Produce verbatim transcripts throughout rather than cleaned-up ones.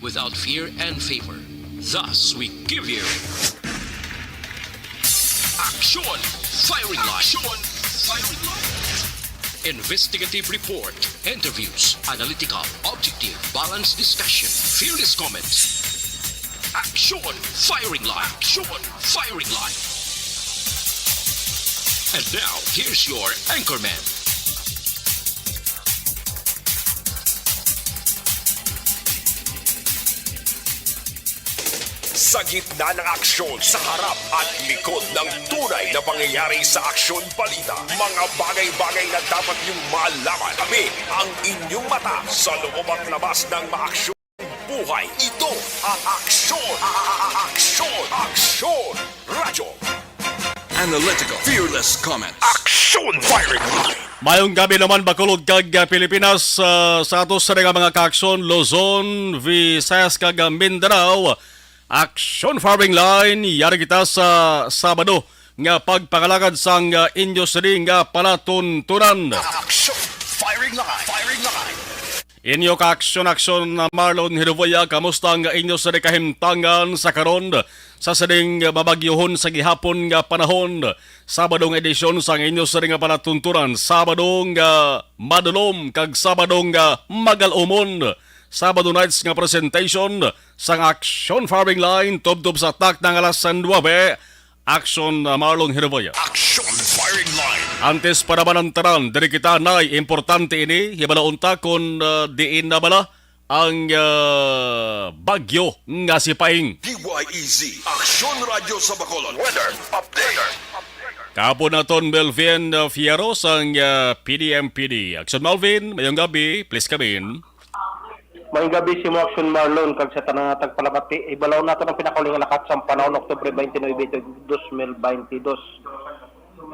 without fear and favor. Thus, we give you Action Firing Line. Action Firing Line. Investigative report, interviews, analytical, objective, balanced discussion, fearless comments. Action Firing Line. Action Firing Line. And now, here's your anchorman. Sa gitna ng aksyon, sa harap at likod ng tunay na pangyayari sa Aksyon Balita, mga bagay-bagay na dapat niyong malaman. Kami ang inyong mata sa loob at labas ng maaksyon buhay. Ito ang Aksyon, Aksyon, Aksyon Radyo. Analytical, fearless comments. Action Firing Line. Mayong gabi naman, Bacolod kag, ah, Pilipinas, ah, sa ato sa nga mga kaaksyon, Luzon, Visayas kag, ah, Mindanao. Action Firing Line, yari kita sa Sabado nga pagpangalagad sang, ah, inyo sini nga palatuntunan. Action Firing Line. Firing Line. Inyo ka-aksyon-aksyon na Marlon Hiruboya, kamusta ang inyo sa kahimtangan sa karon sa sining mabagyohon sa gihapon nga panahon? Sabado nga edisyon sang inyo sa nga palatuntunan, Sabado nga madulom kag Sabado nga magalumon. Sabado nights nga presentation sang Action Firing Line tubtob sa takna nga alas nuebe. Action, uh, Marlon Hiruboya. Action Firing Line. Antes pa naman ang tanan, diri kita na importante ini, hibalaon ta kon, uh, diin na bala ang, uh, bagyo nga si Paing. D Y E Z, Action Radyo sa Bacolod. Weather update. Kahapon naton, Melvin, uh, Fierro sang, uh, P D M P D. Action Melvin, mayong gabi, please come in. Maayong gabi sa imo, Action Marlon, kag sa tanan nga tagpalamati. Ibalaw nato ang pinakauli nga lakat sa panahon, Oktubre twenty-nine, dos mil twenty-two.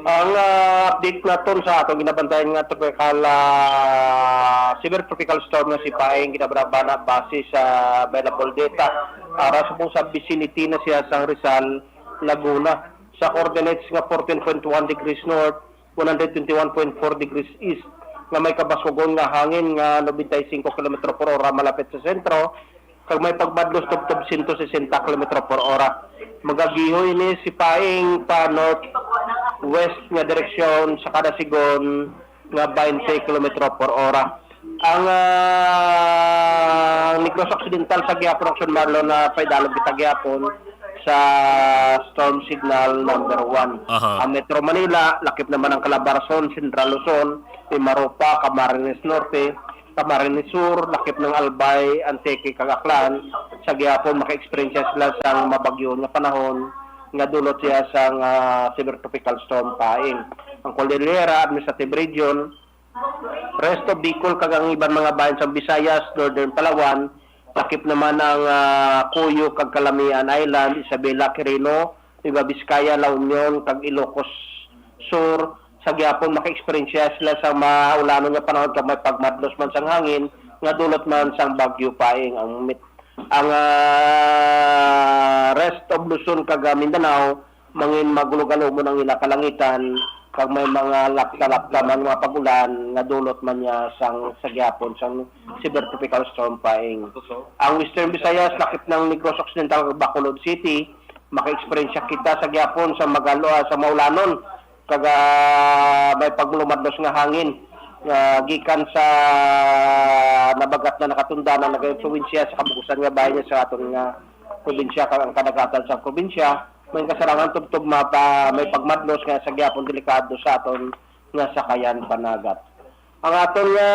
Ang, ah, update naton sa atong ginabantayan nga tropical, ah, severe tropical storm nga si Paeng, ginabanabana base sa available data. Ara sa, sa vicinity na siya sang Rizal, Laguna, sa coordinates nga fourteen point one degrees north, one hundred twenty-one point four degrees east, nga may kabaskugon nga hangin nga ninety-five kilometro por hora malapit sa sentro, kag may pagmadlos tubtob sento sesenta kilometro por hora. Magagiho ini si Paeng pa northwest nga direksyon sa kada sigon nga twenty kilometro por hora. Ang, ah, Negros Occidental sa gihapon, Action Marlon, na paidalom kita gihapon sa storm signal number one. Aha. Ang Metro Manila, lakip naman ang Calabarzon, Central Luzon, Mimaropa, Camarines Norte, Camarines Sur, lakip ng Albay, Antique, kag Aklan, sa gihapon maka-eksperyensya sila sang mabagyo nga panahon nga dulot siya sang, ah, severe tropical storm Paeng. Ang Cordillera Administrative Region, rest of Bicol kag ang iban mga bahin sa Visayas, Northern Palawan, lakip naman ang, ah, Cuyo kag Calamian Island, Isabela, Quirino, Nueva Vizcaya, La Union, kag Ilocos Sur. Sa gihapon, maka-eksperyensya sila sa maulanon nga panahon kag may pagmadlos man sang hangin nga dulot man sang Bagyo Paeng. Ang met-, ang, ah, rest of Luzon kag, ah, Mindanao, mangin magulog-alumon ang ila kalangitan, kag may mga lapta-lapta man nga pag-ulan nga dulot man niya sang, sa gihapon sang severe tropical storm Paeng. Ang Western Visayas, lakip ng Negros Occidental, Bacolod City, maka-eksperyensya kita sa gihapon sa magalo-, ah, sa maulanon, kag, ah, may paglumadlos nga hangin nga gikan sa nabagat na nakatundanan nga probinsya sa kabugusan nga bahin niya sa aton nga probinsya kag ang kadagatan sa probinsya. May kasarangan tubtob mapa-, may pagmadlos nga sa gihapon delikado sa aton nga sakayan panagat. Ang aton nga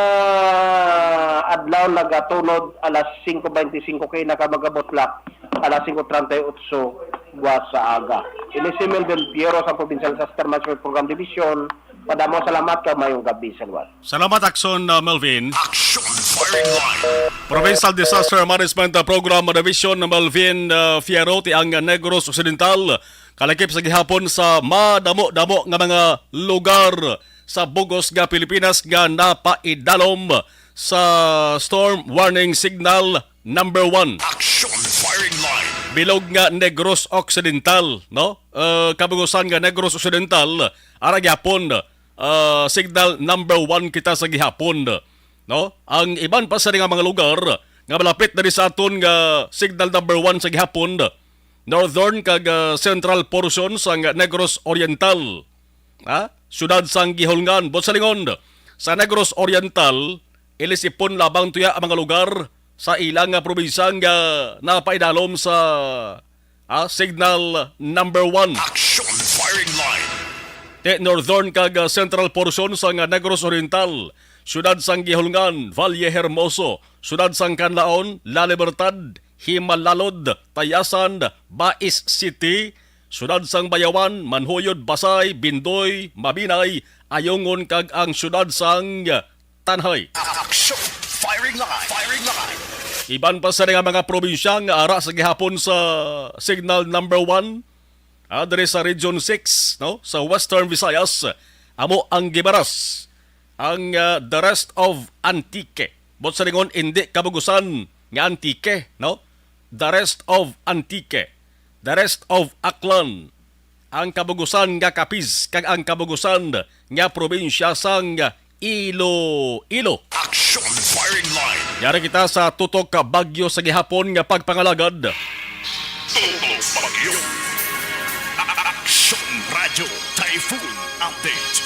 adlaw nagatunod alas singko bente singko kay nakamagabutlak alas singko treinta y ocho buwas sa aga. Ini si Melvin Piero sa Provincial Disaster Management Program Division. Madamo salamat kag mayong gabi sa luwas. Salamat, Action, uh, Melvin. Action Firing Line. Provincial Disaster Management, uh, Program Division, Melvin, uh, Fierro, ti ang Negros Occidental, kalakip sa gihapon sa madamo-damo nga mga lugar sa bugos nga Pilipinas nga napaidalom sa storm warning signal number one. Action Firing Line. Bilog nga Negros Occidental, no? Uh, kabugusan nga Negros Occidental, ara gyapon, uh, signal number one kita sa gihapon, no? Ang iban pa sa nga mga lugar, nga malapit na ni sa aton nga signal number one sa gihapon, northern kag, ah, central portion sang Negros Oriental, ha? Siyudad sang Guihulngan, buot silingon, sa Negros Oriental, ilisipon lamang tuya ang mga lugar sa ilang nga probinsya nga napaidalom sa, ah, signal number one. Action firing line. Ti northern kag, ah, central portion sang Negros Oriental, siyudad sang Guihulngan, Valle Hermoso, siyudad sang Canlaon, La Libertad, Himalalod, Tayasan, Bais City, siyudad sang Bayawan, Manhuyod, Basay, Bindoy, Mabinay, Ayungon, kag ang siyudad sang Tanhay. Action! Firing line! Firing line! Iban pa sa nga mga probinsya nga ara sa gihapon sa signal number one, ah, diri sa Region six, no, sa Western Visayas, amo ang Guimaras, ang, ah, the rest of Antique. Buot silingon, indi Kabungusan nga Antique, no? The rest of Antique, the rest of Aklan, ang Kabungusan nga Capiz, kag ang Kabungusan nga probinsya sang Iloilo. Action firing line. Yari kita sa tutok ka bagyo sa gihapon nga pagpangalagad. Tutok bagyo. Action Radio Typhoon Update.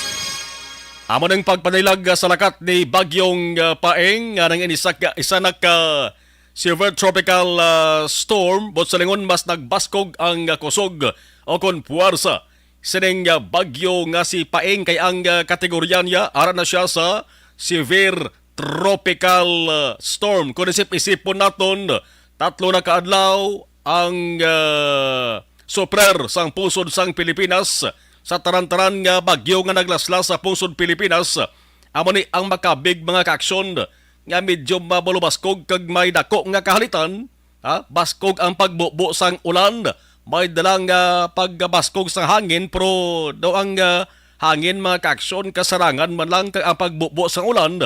Amo ning pagpanilag sa lakat ni Bagyong, ah, Paeng nga nang inisak isa na ka severe tropical, ah, storm, buot silingon mas nagbaskog ang, ah, kusog o kon puwersa sining, ah, bagyo nga si Paeng, kay ang, ah, kategorya niya ara na siya sa severe tropical, ah, storm. Kung isip-isipon naton, tatlo na ka adlaw ang, ah, sufrer sang pungsod sang Pilipinas sa tanan-tanan nga bagyo nga naglaslas sa pungsod Pilipinas. Amo ni ang makabig, mga kaaksyon, nga medyo mabulubaskog kag may dako nga kahalitan, ha? Baskog ang pagbubo sang ulan, may dala nga pagbaskog sang hangin, pero daw ang, ah, hangin, mga kaaksyon, kasarangan man lang kag ang pagbubo sang ulan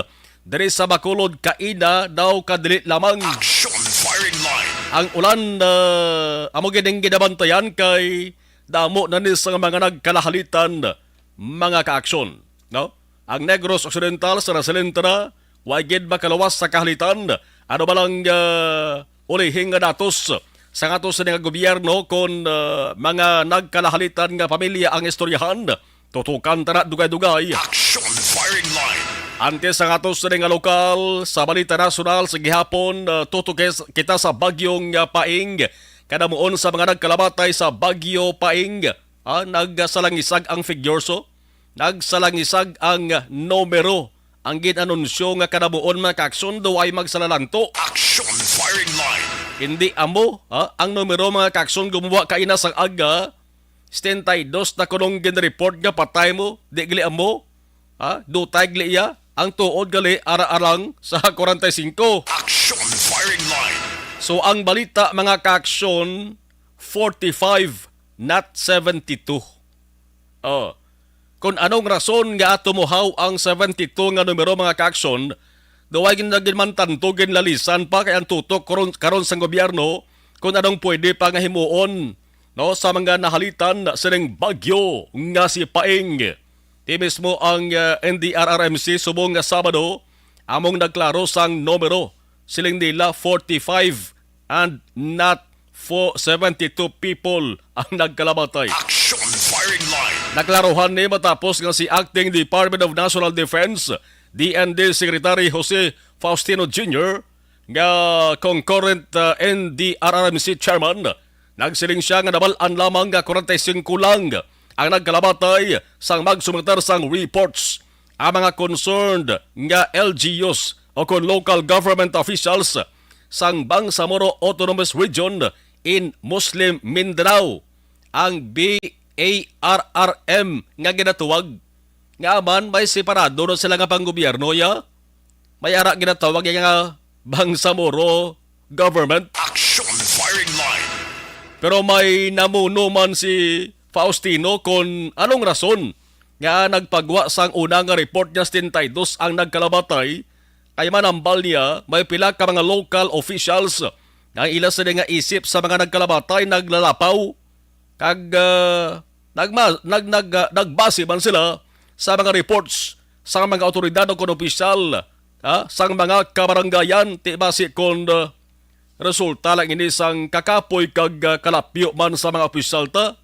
diri sa Bacolod kaina daw kadili lamang. Action firing line. Ang ulan, ah, amo gid ang ginabantayan kay damo na ni sa mga nagkalahalitan, mga kaaksyon, no? Ang Negros Occidental sa nasalin ta na, wa gid makaluwas sa kahalitan. Ano ba lang, ah, ulihing nga datos sa ato sini nga gobyerno kon, ah, mga nagkalahalitan nga pamilya ang istoryahan? Tutukan ta na dugay-dugay. Action firing line. Antes sa ato sini nga lokal, sa balita nasyonal sa gihapon, ah, tutok kita sa bagyong, ah, Paing. Kadamuon sa mga nagkalamatay sa Bagyo Paing, ah, nagsalangisag ang figures, oh. Nagsalangisag ang numero. Ang gin-anunsyo nga kadamuon, mga kaaksyon, daw ay magsalalanto. Action firing line. Hindi amo, ha? Ang numero, mga kaaksyon, gumuwa kaina sang aga, setenta y dos na kunong gin-report nga patay mo, di gali amo, ha? Dutay gali iya, ang tuod gali ara-arang sa kwarenta y singko. Action firing line. So, ang balita, mga kaaksyon, forty-five, not seventy-two. Oh. Kung anong rason nga ato mohaw ang seventy-two nga numero, mga kaaksyon, daw ay gin-, ginmantanto, ginlalisan pa kay ang tutok karon, karon sang gobyerno kung anong pwede pa nga himuon, no, sa mga nahalitan sining bagyo nga si Paing. Ti mismo ang, uh, N D R R M C subong nga Sabado among nagklaro sang numero, siling nila forty-five and not for seventy-two people ang nagkalamatay. Action firing line. Naklaruhan ni matapos nga si Acting Department of National Defense, D N D, Secretary Jose Faustino Junior nga concurrent, uh, N D R R M C chairman, nagsiling siya nga nabal-an lamang nga kwarenta y singko lang ang nagkalamatay sang magsumiter sang reports. Ang mga concerned nga L G Us o kon local government officials sang Bangsamoro Autonomous Region in Muslim Mindanao, ang B A R R M nga ginatuwag, nga man may separado na sila nga panggobyerno, ya. May ara ginatawag ya nga Bangsamoro government. Action firing line. Pero may namuno man si Faustino kon anong rason nga nagpagwa sang una nga report nga setenta y dos ang nagkalamatay, kay manambal niya may pila ka mga local officials nga ang ila sini nga isip sa mga nagkalamatay naglalapaw, kag, ah, nagma-, nag-, nag-, ah, nagbase man sila sa mga reports sa mga awtoridad o kon opisyal ah, sang mga kabaranggayan, ti basi kon, ah, resulta lang ini sang kakapoy kag, ah, kalapyo man sa mga opisyal ta.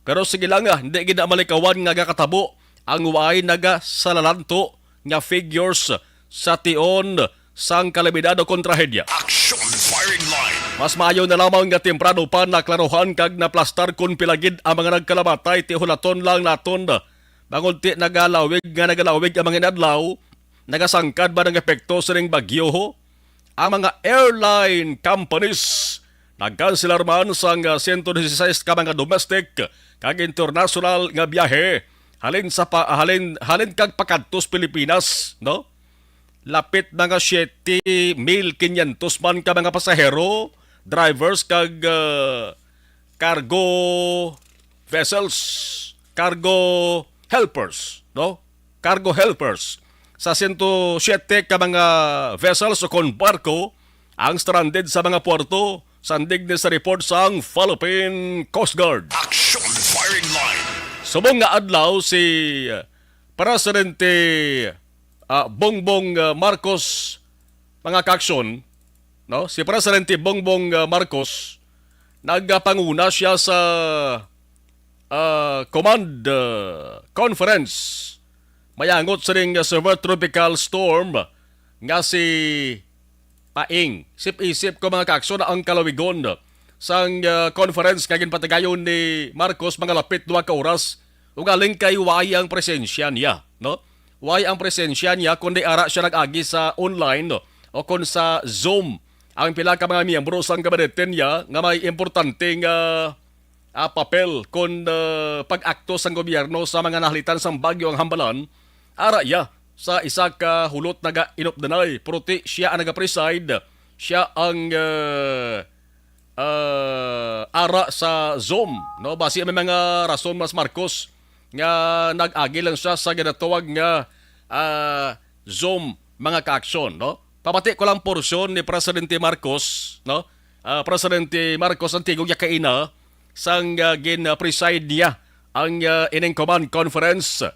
Pero sige lang, ah, hindi gid na malikawan nga gakatabo ang way nagasalalanto nga figures sa tion sang kalamidad o kontrahedya. Action firing line. Mas maayo na lamang nga temprano pa naklaruhan kag naplastar kon pila gid ang mga nagkalamatay, ti hulaton lang naton. Bangod ti nagalawig nga nagalawig ang mga inadlaw, nagasangkad ba ang epekto sining bagyo ho? Ang mga airline companies nagkanselar man sang, ah, sento disisais ka mga domestic kag international nga biyahe halin sa pa, halin, halin kag pakadtos Pilipinas, no? Lapit na nga siyete mil kinyentos man ka mga pasahero, drivers kag, ah, cargo vessels, cargo helpers, no? Cargo helpers sa sento siyete ka mga vessels o kon barko ang stranded sa mga puerto, sandig ni sa report sang Philippine Coast Guard. Action firing line. Subong nga adlaw si, uh, Presidente, uh, Bongbong, uh, Marcos, mga kaaksyon, no? Si Presidente Bongbong, uh, Marcos, nagapanguna siya sa, uh, command, uh, conference mayangot sining, uh, severe tropical storm nga si Paing. Isip-isip ko, mga kaaksyon, ang kalawigon sang, uh, conference nga ginpatigayon ni Marcos mga lapit duha ka oras. Ugaling kay way ang presensya niya, no? Way ang presensya niya, kundi ara siya nag-agi sa online, no? O kon sa Zoom. Ang pila ka mga miyembro sang gabinete niya nga may importante nga, ah, papel kon, ah, pag-akto sang gobyerno sa mga nahalitan sang bagyo ang hambalan, ara iya sa isa ka hulot naga-inupdanay, pero ti siya ang nagapreside, siya ang, ah, ah, ara sa Zoom, no? Basi may mga rason mas Marcos nga nag-agi lang siya sa ginatawag nga, ah, Zoom, mga kaaksyon, no? Pamati ko lang porsyon ni Presidente Marcos, no? Ah, Presidente Marcos ang tingog niya kaina sang, ah, gin-preside niya ang, ah, ining command conference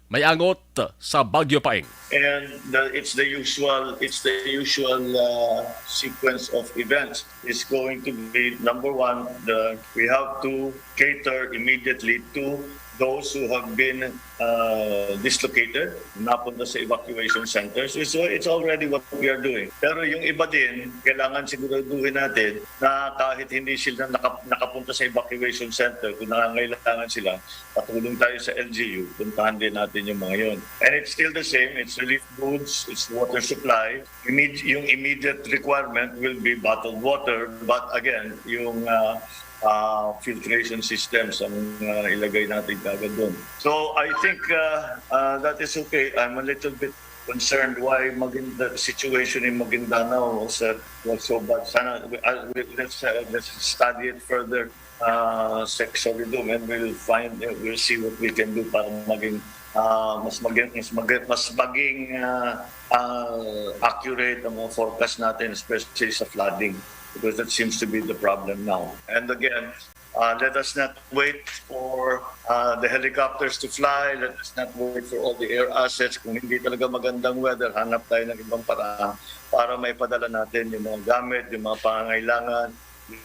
mayangot sa Bagyo Paing. And the, it's the usual, it's the usual, uh, sequence of events. Is going to be, number one, the, we have to cater immediately to those who have been, uh, dislocated, napunta sa evacuation centers. So it's already what we are doing. Pero yung iba din, kailangan siguraduhin natin na kahit hindi sila naka-, nakapunta sa evacuation center, kung nangangailangan sila, patulong tayo sa L G U, puntahan din natin yung mga yon. And it's still the same, it's relief goods, it's water supply. Imme-, yung immediate requirement will be bottled water, but again, yung, ah, ah, filtration systems ang, ah, ilagay natin kagad doon. So I think, ah, ah, that is okay. I'm a little bit concerned why Magin-, the situation in Maguindanao was, uh, was so bad. Sana, uh, let's, uh, let's study it further, uh, Sec Solidum, and we'll find, uh, we'll see what we can do para maging, uh, mas maging, mas maging, mas maging, uh, uh, accurate ang mga forecast natin, especially sa flooding, because that seems to be the problem now. And again, uh, let us not wait for, uh, the helicopters to fly. Let us not wait for all the air assets. Kung hindi talaga magandang weather, hanap tayo ng ibang paraan para maipadala natin yung mga gamit, yung mga pangangailangan,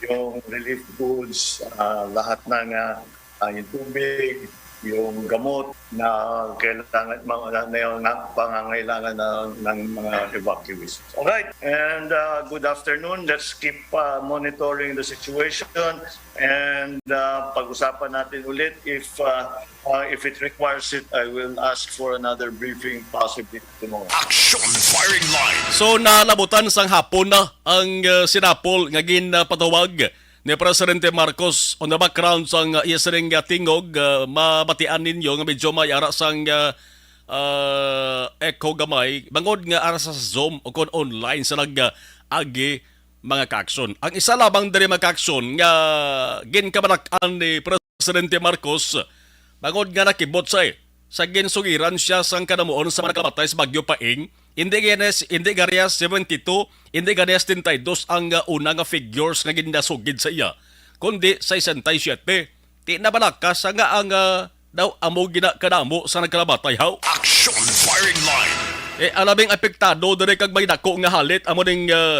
yung relief goods, ah, lahat ng, ah, ah, yung tubig, yung gamot na kailangan, mga, na, na, na pangangailangan ng, ng mga evacuees. All right, and, ah, good afternoon. Let's keep, ah, monitoring the situation, and, ah, pag-usapan natin ulit if, ah, ah, if it requires it, I will ask for another briefing, possibly tomorrow. Action firing line. So, nalabutan sang hapon na ang, ah, sinapol nga ginpatawag ni Presidente Marcos. On the background sang, ah, iya sining, ah, tingog, ah, mabatian ninyo nga medyo may ara sang, ah, ah, echo gamay, bangod nga ara sa Zoom o kon online sa nag, ah, agi, mga kaaksyon. Ang isa lamang diri, mga kaaksyon, nga ginkabalak-an ni Presidente Marcos, bangod nga nakibot siya, eh, sa ginsugiran siya sang kanamuon sa mga nakamatay sa Bagyo Paing, hindi gani, hindi gani seventy-two, hindi gani setenta y dos ang, ah, una nga figures nga ginasugid sa iya, kundi sesenta y siete. Ti nabalaka sa nga ang, ah, daw amo gina kadamo sa nagkalamatay, haw? Action firing line. Eh, ang labing apektado diri kag may dako nga halit amo ning, ah,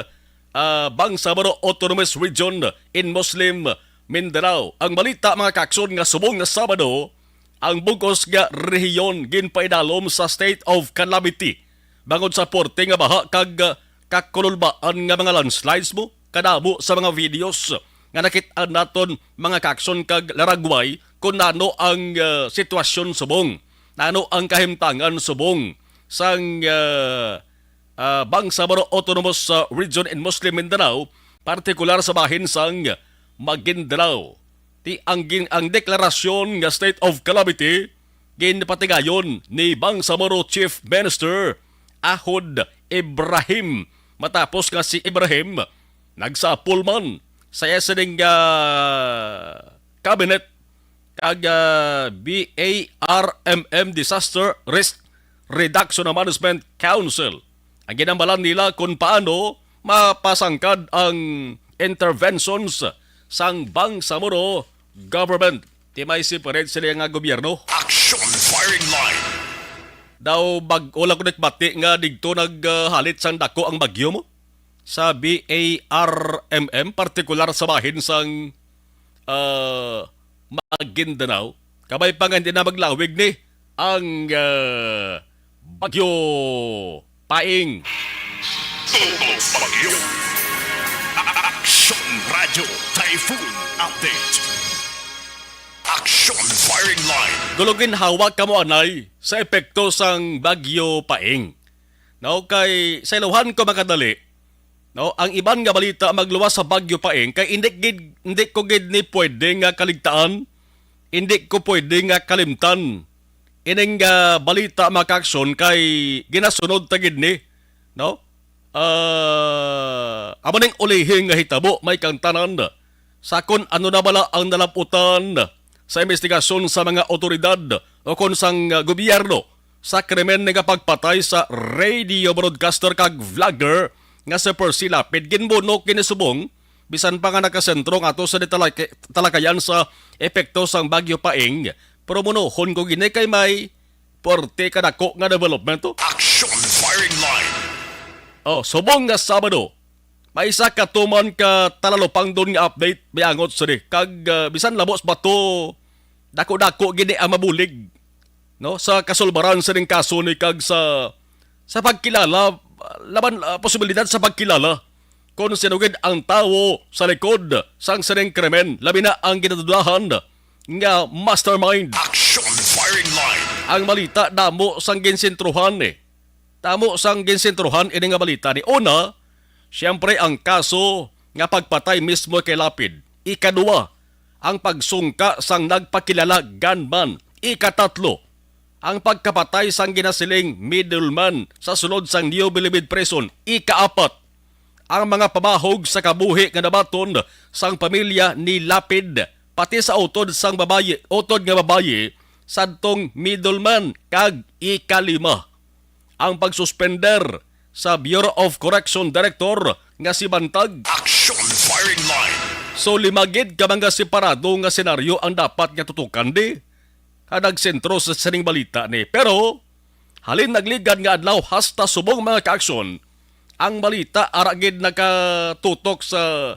ah, Bangsamoro Autonomous Region in Muslim Mindanao. Ang balita, mga kaakson, nga subong nga Sabado, ang bug-os nga rehiyon ginpaidalom sa state of calamity bangod sa porte nga baha kag, ah, kakululbaan nga mga landslides mo kadamo sa mga videos nga nakit-an naton, mga kaakson kag laragway, kung nano ang, ah, sitwasyon subong, nano ang kahimtangan subong sang, ah, ah, Bangsamoro Autonomous, ah, Region in Muslim Mindanao, partikular sa bahin sang Maguindanao. Ti ang gin-, ang deklarasyon nga state of calamity ginpatigayon ni Bangsamoro Chief Minister Ahod Ibrahim, matapos nga si Ibrahim nagsapol man sa iya sining, ah, cabinet kag, ah, B A R M M Disaster Risk Reduction and Management Council. Ang ginambalan nila kung paano mapasangkad ang interventions sang Bangsamoro government. Ti may separate sila nga gobyerno. Action firing line. Daw bag-o lang ko nagbati nga digto naghalit sang dako ang bagyo mo sa B A R M M, partikular sa bahin sang, ah, Maguindanao. Kabay pa nga hindi na maglawig ni ang, ah, Bagyo Paing. Tutok Bagyo. Action Radio Typhoon Update. Action firing line. Dulugin hawak kamo anay sa epekto sang Bagyo Paing. No, kay sa iluhan ko makadali, no, ang iban nga balita magluwas sa Bagyo Paing kay hindi gid, hindi ko gid ni pwede nga kaligtaan, hindi ko pwede nga kalimtan ining, ah, balita, mga kaakson, kay ginasunod ta gid ni, no? Ah, amo ning ulihi nga hitabo, may kangtanan sa kon ano na bala ang nalaputan sa investigasyon sa mga awtoridad o kon sang, ah, gobyerno sa krimen nga pagpatay sa radio broadcaster kag vlogger nga si Percy Lapid. Ginbunok kini subong, bisan pa nga nakasentro nga ato sa detalay-, talakayan sa epekto sang Bagyo Paing, pero munohon ko gini kay may porte kadako nga development. Action firing line. Oh, subong nga Sabado, may isa ka tuman ka talalupangdon nga update may angot sini. Kag, ah, bisan labo sa bato, dako-dako gid ang mabulig, no, sa kasulbaran sining kaso ni kag sa, sa pagkilala, laban, ah, posibilidad sa pagkilala kon sino gid ang tawo sa likod sang sining krimen, labi na ang ginadudahan nga mastermind. Action firing line. Ang balita damo sang ginsentruhan, eh. Damo sang ginsentruhan ini nga balita ni. Una, siyempre ang kaso nga pagpatay mismo kay Lapid. Ikaduha, ang pagsungka sang nagpakilala gunman. Ikatatlo, ang pagkapatay sang ginasiling middleman sa sulod sang New Bilibid Prison. Ikaapat, ang mga pamahog sa kabuhi nga nabaton sang pamilya ni Lapid, pati sa utod sang babayi, utod nga babayi sadtong middleman, kag ikalima, ang pagsuspender sa Bureau of Correction Director nga si Bantag. Action firing line. So, lima gid ka mga separado nga senaryo ang dapat nga tutukan di ka nagsentro sa sining balita ni. Pero halin nagligad nga adlaw hasta subong mga kaaksyon, ang balita ara gid nakatutok sa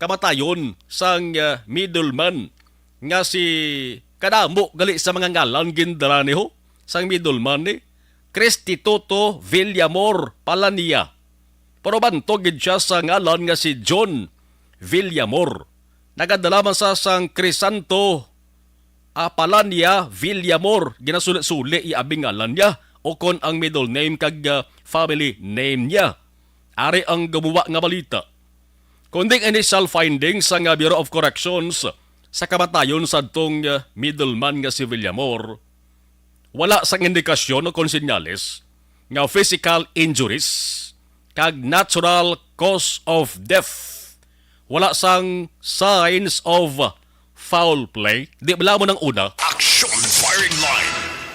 kamatayon sang, ah, middleman nga si, kadamo gali sa mga ngalan gindala ni ho sang middleman ni Cristituto Villamor Palania. Pero bantog gid siya sa ngalan nga si John Villamor. Nagadala man sa sang Crisanto, ah, Palania Villamor, ginasuli-suli iya abing ngalan niya o kon ang middle name kag, ah, family name niya. Ari ang gumuwa nga balita. Kundi ang initial findings sa nga Bureau of Corrections sa kamatayon sadtong, ah, middleman nga si Villamor, wala sang indikasyon o kon senyales nga physical injuries kag natural cause of death. Wala sang signs of foul play. Di bala mo nang una. Action firing line.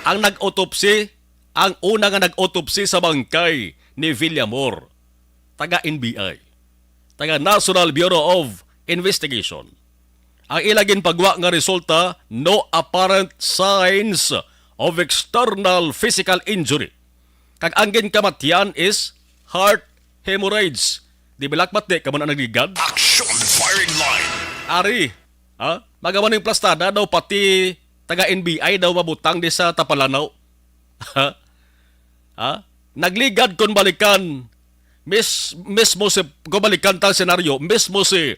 Ang nag-autopsy, ang una nga nag-autopsy sa bangkay ni Villamor, taga N B I, taga National Bureau of Investigation. Ang ila ginpagwa nga resulta, no apparent signs of external physical injury. Kag ang ginkamatyan is heart hemorrhage. Di ba, Lakbat, di ka man ang nagligad? Action firing line. Ari, ha? Magawa ning plastada daw pati taga N B I daw mabutang di sa Tapalanaw. Ha? Ha? Nagligad kon balikan. Mis-, mismo si, kon balikan tang senaryo, mismo si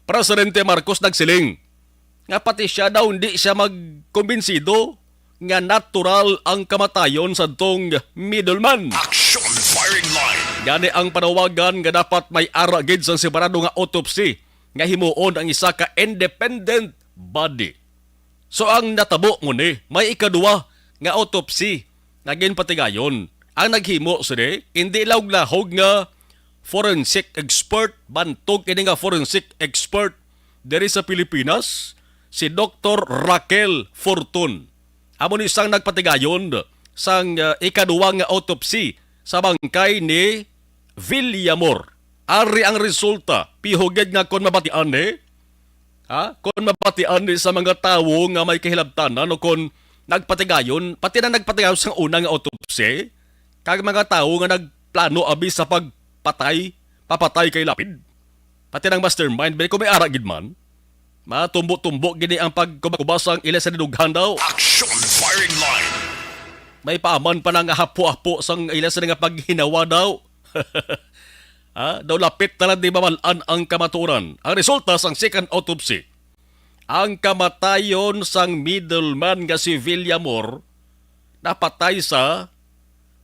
Presidente Marcos nagsiling nga pati siya daw hindi siya magkumbinsido nga natural ang kamatayon sa tong middleman. Action firing line. Gani ang panawagan nga dapat may ara gid sang separado nga autopsy nga himuon ang isa ka independent body. So ang natabo mo ni, may ikaduwa nga autopsy nga ginpatigayon. Ang naghimo sini, hindi lahog-lahog nga forensic expert, bantog ini nga forensic expert diri sa Pilipinas, si Doktor Raquel Fortun. Amo ni sang nagpatigayon sang, uh, ikaduwa nga autopsy sa bangkay ni Villamor. Ari ang resulta, pihugid nga kon mabatian ni, ha? Kon mabatian ni sa mga tawo nga may kahilabtanan o kon nagpatigayon, pati na nagpatigayon sang una nga autopsy, kag mga tawo nga nagplano abi sa pagpatay, papatay kay Lapid, pati ng mastermind, bali kung may ara gid man, matumbo-tumbo gini ang pagkubakuba sang ila sa dinughan daw. Action firing line. May paaman pa na nga hapo-hapo sang ila sa nga paghinawa daw. Ah, daw lapit na lang di mabal-an ang kamatuoran. Ang resulta sang second autopsy, ang kamatayon sang middleman nga si Villamor napatay sa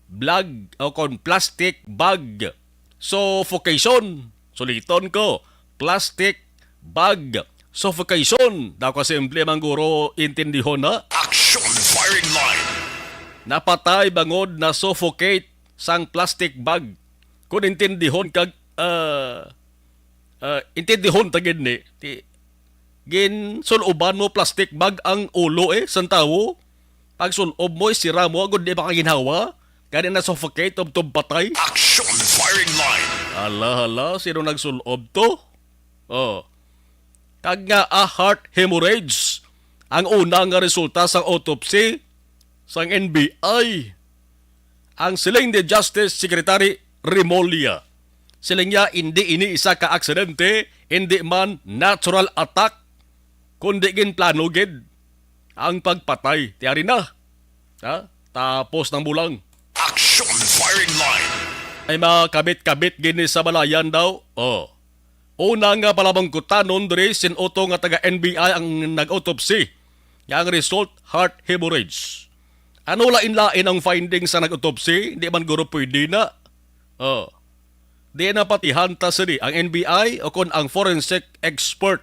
blag o kon plastic bag suffocation. Suliton ko, plastic bag suffocation. Daw ka simple man guro intindihon na. Action firing line. Napatay bangod na suffocate sang plastic bag. Kung intindihon kag, ah, ah, intindihon ta gid ni, ti, ginsul-oban mo plastic bag ang ulo, eh, sang tawo. Pagsul-ob mo, isira mo, agud di makaginhawa. Gani na suffocate, tubtob patay. Action firing line. Hala, hala, sino nagsul-ob to? Oh. Kag nga, ah, heart hemorrhage ang una nga resulta sang autopsy sang N B I. Ang siling ni Justice Secretary Remulla, siling niya, hindi ini isa ka aksidente, hindi man natural attack, kundi ginplano gid ang pagpatay. Tiyari na. Ha? Tapos ng bulang. Action firing line. May mga kabit-kabit gini sa balayan daw. Oh. Una nga palabangkutanon diri, sin-o to nga taga N B I ang nag-autopsy, nga ang result, heart hemorrhage. Ano lain-lain ang findings sa nag-autopsy? Di man guro pwede na. Oh. Di na patihan ta sini ang N B I o kon ang forensic expert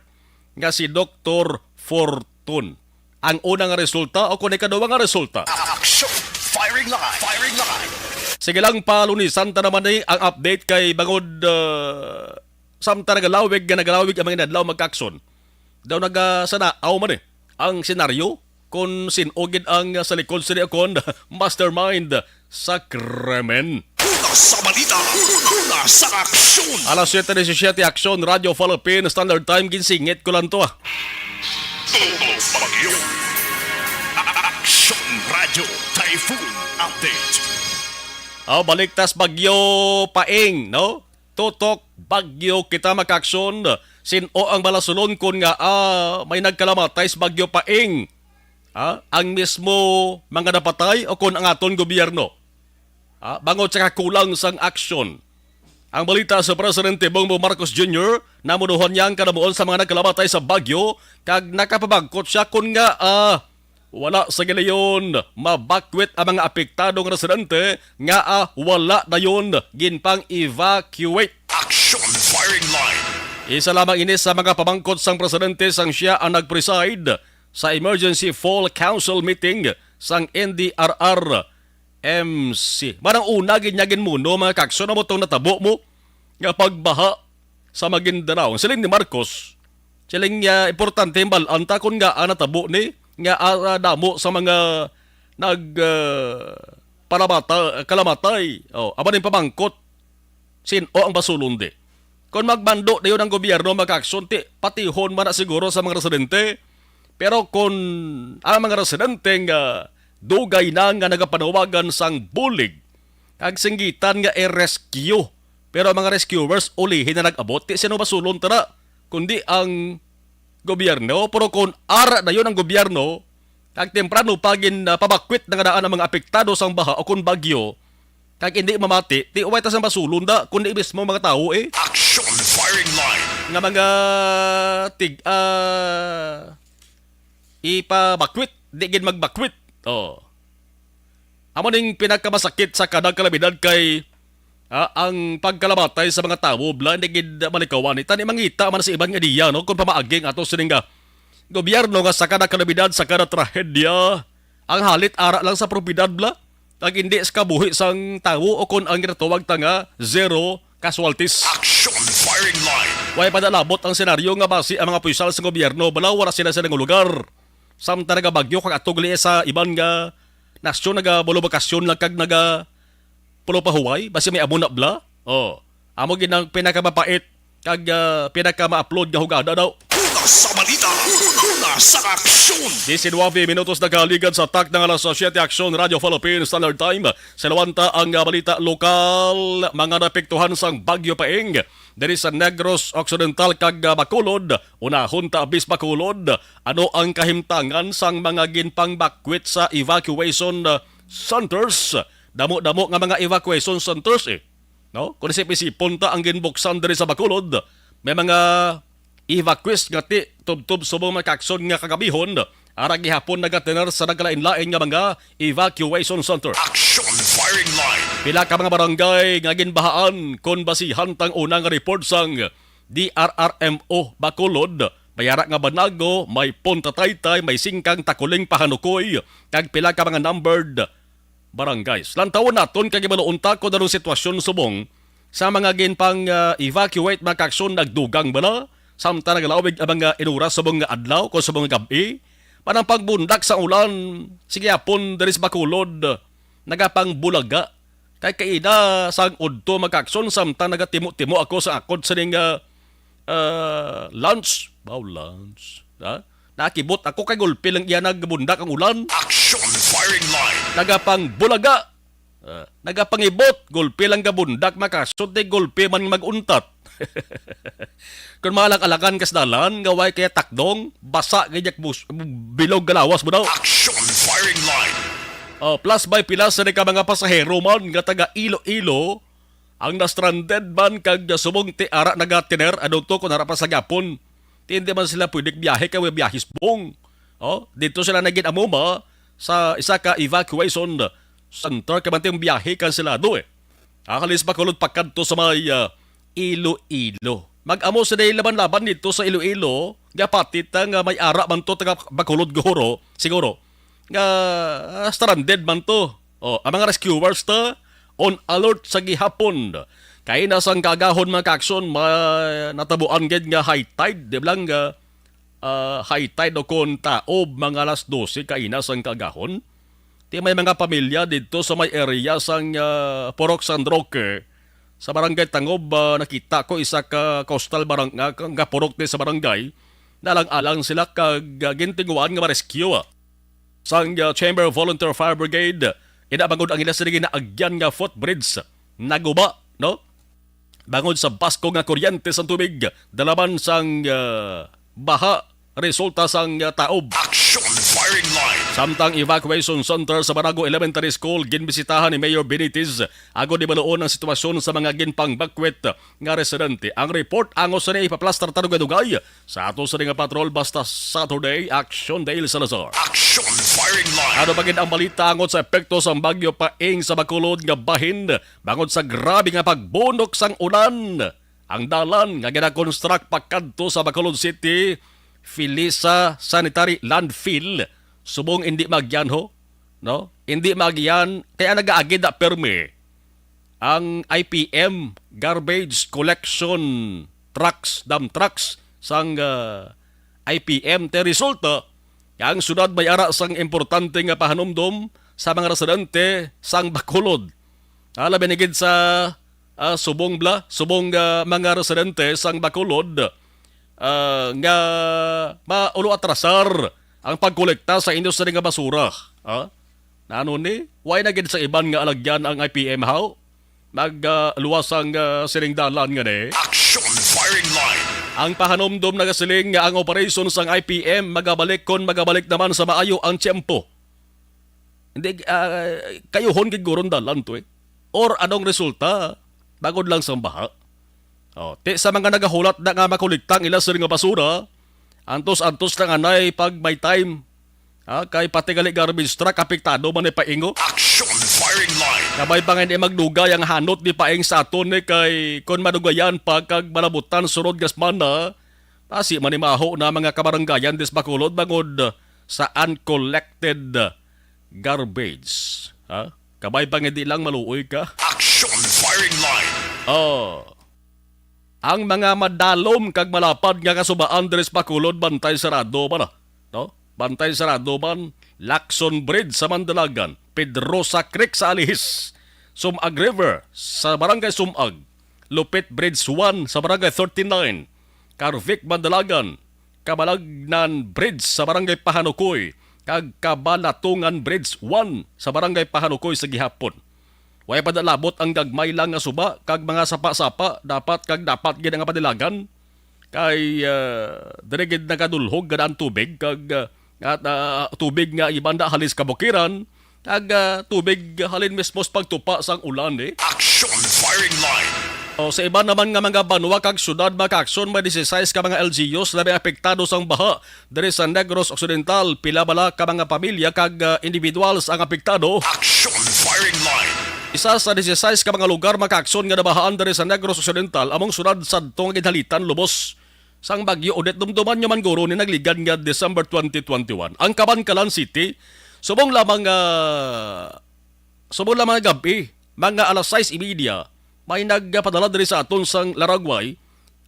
nga si Doktor Fortun. Ang una nga resulta o kon ikaduha nga resulta. Action! Firing line! Firing line! Sige lang, palunisan ta naman ni ang update kay bangod, uh, samtang nagalawig nga nagalawig ang mga inadlaw, Makakson. Daw naga-, sa naaw man eh ang senaryo kung sin-o gid ang, uh, sa likod sini, kon mastermind sa krimen. Una sa balita, una sa aksyon. Alas siyete disisiyete, Aksyon, Radyo Philippine Standard Time, ginsingit ko lang to, ah. Todo bagyo. Aksyon Radyo Typhoon Update. Oh, balik tas Bagyo Paeng, no? Tutok, bagyo kita, Makakson. Sin-o ang balasulon kon nga, ah, may nagkalamatay sa Bagyo Paeng? Ah, ang mismo mga napatay o kon ang aton gobyerno? Ah, bangod sa kakulang sang aksyon. Ang balita sa Presidente Bongbong Marcos Junior, namunuhan niya ang kanamuon sa mga nagkalamatay sa bagyo, kag nakapabangkot siya kon nga, ah, wala sa gilayon mabakwit ang mga apektadong residente nga, ah, wala dayon ginpang-evacuate. Action firing line. Isa lamang ini sa mga pamangkot sang presidente sang siya ang nag-preside sa Emergency Fall Council meeting sang N D R R M C. Manang una gid niya ginmuno, mga kakson, amo tong natabo mo nga pagbaha sa Maguindanao. Ang siling ni Marcos, siling niya, importante himbal-an ta kon ngaa natabo ni, nga, ah, damo sa mga nag, ah, palamata-, kalamatay. Oh, amo ning pamangkot, sin-o ang basulon di? Kon magmando dayon ang gobyerno, makakson, ti patihon man na siguro sa mga residente. Pero kon ang mga residente nga dugay na nga nagapanawagan sang bulig Kag singgitan nga i-rescue. Pero ang mga rescuers, ulihi na nag-abot. Di sino basulon tara, kundi ang gobyerno. Pero kung ara dayon ang gobyerno, kag temprano pa gin, ah, pabakwit na nga daan ang mga apektado sang baha o kung bagyo, kag hindi mamati, di way ta sang basulon da, kundi mismo mga tawo eh. Action firing line. Nga mga tig, ah, ipabakwit, di gid magbakwit. Oh. Amo ning pinakamasakit sa kada kalamidad kay, ah, ang pagkalamatay sa mga tawo, bla, hindi gid malikawan. Tani mangita man sa iban nga diya, no? Kung pamaagi ang ato sining, ah, gobyerno nga sa kada kalamidad, sa kada trahedya, ang halit ara lang sa propiedad, bla. Ang hindi sa kabuhi sang tawo o kon ang ginatawag ta nga zero casualties. Action firing line. Way pa nalabot ang senaryo nga basi ang mga opisyal sa gobyerno, bala, wala sila sa ilang lugar. Samtang nagabagyo kag atog liya sa iban nga nasyon, nagabulubakasyon lang kag naga pulo pa huway, basi may amo na bla. Oh, amo gid ang pinakamapait kag, ah, pinakama-upload nga hugada daw. Una sa balita, una sa aksyon. Diecinuebe minutos na kahaligad sa takna nga alas siete, Aksyon Radio Philippines Standard Time. Sa lawanta ang, ah, balita lokal, mga napektuhan sang Bagyo Paeng diri sa Negros Occidental kag, ah, Bacolod. Unahon ta, Bis Bacolod, ano ang kahimtangan sang mga ginpangbakwit sa evacuation, ah, centers? Damo-damo nga mga evacuation centers eh. No? Kung isip-isipon ta ang ginbuksan diri sa Bacolod, may mga evacuees nga ti tubtob subong mga kakson nga kagabihon, ara gihapon nagatener sa nagkalain-lain nga mga evacuation center. Action firing line. Pila ka mga barangay nga ginbahaan kon basihan tang unang report sang D R R M O Bacolod, may ara nga Banago, may Punta Taytay, may Singkang, Takuling, Pahanukoy, kag pila ka mga numbered barangays. Lantawon naton kag ibaluon ta kung anong sitwasyon subong sa mga ginpang, ah, evacuate, mga kakson, nagdugang bala samtang nagalawig ang mga inuras subong nga adlaw kung subong nga gab-i. Panang pagbundak sa ulan, sige hapon diri sa Bacolod, nagapangbulaga. Kay kaina sang udto, mga kakson, samtang nagatimo-timo ako sa akon sining, ah, ah, lunch. Wow, lunch. Ha? Nakibot ako kay gulpi lang iya nagbundak ang ulan. Action firing line. Nagapangbulaga. Ah, nagapangibot, gulpi lang gabundak, mga kakson, di gulpi man mag-untat. Kung maalang-alangan ka sa dalan, nga way kaya takdong, basa gid yak bus-, bilog galawas mo daw. Action firing line. Oh, plus by pila sa ka mga pasahero man nga taga Iloilo, ang na-stranded man kag subong ti ara nagatiner, ano to, kung ara pa sa gapon. Ti hindi man sila pwede biyahe kay way biyahe subong. Oh, dito sila nagin amuma sa isa ka evacuation center kay man ti ang biyahe kanselado eh. Ahalis Bacolod pakadto sa may, ah, Iloilo. Mag-amo sila laban-laban dito sa Iloilo, nga pati ta nga may ara man to taga Bacolod guro, siguro. Nga, ah, stranded man to. Oh, ang mga rescuers ta, on alert sa gihapon. Kaina sang kaagahon, mga kakson, ma-, natabuan gid nga high tide, di ba lang, ah, ah, high tide o kon taob, mga alas dose kaina sang kaagahon. Ti may mga pamilya didto sa may area sang, ah, Purok San Roque, sa Barangay Tangob, ah, nakita ko isa ka coastal barang-, nga, nga purok ni sa barangay. Nalang-alang sila kag, ah, gintinguhaan nga ma-rescue, ah, sang, ah, Chamber Volunteer Fire Brigade. Ina bangod ang ila sila ginaagyan nga footbridge naguba, no? Bangod sa baskog nga kuryente sang tubig, dalaman sang, ah, baha, resulta sang, ah, taob. Action firing line. Samtang evacuation center sa Banago Elementary School, ginbisitahan ni Mayor Benitez agod ibaluon ang sitwasyon sa mga ginpangbakwit nga residente. Ang report angos sa ipaplastar ta dugay-dugay sa ato sa nga patrol basta Saturday, Action Dale Salazar. Action firing line. Ano pa gid ang balita angot sa epekto sang Bagyo Paeng sa Bacolod nga bahin bangod sa grabe nga pagbunok sang ulan? Ang dalan nga ginakonstruct pakadto sa Bacolod City, Felisa Sanitary Landfill, subong hindi magyan ho, no? Hindi magyan, kaya nagaagid na permi ang I P M, garbage collection trucks, dump trucks sang, ah, I P M. Te resulta, ang syudad may ara sang importante nga pahanumdom sa mga residente sang Bacolod. Ah, labi na gid sa, ah, subong bla, subong, ah, mga residente sang Bacolod, ah, nga maulo atrasar ang pagkolekta sa industry nga basura. Ah? Nano ni? Why na gid sa iban nga alagyan ang I P M, haw? Nag, ah, luwas ang, ah, sining dalan nga ni. Action Firing Line. Ang pahanumdom nagasiling nga ang operation sang I P M magabalik kon magabalik naman sa maayo ang tiyempo. Hindi, ah, kayuhon gid guron dalan to eh. Or anong resulta? Bangod lang sang baha. Oh, ti sa mga nagahulat na nga makolekta ang ila sila nga basura, antos-antos lang anay pag may time. Ha, kay pati gali garbage truck apektado man ni paingo. Action Firing Line. Kabay pa nga hindi magdugay ang hanot ni paing sa aton ni kay kon madugayan pa kag malabutan sunod nga semana, basi manimaho na mga kabaranggayan dis Bacolod bangod sa uncollected garbage. Ha? Kabay pa nga hindi lang maluoy ka. Action Firing Line. Oh. Ang mga madalom kag malapad nga kasubaan diri sa Bacolod, bantay sarado man, ah, no? Bantay sarado man, Lacson Bridge sa Mandalagan, Pedrosa Creek sa Alihis, Sumag River sa Barangay Sumag, Lupit Bridge one sa Barangay thirty-nine, Carvic Mandalagan, Kabalagnan Bridge sa Barangay Pahanukoy, kag Kabalatungan Bridge one sa Barangay Pahanukoy sa gihapon. Way pa nalabot ang gagmay lang nga suba kag mga sapa-sapa, dapat kag dapat gid nga panilagan. Kay, ah, diri gid nagadulhog gid ang tubig kag, ah, at, ah, tubig nga iban na halin sa kabukiran, kag, ah, tubig halin mismo sa pagtupa sang ulan, eh. Action Firing Line. O, sa iban naman nga mga banwa kag syudad, mga kaaksyon, may disisais ka mga L G Us na may apektado sang baha diri sa Negros Occidental. Pila bala ka mga pamilya kag, ah, individuals ang apektado? Action Firing Line. Isa sa disisais ka mga lugar, mga kaaksyon, nga nabahaan diri sa Negros Occidental, among syudad sadto nga ginhalitan lubos sang Bagyo Odette. Dumduman nyo man guro ni nagligad nga December twenty twenty-one. Ang Kabankalan City, subong lamang nga, subong lamang nga gab-i, mga alas sais y media, may nagpadala diri sa aton sang Laragway,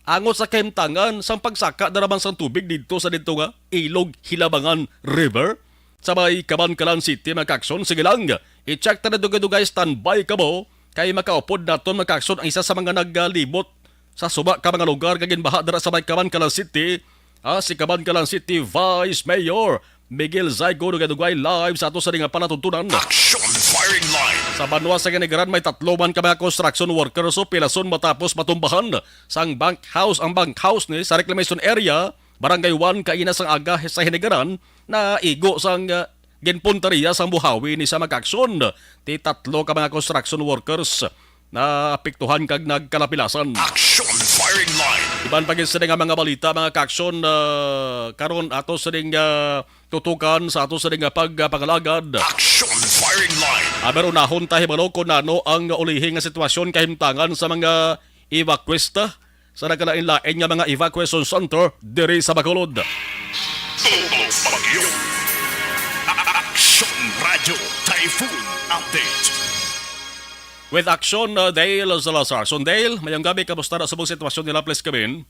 angot sa kahimtangan sang pagsaka na naman sang tubig didto sa didto nga Ilog Hilabangan River. Sa may Kabankalan City, mga kaaksyon, sige lang, i-check ta na dugay-dugay, standby kamo, kay makaupod naton, mga kaaksyon, ang isa sa mga nagalibot sa suba ka mga lugar nga ginbaha dira sa may Kabankalan City, ah, si Kabankalan City Vice Mayor Miguel Zaygo, dugay-dugay live sa ato sa nga palatuntunan. Action Firing Line. Sa banwa sa Canigaran, may tatlo man ka mga construction workers o pilason matapos matumbahan sang bunkhouse, ang bunkhouse ni sa reclamation area, Barangay one, kaina sang aga sa Canigaran, na igo sang, ah, ginpunteriya sang buhawi ni sa, mga kaaksyon. Ti tatlo ka mga construction workers na apektuhan kag nagkalapilasan. Action Firing Line. Iban pa gid sini nga mga balita, mga kaaksyon, ah, karon ato sining, ah, tutukan sa ato sining nga pagpangalagad. Action Firing Line. Aber unahon ta hibalo kung ano ang ulihi nga sitwasyon kahimtangan sa mga evacuees sa nagkalain-lain nga mga evacuation center diri sa Bacolod. Todos Bagyo. Action Radio Typhoon Update. With Action, uh, Dale Salazar. So, Dale, mayong gabi, kamusta na subong sitwasyon nila, please, kamin?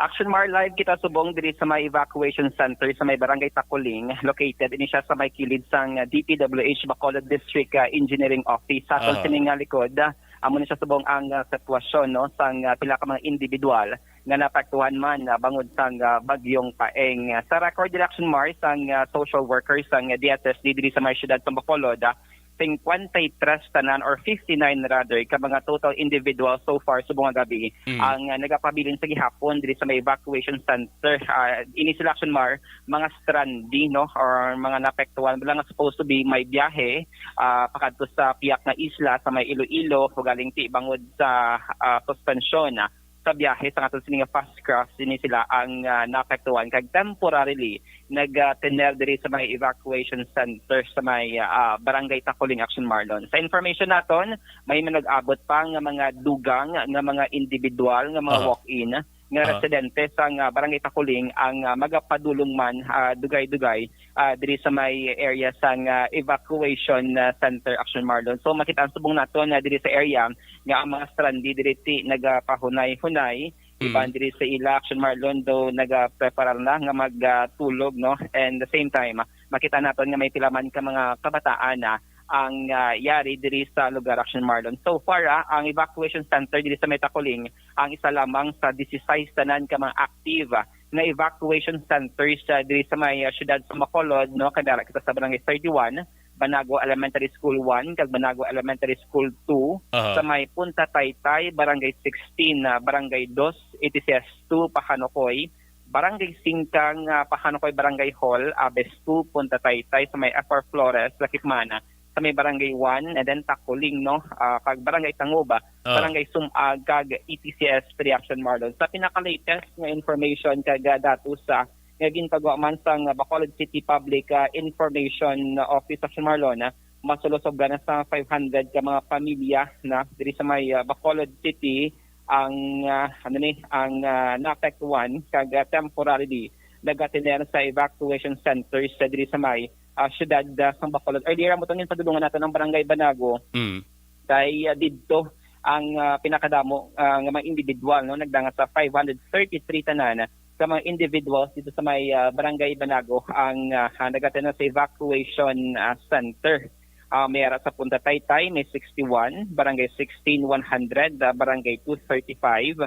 Action Mar, live kita subong diri sa may evacuation center sa may Barangay Takuling. Located ini siya sa may kilid sang, uh, D P W H Bacolod District, uh, Engineering Office. Sa aton Ah. sining nga likod, uh, amo ni siya subong ang, uh, sitwasyon, no, sang, uh, pila ka mga individual nga naapektuhan man, uh, bangod sang, uh, Bagyong Paeng. Uh, sa record diri, Action Mar, sang, uh, social workers sang, uh, D S S D diri sa may siyudad sa Bacolod, uh, cincuenta y tres tanan or fifty-nine rather ka mga total individual so far subong nga gabi Mm. ang, uh, nagapabilin sa gihapon diri sa may evacuation center. Uh, ini sila, Action Mar, mga strandee, no, or mga naapektuhan, wala nga supposed to be may biyahe, ah, pakadto sa piyak nga isla sa may Iloilo, ugaling ti bangod sa, ah, suspension, ah, sa biyahe sa aton sini nga fast craft, sini sila ang, ah, naapektuhan kag temporarily nag, ah, tener diri sa may evacuation center sa may, ah, Barangay Takuling, Action Marlon. Sa information naton, may nag-abot pa nga mga dugang nga mga individual nga mga Aha. walk-in nga Aha. residente sang, ah, Barangay Takuling ang, ah, magapadulong man, ah, dugay-dugay, ah, diri sa may area sang, ah, evacuation, ah, center, Action Marlon. So, makita ang subong nato na diri sa area nga ang mga strandee diri ti nagapahunay-hunay, Mm. iban diri sa ila, Action Marlon, do nagapreparar na nga mag, ah, tulog, no? And the same time, ah, makita naton nga may pila man ka mga kabataan na ang, ah, yari diri sa lugar, Action Marlon. So far, ah, ang evacuation center diri sa may Takuling ang isa lamang sa disisais tanan ka mga active, ah, nga evacuation centers, ah, diri sa may, ah, siyudad sa Bacolod, no? Kay ara kita sa Barangay thirty-one, Banago Elementary School one kag Banago Elementary School two, Aha. sa may Punta Taytay, Barangay sixteen, ah, Barangay two, E T C S two, Pahanukoy, Barangay Singkang, ah, Pahanukoy Barangay Hall, Abes two, Punta Taytay, sa may F R Flores, Lakip man, ah, sa may Barangay one, and then Takuling, no? Ah, kag Barangay Tanguba, Ah. Barangay Sumag, kag E T C S three, Action Marlon. Sa pinaka-latest nga information kag, ah, datos, ah, nga ginpagawa man sang Bacolod City Public, ah, Information Office, Action Marlon, ah, mas ulo sobra na sa five hundred ka mga pamilya na diri sa may, ah, Bacolod City ang, ah, ano ni, ang, ah, naapektuhan kag, ah, temporarily nagatener sa evacuation centers sa diri sa may, ah, siyudad, ah, sang Bacolod. Earlier, amo tong ginpadulungan nato ang Barangay Banago. Mm. Kay, ah, didto ang, ah, pinakadamo, ah, nga mga individual, no, nagdangat sa five hundred thirty-three tanan ka mga individuals dito sa may, ah, Barangay Banago ang, ah, ah, nagatener sa evacuation, ah, center. Ah, may ara sa Punta Taytay, may sixty-one, Barangay sixteen, one hundred, ah, Barangay two thirty-five.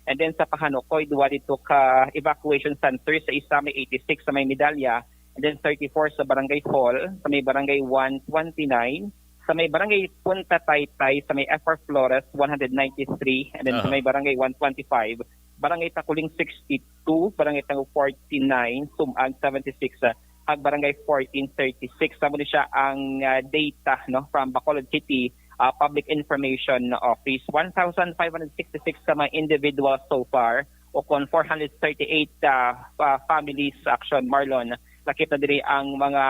And then sa Pahanukoy, duwa dito ka evacuation center, sa isa may eighty-six sa may Medalla, and then thirty-four sa Barangay Hall, sa may Barangay one twenty-nine, sa may Barangay Punta Taytay, sa may F R Flores, one hundred ninety-three, and then sa Aha. may Barangay one twenty-five, Barangay Takuling sixty-two, Barangay Tango forty-nine, Sumag seventy-six, ah, kag Barangay fourteen thirty-six. Amo ni siya ang, ah, data, no, from Bacolod City, ah, Public Information Office. One thousand five hundred sixty-six ka mga individuals so far, o kon four hundred thirty-eight, ah, pa-, families, Action Marlon, lakip na diri ang mga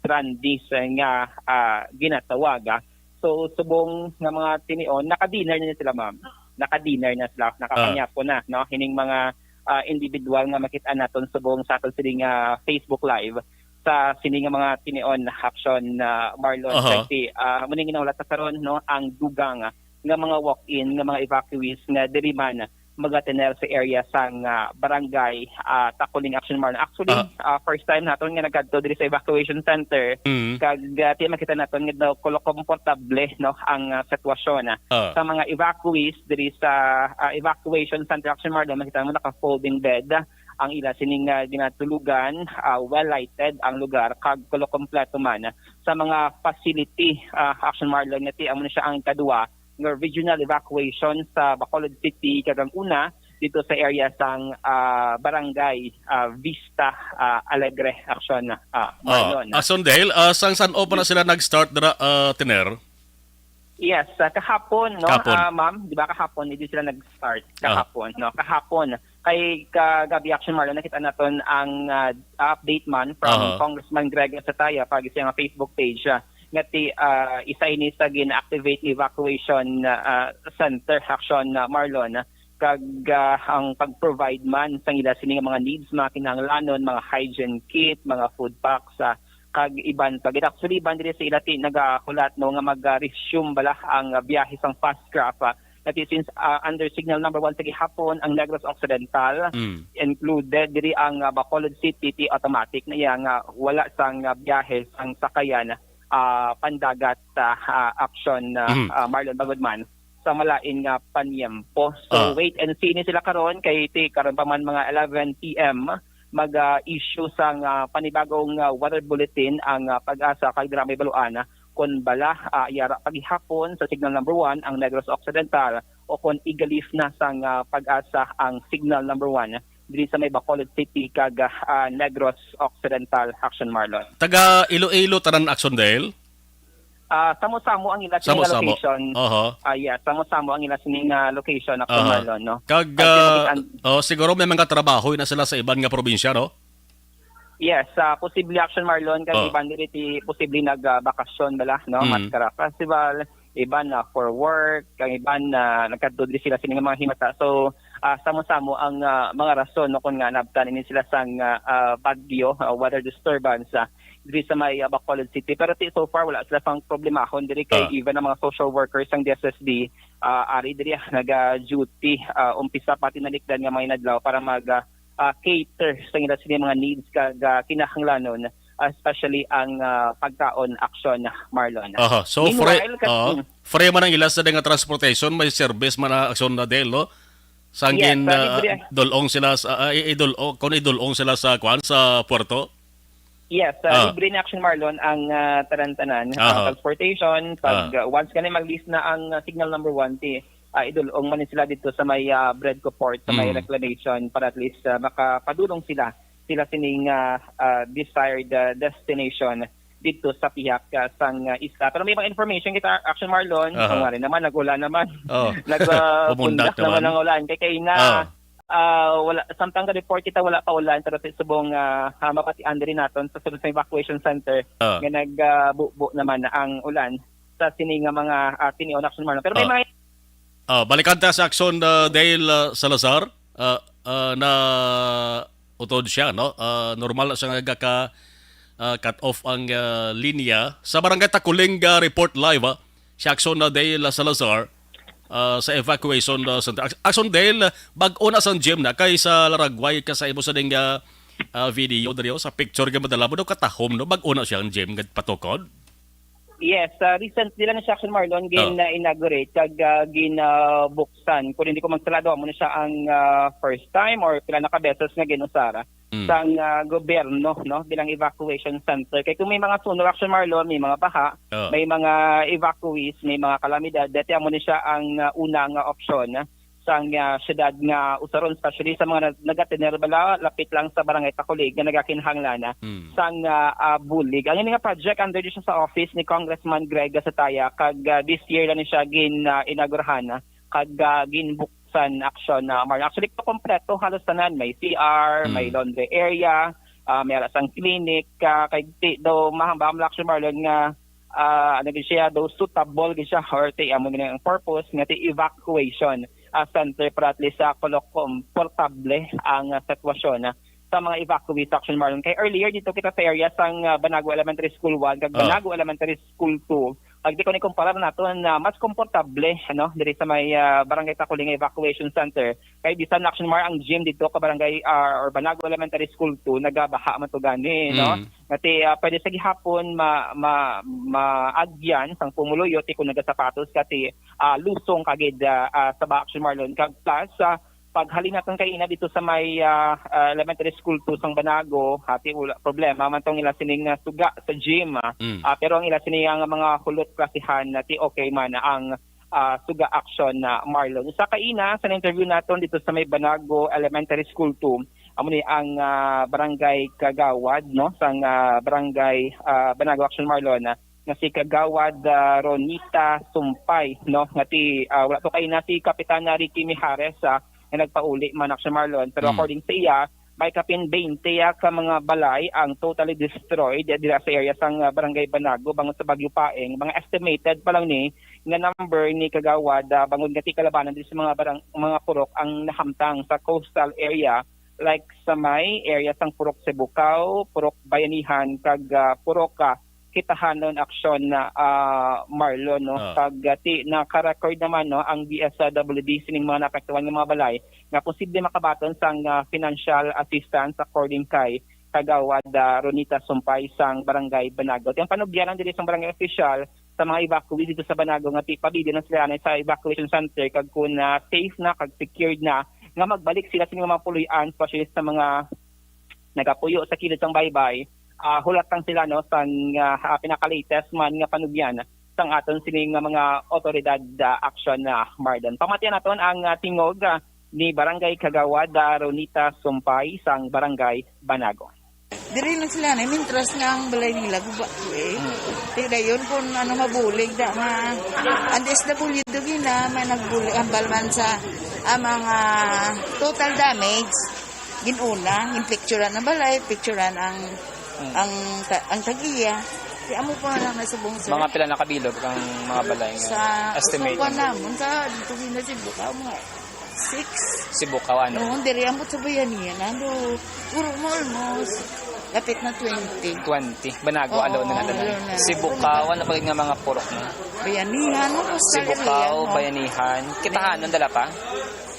strandees nga, ah, ginatawag, ah. So, subong nga mga tinion, naka-dinner na sila, ma'am. Naka-dinner na sila, Ah. nakapanyapon na, no? Hining mga, ah, individual nga makita naton subong sa aton sini nga Facebook Live sa sini nga mga tinion, Action, ah, Marlon. Aha. Kasi, ah, muna nga nahulat sa karon, no, ang dugang nga mga walk-in, nga mga evacuees nga diri man magatener sa area sang, ah, barangay, ah, Takuling, Action Marlon. Actually, Ah. ah, first time naton nga nagkadto diri sa evacuation center. Mm. Kag, ah, ti makita naton nga daw kulo komportable, no, ang, ah, sitwasyon, ah. Ah. Sa mga evacuees diri sa, ah, evacuation center, Action Marlon, makita mo naka-folding bed ang ila sining, ah, ginatulugan, ah, well lighted ang lugar kag kulo kompleto man sa mga facility, ah, Action Marlon, nga ti amo na siya ang kadua nga regional evacuation sa Bacolod City, kag ang una dito sa area sang, ah, barangay, ah, Vista, ah, Alegre, Action, ah, Ah, Marlon. Action Dale, ah, sang san-o pa na sila nag-start dira, ah, Tener? Yes, ah, kahapon, no? Kahapon. Ah, ma'am, di ba kahapon, hindi sila nag-start Ah. kahapon, no? Kahapon. Kay kagabi, Action Marlon, nakita naton ang, ah, update man from Aha. Congressman Greg Sataya pag sa iyang Facebook page, ah, nga ti, ah, isa ini sa gin-activate nga evacuation, ah, center, Action, ah, Marlon, kag, ah, ang pag-provide man sa ila sini nga mga needs, mga kinahanglanon, mga hygiene kit, mga food packs, ah, kag iban pa gid. Actually, iban diri sa ila ti nagahulat, no, nga mag-resume bala ang, ah, biyahe sang fast craft, ah, nga ti since, ah, under signal number one sa gihapon ang Negros Occidental, Mm. included diri ang, ah, Bacolod City, ti automatic na iya nga wala sang, ah, biyahe sang sakayan, ah, pandagat, ah, ah, Action, ah, Mm. ah, Marlon, bangod man sa malain nga panyempo. So, Ah. wait and see ni sila karon, kay ti karon pa man mga eleven P M, mag, ah, issue sang, ah, panibagong, ah, weather bulletin ang, ah, PAGASA, kag dira may baluan, ah, kon bala, ah, yara pa gihapon sa signal number one ang Negros Occidental, o kon iga-lift na sang, ah, PAGASA ang signal number one diri sa may Bacolod City kag, ah, Negros Occidental, Action Marlon. Taga Iloilo tanan, Action Dale? Ah, samo-samo ang ila sini nga Samo-samo. location. Oho. Ah, yeah, samo-samo ang ila sini nga location, Action Aha. Marlon, no? Kag, Kag ah, kinakit-an- oh, siguro may mga trabaho na sila sa iban nga probinsya, no? Yes, ah, posible, Action Marlon, kag Oh. iban diri ti posible nag, ah, bakasyon bala, no? Mm. Maskara Festival, iban na for work, kag iban na nagkadto diri sila sini nga mga himata. So, ah, samo-samo ang, ah, mga rason, no, kung nga naabtan ini sila sang, ah, ah, bagyo, ah, weather disturbance, ah, diri sa may, ah, Bacolod City. Pero ti so far, wala sila pang problemahon diri kay Ah. even ang mga social workers sang D S S D, ah, ari diri, ah, naga-duty, ah, umpisa pa tinalikdan nga mga inadlaw para mag, ah, ah, cater sa ila sini mga needs kag, ah, kinahanglanon, ah, especially ang, ah, pagkaon, Action, Marlon. Aha. So, Meanwhile, free, kat-, ah, mm. free man ang ila sa nga transportation, may service man ang Action na Dale, no? Sangin, Yes, ah, ah, libre. dulong sila sa, ah, i-, idulong, kung idulong sila sa, kwan, sa puerto? Yes, uh, Ah. libre na, Action Marlon, ang, uh, tanan-tanan. Aha. Uh, transportation, pag, Ah. uh, once gani mag-list na ang, uh, signal number one, ti, uh, idulong man sila dito sa may, uh, Bread Port, sa may Hmm. reclamation, para at least, uh, makapadulong sila, sila sining, uh, uh, desired, uh, destination dito sa pihak, uh, sang, uh, isla. Pero may mga information kita, Action Marlon, Aha. kung nga rin naman, nag-ulan naman. Oh. Nag, uh, Pumundak pundak naman naman. ang ulan. Kay kaina, Ah. ah, wala, samtang ga-report kita, wala pa ulan, pero sa subong, ah, ah, mabatian diri naton sa sulod sa evacuation center Ah. nga nag, ah, bubo naman ang ulan sa sini nga mga, ah, tinion, Action Marlon. Pero may Ah. mga Ah, balikan ta sa Action, ah, Dale, ah, Salazar. Ah, ah, na utod siya, no? Ah, normal na siya nga gaka, ah, cut off ang, ah, linya. Sa Barangay Takuling, ah, report live, ah, si Action, ah, Dale, ah, Salazar, ah, sa evacuation, ah, center. Action Dale, bag-o na sang gym na kay sa Laragway ka sa imo sa ding, ah, ah, video diri, oh, sa picture nga madala mo daw katahom, no? Bag-o na siya ang gym nga patukod. Yes, ah, recently lang siya, Action Marlon, gin, Oh. ah, inaugurate kag, ah, gin, ah, buksan. Kung hindi ko magsalado, amo na siya ang, ah, first time or pila na ka beses nga ginusara Mm. sang, ah, gobyerno, no, bilang evacuation center. Kay kung may mga sunog, Action Marlon, may mga baha, Oh. may mga evacuees, may mga kalamidad, dati amo ni siya ang, ah, una nga opsyon, ah, sang, ah, syudad nga usaron, especially sa mga nag-, nagatener bala lapit lang sa Barangay Takulig nga nagakinahanglan, ah, Mm. sang, ah, ah, bulig. Ang ini nga project under di siya sa office ni Congressman Greg Gasataya, kag, ah, this year lang ni siya gin, ah, inaugurahan, ah, kag, ah, ginbuksan, Action, ah, Marlon. Actually, kompleto halos tanan. May C R, may Mm. laundry area, ah, may ara sang clinic, ah, kay ti daw mahambal, Action Marlon, nga, ah, ano gid siya, daw suitable gid siya, or ti amo gid ang purpose nga ti evacuation, ah, center para at least, ah, kolo-, komportable ang, ah, sitwasyon, ah, sa mga evacuees, Action Marlon. Kay earlier dito kita sa area sang, ah, Banago Elementary School one kag Ah. Banago Elementary School two, pag di ko ni kumparar nato na mas komportable, ano, diri sa may, ah, Barangay Takuling Evacuation Center. Kay bisan, Action Mar, ang gym dito ka barangay, ah, or Banago Elementary School two, nagabaha man to gani, no? Mm. Nga ti, ah, pwede sa gihapon ma-, ma-, maagyan sang pumuluyo ti kung nagasapatos ka ti, ah, lusong kagid, ah, ah, sa ba, Action Marlon. Kag plus, ah, paghalin naton kay ina dito sa may, ah, ah, elementary school two sang Banago, hati wala problema man tong ila sining, ah, suga sa gym, ah. Mm. Ah, pero ang ila sini ang mga hulot klasihan na ti okay man ang, ah, suga, Action na Marlon. Usa ka ina sa interview naton dito sa may Banago Elementary School two, amo ni ang, ah, barangay kagawad, no, sang, ah, barangay, ah, Banago, Action Marlon, ah, nga si Kagawad, ah, Ronita Sumpay, no, nga ti, ah, wala to kay na si Kapitan, ah, Ricky Mijares, ah, nga nagpauli man, Action Marlon. Pero Mm. according sa iya, may kapin twenty, ah, ka mga balay ang totally destroyed, ah, dira sa area sang, ah, Barangay Banago bangod sa Bagyo Paeng. Mga estimated pa lang ni nga number ni Kagawad, ah, bangod nga ti kalabanan diri sa mga barang-, mga purok ang nahamtang sa coastal area, like sa may area sang Purok Sibukaw, Purok Bayanihan, kag, ah, Purok, ah, Kitahanon, Action na, ah, Marlon, no? Ah. Kag, ah, ti, naka-record naman, no, ang D S W D sining mga naapektuhan nga mga balay nga posible makabaton sang, ah, financial assistance, according kay Kagawad, ah, Ronita Sumpay sang Barangay Banago. Ti ang panugyanan diri sang barangay official sa mga evacuees dito sa Banago nga ti pabilin na sila anay sa evacuation center kag kung, ah, safe na kag secured na nga magbalik sila sa mga puloy-an, especially sa mga nagapuyo sa kilid sang baybay, ah, hulat lang sila, no, sang, ah, pinaka-latest man nga panugyan sang aton sini nga mga otoridad, ah, action na, Marlon. Pamatian naton ang, ah, tingog, ah, ni Barangay Kagawad, ah, Ronita Sumpay sang Barangay Banago. Diri lang sila na, mintras nga ang balay nila guba ko eh. Hmm. Ti dayon kung ano mabulig da nga, ang D S W D gina, may nagbulig, hambal man sa, ah, mga total damage. Ginuna, ginpicturan ang balay, picturan ang, Hmm. ang ta-, ang tagiya. Di amo pa lang na subong, sir. Mga pila nakabilog ang mga balay nga Sa, estimate sa mo? Namon, sa dito gina Sibukaw, mga six. Sibukaw, ano? Oo, diri ambot sa Bayanihan, ano, puro mo almost, lapit na twenty. Twenty. Banago, Oo, alo na nga tanan. Alo na. Sibukaw, ano pa nga mga purok mo? Bayanihan, no? Coastal Sibukaw, area, no? Bayanihan. Kitahanon, dala pa?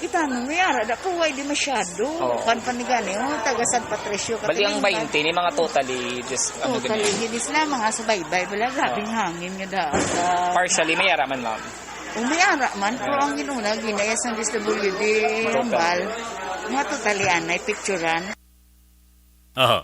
Kita no, may ara da po, way di masyado. Oo. Kan panigani, oh, taga San Patricio, Bali ang Catalina. Twenty ni mga totally, just, ano, Totally, ganyan. Hindi sila mga subaybay. Wala, grabing Oo. hangin nga da. Sa Partially, may ara man, ma'am. Oh, may ara man, pero Oo. ang ginuna, ginaya sa D S W D, Total. Hambal. Mga totally, anay, picturean. Aha.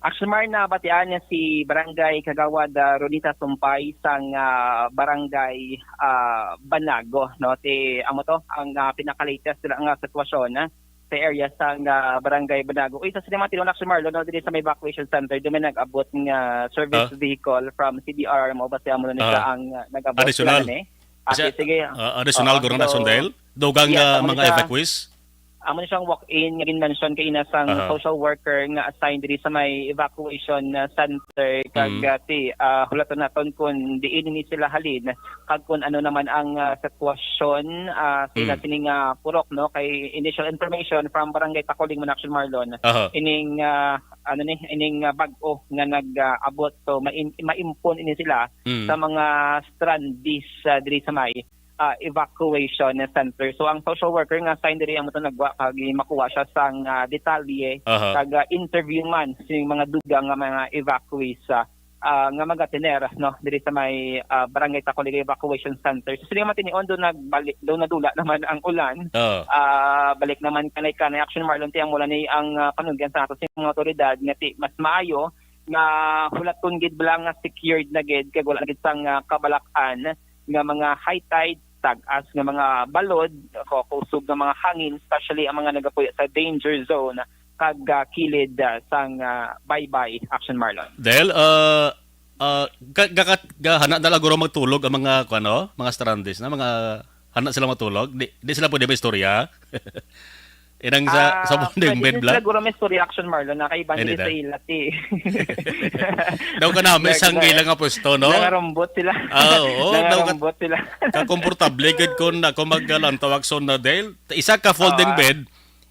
Actually, Mar, nabatian niya si Barangay Kagawad, ah, Ronita Sumpay sang, ah, Barangay, ah, Banago, no? Ti, amo to, ang, ah, pinaka-latest nila nga sitwasyon, ah, sa area sang, ah, Barangay Banago. Uy, sa sinima, tinuon, actually, Marlon, no, diri sa may evacuation center, doon may nag-abot nga service Ah? vehicle from C D R, mo ba siya mo na siya Ah. ang, ah, nag-abot Additional? sila, eh. Ah, Siya, sige. ah, additional, Oo, Gordon so, Action Dale? Dugang, yes, ah, amo mga na siya. evacuees? Amo na siyang walk-in nga gin-mention kay ina sang Aha. social worker nga assigned diri sa may evacuation, ah, center kag, Mm. ah, ti, ah, hulaton naton kung diin ni sila halin kag kung ano naman ang, ah, sitwasyon, ah, sa ila Mm. sini nga purok, no, kay initial information from Barangay Takuling, Manaction Marlon, Aha. ining, ah, ano ni, ining, ah, bag-o nga nag-abot, so main-, maimpon ini sila Mm. sa mga strandees, ah, diri sa may ah, evacuation center. So, ang social worker nga assigned diri amo to nagwa kag makuha siya sang, ah, detalye Aha. kag, ah, interview man sing mga dugang nga mga evacuees, ah, ah, nga magatener, no, diri sa may, ah, Barangay Takuligay Evacuation Center. So, sila man tinion, do nagbalik, do nadula naman ang ulan. Oo. Ah, balik naman kanay-kanay. Action, Marlon, ti ang mula ni ang, ah, panugyan sa ato sa mga otoridad nga ti mas maayo nga hulaton gid bala nga secured na gid kag wala na gid sang, ah, kabalak-an nga mga high tide, tag-as nga mga balod, o kusog nga mga hangin, especially ang mga nagapuyo sa danger zone kag, ah, kilid, ah, sang, ah, baybay, Action Marlon. Dahil, ah, ah, ga-, ga-, ga-, hana na lang guro magtulog ang mga, kuwan, no? Mga strandees na, mga hana sila matulog. Di, di sila pwede maistorya. Inang sa, Ah, sa bonding pwede bed din bla? sila guro may story, Action Marlon, na kaiba Hindi nila na. sa ila, ti. Daw ka namin Nag-, sang na-, ila nga pwesto, no? nangarumbot sila. Ah, oo, daw ka-, Nangarumbot sila. kakomportable gid kun ako maglantaw, Action, na dahil isa ka folding Ah. bed,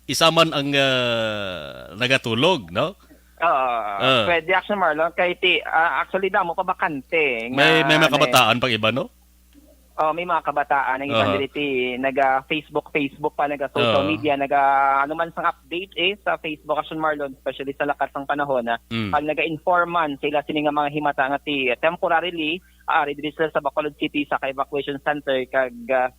isa man ang, ah, nagatulog, no? Oo, Ah. pwede, Action Marlon. Kay ti, ah, actually, damo pa bakante May, nga may mga na- kabataan pang iba, no? Oh, may mga kabataan ang iban Aha. diri ti naga Facebook, Facebook pa, naga social Oo. media, naga ano man sang update, eh, sa Facebook, Action Marlon, especially sa lakat sang panahon, ah, Mm. pag naga-inform man sa ila sini nga mga himata nga ti temporarily, ah, ari diri sila sa Bacolod City sa ka-evacuation center kag, ah,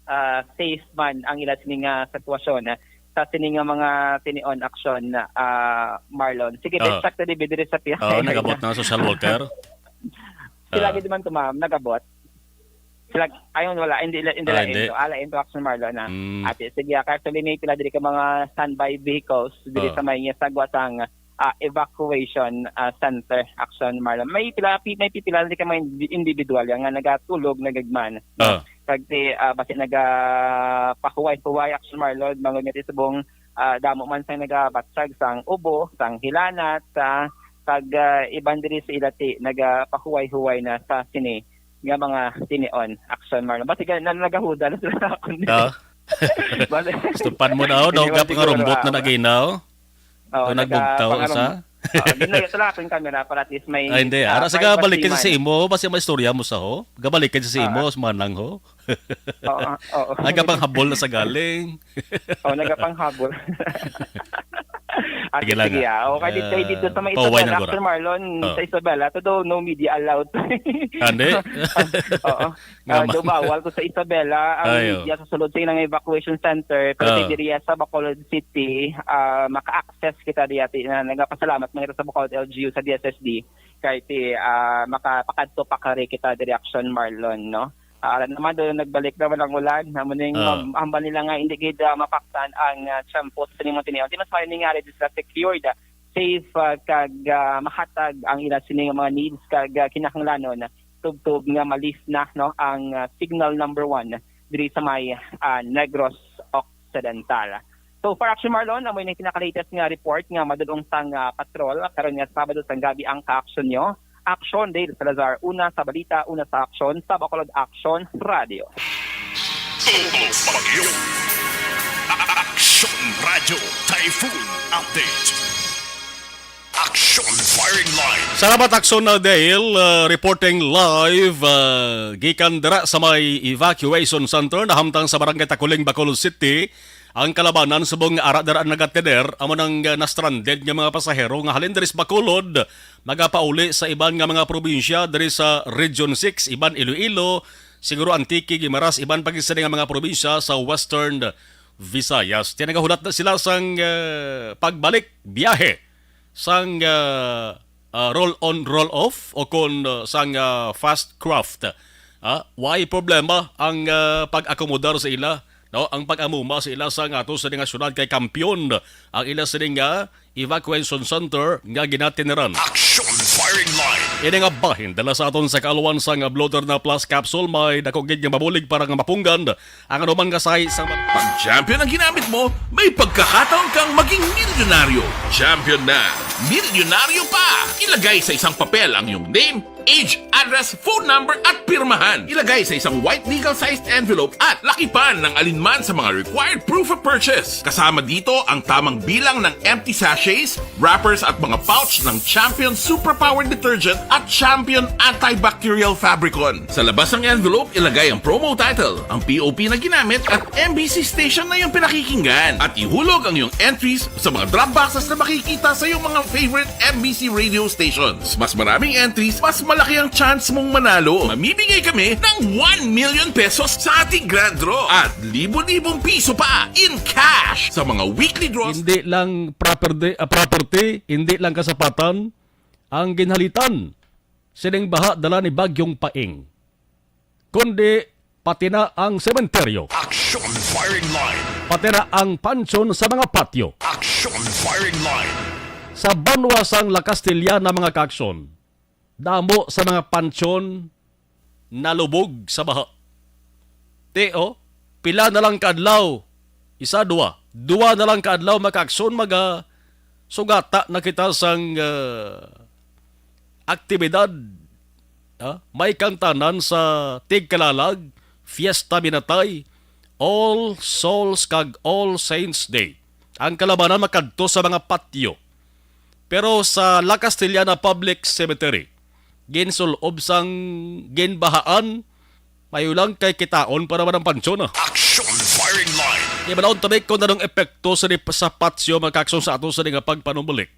ah, safe man ang ila sini nga sitwasyon, ah, sa sini nga mga tinion, Action, ah, Marlon. Sige, Oo. best fact na di diri sa piya. Oo, nagabot na ang social worker. Sila Ah. gid man to, ma'am, nagabot. Sila, ayun, wala, hindi, hindi Ah, lain hindi. to. Ah, lain to, Action Marlon, na. Mm. Ate, sige, ah, actually, may pila diri ka mga standby vehicles diri Ah. sa may sagwa sang, ah, evacuation, ah, center, Action Marlon. May pila, pi-, may pipila diri ka mga indi-, individual yan nga nagatulog, nagagman. Ah. Kag ti, ah, basi nagapahuway-huway, Action Marlon, bangod nga ti subong, ah, damo man sang nagabatsag sang ubo, sang hilanat, ah, kag, ah, iban diri sa ila ti nagapahuway-huway na sa sini nga mga tinion, Action Marlon. Basi ka na nagahuda na sila sa akon. Ah. Bale, Gusto pan mo na, oh, daw hindi ka man siguro, pangarumbot na ah, naginaw. Oh, Ito nagbugtaw, nagapangarum-, sa? Oh, ginayo sa akong camera para at least may, Ay, hindi. ah, Ara, sa privacy gabalik ka sa man. imo, basi may istorya mo sa ho. Gabalik ka sa Ah. imo, sa manang ho. Oo, oo. Nagapanghabol na sa galing. Oh, nagapanghabol. Ate, Sige lang, sige, ah. ah. Oh, kay dito, Ah, dito sa may pauway Isabela, na gura. After Marlon, Oh. sa Isabela, to daw, no media allowed. Ah, hindi? Oo. Nga Ah, man. daw bawal to sa Isabela ang Ay, oh. media sa sulod sa ilang evacuation center, pero Ah. kay diriya sa Bacolod City, ah, maka-access kita diya ti-, na nagapasalamat man kita sa Bacolod L G U sa D S S D kay ti, ah, makapakadto pa kari kita diri, Action Marlon, no? Ah, alam naman, doon nagbalik naman ang ulan. Amo ning Ah. mam-, hambal nila nga hindi gid, ah, mapaktan ang, ah, tiyempo sa sinimong tinion. Di mas maayo ni nga ari sila secured, ah, safe, ah, kag, ah, mahatag ang ila sini nga mga needs kag, ah, kinahanglanon tubtob nga ma-lift na, no, ang, ah, signal number one diri sa may, ah, Negros Occidental. So, for Action Marlon, amo ni pinaka-latest nga report nga madulong sang, ah, patrol karon nga Sabado sang gabi ang ka-action nyo. Action, Dale Salazar, una sa balita, una sa aksyon, sa Bacolod Action Radio. Todos Bagyo. Action Radio Typhoon Update. Action Firing Line. Salamat, Action, uh, Dale. Uh, reporting live, uh, gikan dira sa may evacuation center nahamtang sa Barangay Takuling, Bacolod City. Ang kalabanan subong nga ara dira nagatener amo nang, uh, na-stranded nga mga pasahero nga halin diri sa Bacolod, magapauli sa iban nga mga probinsya diri sa Region six, iban Iloilo, siguro Antique, Guimaras, iban pa gid sila nga mga probinsya sa Western Visayas. Ti nagahulat na sila sang, uh, pagbalik biyahe sang, ah, ah, roll on, roll off o kon, ah, sang, ah, fast craft. Ah, way problema ang, ah, pag-akomodar sa ila, no? Ang pag-amuma sa ila sang ato sa nga syudad kay kampiyon ang ila sini nga evacuation center nga ginatineran. Action Firing Line. Ini nga bahin dala sa aton sa kaalwan sang Blotter na Plus Capsule. May dako gid nga mabulig para nga mapunggan ang anuman nga sahi sa Pag champion ang ginamit mo, may pagkakataon kang maging milyonaryo. Champion na, milyonaryo pa! Ilagay sa isang papel ang iyong name, age, address, phone number, at pirmahan. Ilagay sa isang white legal-sized envelope at lakipan ng alinman sa mga required proof of purchase. Kasama dito ang tamang bilang ng empty sachets, wrappers, at mga pouch ng Champion Superpower Detergent at Champion Antibacterial Fabricon. Sa labas ng envelope, ilagay ang promo title, ang P O P na ginamit, at M B C station na iyong pinakikinggan. At ihulog ang iyong entries sa mga drop boxes na makikita sa iyong mga favorite M B C radio stations. Mas maraming entries, mas malaki ang chance mong manalo. Mamimigay kami ng one million pesos sa ating grand draw at libo-libong piso pa in cash sa mga weekly draws. Hindi lang property, ah, property, hindi lang kasapatan ang ginhalitan sining baha dala ni Bagyong Paeng, kundi pati na ang sementeryo, Action Firing Line. Pati na ang pansyon sa mga patyo. Action Firing Line. Sa banwa sang La Castellana, mga kaaksyon, damo sa mga pansyon nalubog sa baha. Ti, oh, pila na lang ka adlaw? Isa, duwa. Duwa na lang ka adlaw, mga kaaksyon, maga sugata na kita sang, ah, aktibidad. Ah, may kantanan sa Tigkalalag, Fiesta Minatay, All Souls kag All Saints Day. Ang kalabanan makadto sa mga patyo. Pero sa La Castellana Public Cemetery, ginsul-ob sang ginbahaan, mayo lang kay kitaon pa naman ang pansyon, ah. Action Firing Line. Di ba naon tabi kung anong epekto sa di-, sa patyo, mga kaaksyon, sa ato sa di nga pagpanumbalik?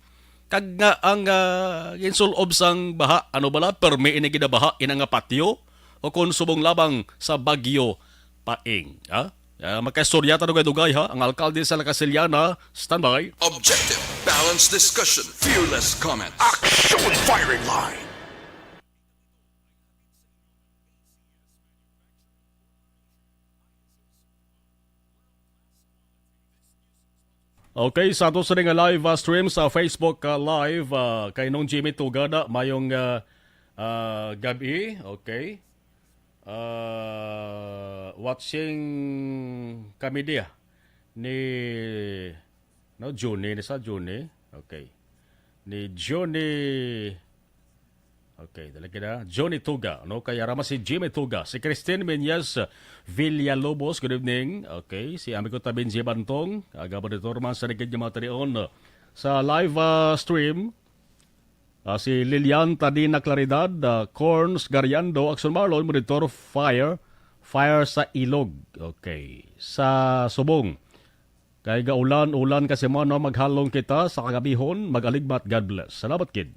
Kag nga ang, ah, ginsul-ob sang baha, ano bala, permi ini ginabaha, ina nga patyo? O kung subong lamang sa Bagyo Paeng, ha? Ah, magkaistorya ta dugay-dugay, ha? Ang alkalde sa La Castellana, standby. Objective, balanced discussion, fearless comment. Action Firing Line. Okay, sa ato sa nga live, ah, stream sa Facebook, ah, Live, ah, kay Nong Jimmy Tugada, mayong, ah, ah, gabi. Okay. Ah, watching kami diya ni, no, Juni, ni sa Juni. Okay. Ni Juni. Okay, dali kita. Johnny Tuga, no? Kay ara man si Jimmy Tuga, si Christine Menyes Villalobos, good evening. Okay, si amigo ta Benji Bantong, aga monitor man sa ligid nga mga talion, uh, sa live, uh, stream. Uh, si Lilian Tadina Claridad, uh, Corns Gariando, Action Marlon, monitor fire, fire sa Ilog. Okay, sa Subong. Kay gaulan-ulan kasi mo, no, maghalong kita sa kagabihon, mag-aligmat. God bless. Salamat, kid.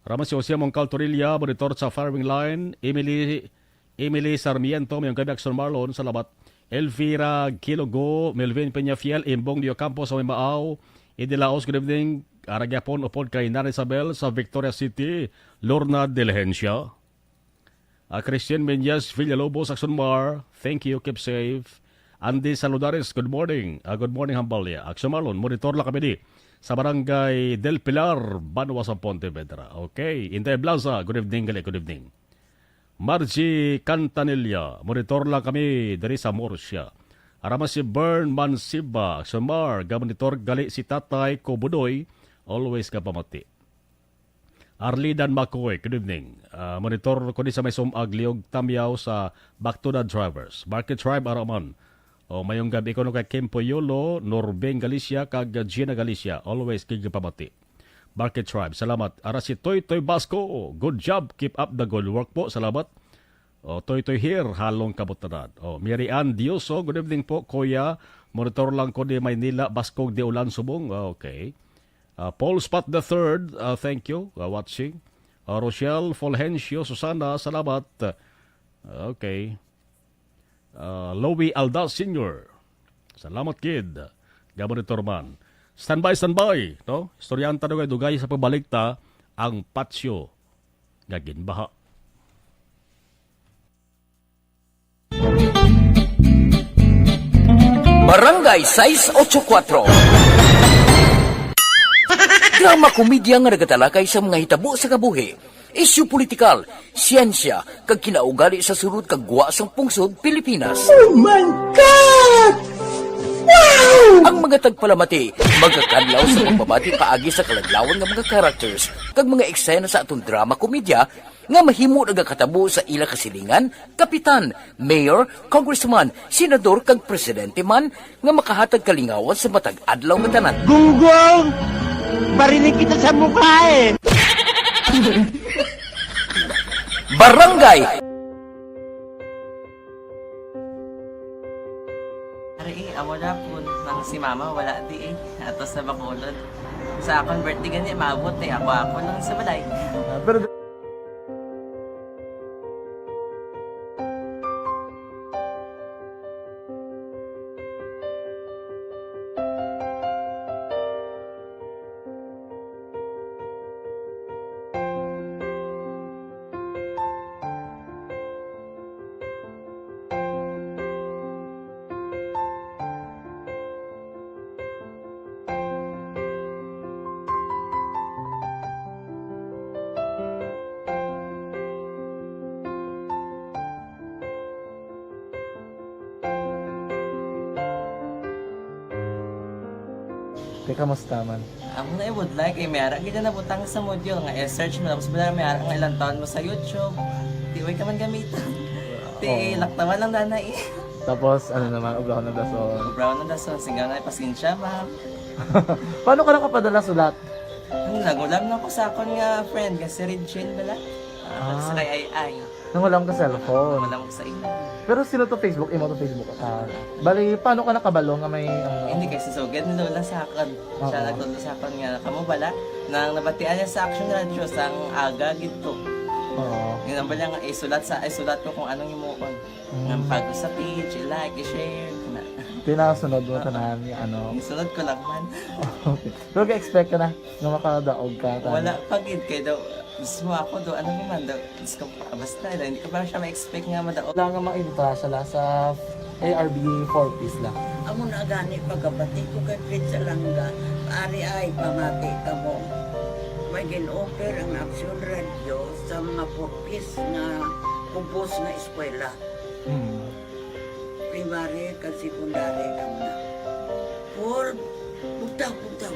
Rama si Jose Mongcal Torilla, monitor sa firing line. Emily, Emily Sarmiento, mayong gabi, Action Marlon. Salamat. Elvira Quilogo, Melvin Peñafiel, Imbong Diocampo sa Maybao. Idilaos, good evening. Aragyapon, upod kay Nana Isabel sa Victoria City. Lorna Diligencia. Ah, Christian Menyes Villalobos, Action Mar, thank you, keep safe. Andy Saludares, good morning. Ah, good morning, Hambalya. Action Marlon, monitor lang kami di sa Barangay Del Pilar, Banwa sa Pontevedra. Okay, Inday Blaza, good evening, gali, good evening. Margie Cantanilla, monitor lang kami diri sa Murcia. Arama si Bern Mansiba, Action Mar, ga monitor gali si Tatay Kubudoy, always ka pamati. Arlidan Macoy, good evening. Ah, monitor ko di sa may sum-, Agliog Tamyaw sa Baktuda Drivers. Market Tribe, ara man. O, mayong gabi ko no kay Kim Poyolo, Norbeng Galicia, kag Gina Galicia. Always kigpamati. Market Tribe, salamat. Ara si Toy Toy Basco, good job. Keep up the good work po. Salamat. O, Toy Toy here, halong kabutanan. O, Mary Ann Dioso, good evening po, Kuya. Monitor lang ko di Maynila, Baskog, di ulan, Subong. Okay. Ah, Paul Spot the third, ah, thank you, ah, watching. Ah, Rochelle Fulgencio Susana, salamat. Ah, okay. Ah, Louie Alda Senior, salamat, kid. Gamonitor man. Standby, standby, no? Istoryahan ta dugay-dugay sa pagbalik ta ang patio nga ginbaha. Barangay sais ocho kuwatro. Drama komedya nga nagatalakay sa mga hitabo sa kabuhi, isyu politikal, siyensya, kag kinaugali sa sulod kag gwa sang pungsod Pilipinas. Oh my God! Wow! Ang mga tagpalamati magakadlaw sa pagbabati paagi sa kaladlawan nga mga characters kag mga eksena sa aton drama komedya nga mahimo nagakatabo sa ila kasilingan, kapitan, mayor, congressman, senador, kag presidente man nga makahatag kalingawan sa matag adlaw nga tanan. Gunggong! Barinig kita sa mukha eh! Barangay! Ari eh, amo na po nang si mama wala di eh. Ato sa Bacolod. Sa akong birthday gani, maabot eh. Ako-ako lang sa balay. Ah, pero Te, kamusta man? Amo na ibudlay kay may ara gid na nabutang sa module nga i-search mo, tapos wala may ara nga ilang taon mo sa YouTube. Di way ka man gamiton. Ti Oo. Laktawan lang dana eh. Tapos, ano naman, ubrahon ng dason. Ubrahon ng dason, singgaw na pasensya, ma'am. Paano ka nakapadala sulat? Ano, nagulam na ko sa akon nga friend, nga si Regine bala. Ah, Ah. Sa kay Ay Ay. Nangulam ka cellphone? Nangulam ko sa imo. Pero sino to Facebook? Imo to Facebook? Ah, bali, paano ka nakabalo nga may, ano? Hindi, kay si Sugad ni Lola sa akon. Oo. Siya nagtudlo sa akon nga, kamo bala, nang nabatian niya sa Action Radio, sang aga gid to. Oo. Yun ang bala nga, isulat sa, isulat ko kung anong himuon. Mm. Nga pag sa page, i-like, i-share, na. Pinasunod mo Oo. tanan, yung ano. Isunod ko lang man. Okay. Pero ga-expect ka na nga makadaog ka, tama? Wala pa gid, kay daw, mismo ako daw, ano naman daw, Diyos ko, ah, basta, daw, hindi ko pa siya ma-expect nga madaog. Wala nga ma-entra siya la sa A R B four Ps la. Amo na gani pagkabati ko kay Fred Salanga, ari ay pamati kamo. May gin-offer ang Action Radio sa mga four Ps nga kubos nga eskwela. Hmm. Primary kag secondary kamo na. Paul, bugtaw, bugtaw.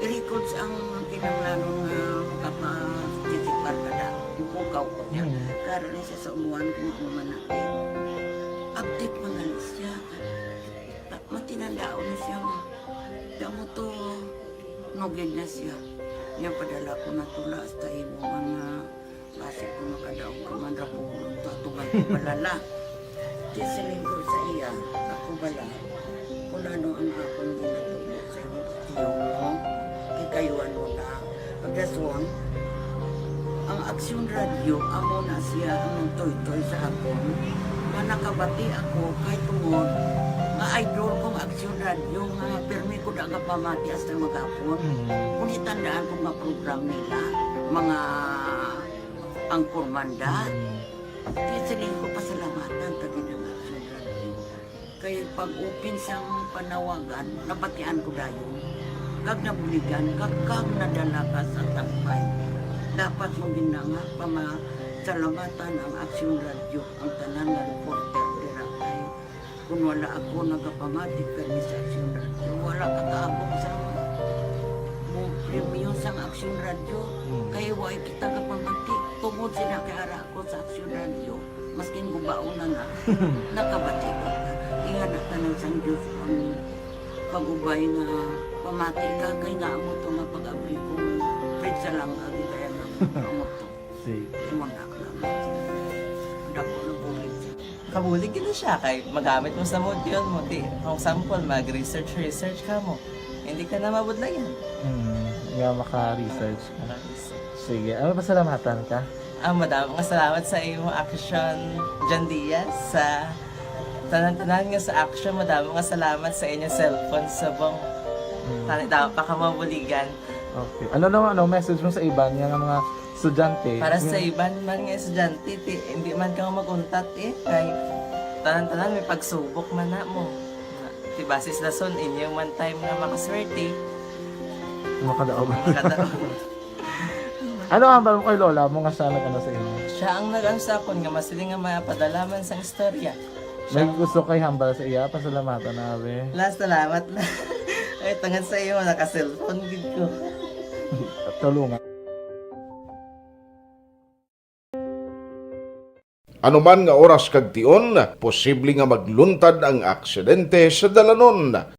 I-records ang kinahanglanon nga makaparticipar ka na. Ipukaw ko niya. Mm. Karon ni siya sa umuan kung ano man natin. Update man gani siya. Ta-, matinandaon na siya nga. Damo to, nugid na siya. Niya padala ko na tula hasta imo mga Basi ko makadaog ka man ra po, tatugan ko balala. Di siling ko sa iya, ako bala, kung ano ang akong ginatubo sa imo, tiyo mo, kikayuan mo na. Pagkasuon, ang Aksyon Radio, amo na siya ang nagtoy-toy sa akon. Nga nakabati ako, kay tungod, nga idol kong Aksyon Radio, nga pirmi ko da nga pamati hasta maghapon. Mm. Kung itandaan ko nga program nila, mga Ang Kurmanda. Mm. Kaya siling ko pasalamatan ta gid ang Action Radio. Kay pag-open sang panawagan, nabatian ko dayon. Kag nabuligan, kag, kag nadala ka sa tampay. Dapat mo gid na nga pamasalamatan ang Action Radio, ang tanan nga reporter dira kay Kung wala ako nagapamati kay Miss Action Radio, wala ka kaabot sa mo premyo sang Action Radio. Hmm. Kay way kita gapamati. Tungod sila kay ara ako sa Action Radio, maskin gubaon na nga, nakabati ko. Ingana ka nang sang Diyos ang pag-ubay nga pamati ka kay nga amo to nga pag-abri ko. Pwede sa lang agi kaya nga amo to. Sige. Wala ka. Dako na bulig. Kabulig gid na siya kay magamit mo sa module mo. Di, for example, mag-research, research ka mo. Hindi ka na mabudlayan. Hmm, nga maka-research ka. Maka-research. Sige, ano, pasalamatan ka? Ah, madamo nga salamat sa imo Action, John Diaz, sa tanan-tanan nga sa Action. Madamo nga salamat sa inyo cellphone subong. Tani daw pa ka mabuligan. Okay. Ano naman, ano, message mo sa iban nga mga estudyante? Para sa iban man nga estudyante, ti, hindi man ka mag-untat eh. Kay tanan-tanan may pagsubok man na mo. Ti basis dason inyo man time nga makaswerte. Makadaog. Makadaog. Ano ang hambal mo kay lola mo nga siya nag-ano sa imo? Siya ang nag-ano sa akon nga masiling nga mapadala man sang istorya. May gusto kay hambal sa iya, pasalamatan na, abi. La, salamat na. Ay, tungod sa iyo, naka-cellphone gid ko. Tulungan. Anuman nga oras kag tion, posible nga magluntad ang aksidente sa dalanon.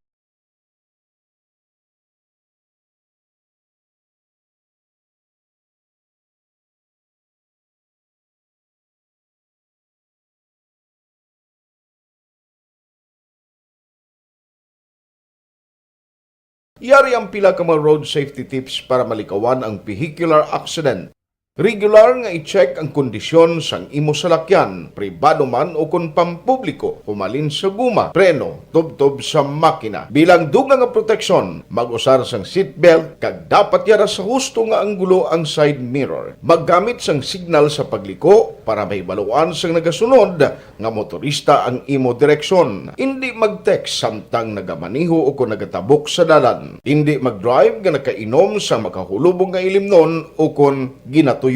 Yari ang pila ka mga road safety tips para malikawan ang vehicular accident. Regular nga i-check ang kondisyon sang imo salakyan, pribado man o kon pampubliko, humalin sa guma, preno, tubtob sa makina. Bilang dugang nga proteksyon, mag-usar sang seatbelt kag dapat yara sa husto nga anggulo ang side mirror. Maggamit sang signal sa pagliko para mahibaluan sang nagasunod nga motorista ang imo direksyon. Indi mag-text samtang nagamaneho o kon nagatabok sa dalan. Indi mag-drive nga nakainom sang makahulubong nga ilimnon o kon ginatuyo.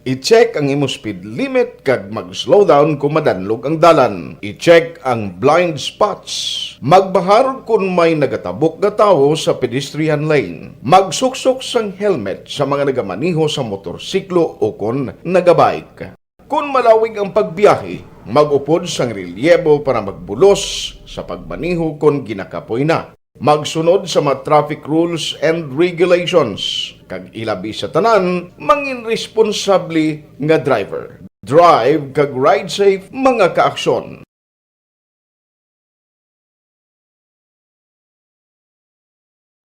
I-check ang imo speed limit kag mag-slow down kon madanlog ang dalan. I-check ang blind spots. Magbahar kon may nagatabok nga tawo sa pedestrian lane. Magsuksok sang helmet sa mga nagamaneho sa motorsiklo o kon nagabike. Kon malawig ang pagbiyahe, mag-upod sang relyebo para magbulos sa pagmaneho kon ginakapoy na. Magsunod sa mga traffic rules and regulations, kag ilabi sa tanan, mangin responsable nga driver. Drive kag ride safe, mga kaaksyon.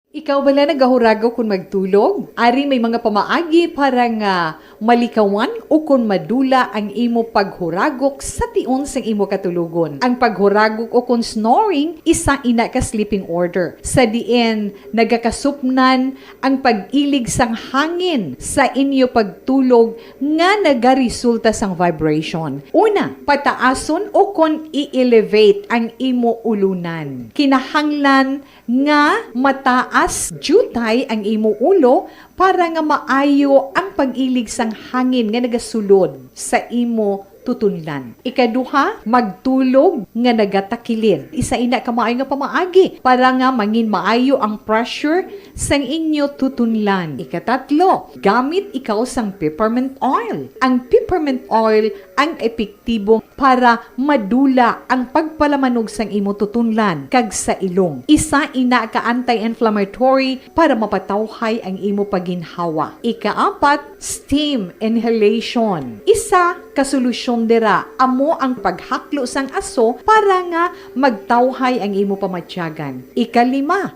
Ikaw bala nagahuragok kon magtulog? Ari may mga pamaagi para nga malikawan ukon madula ang imo paghuragok sa tion sang imo katulogon. Ang paghuragok ukon snoring, isa ina ka sleeping order, sa diin nagakasupnan ang pag-ilig sang hangin sa inyo pagtulog nga nagaresulta sang vibration. Una, pataason ukon i-elevate ang imo ulunan. Kinahanglan nga mataas diutay ang imo ulo para nga maayo ang pag-ilig sang hangin nga nagasulod sa imo tutunlan. Ikaduha, magtulog nga nagatakilid. Isa ina ka maayo nga pamaagi para nga mangin maayo ang pressure sang inyo tutunlan. Ikatatlo, gamit ikaw sang peppermint oil. Ang peppermint oil ang epektibo para madula ang pagpalamanog sang imo tutunlan kag sa ilong. Isa ina ka anti-inflammatory para mapatawhay ang imo paginhawa. Ikaapat, steam inhalation. Isa ka solusyon dira amo ang paghaklo sang aso para nga magtawhay ang imo pamatyagan. Ikalima,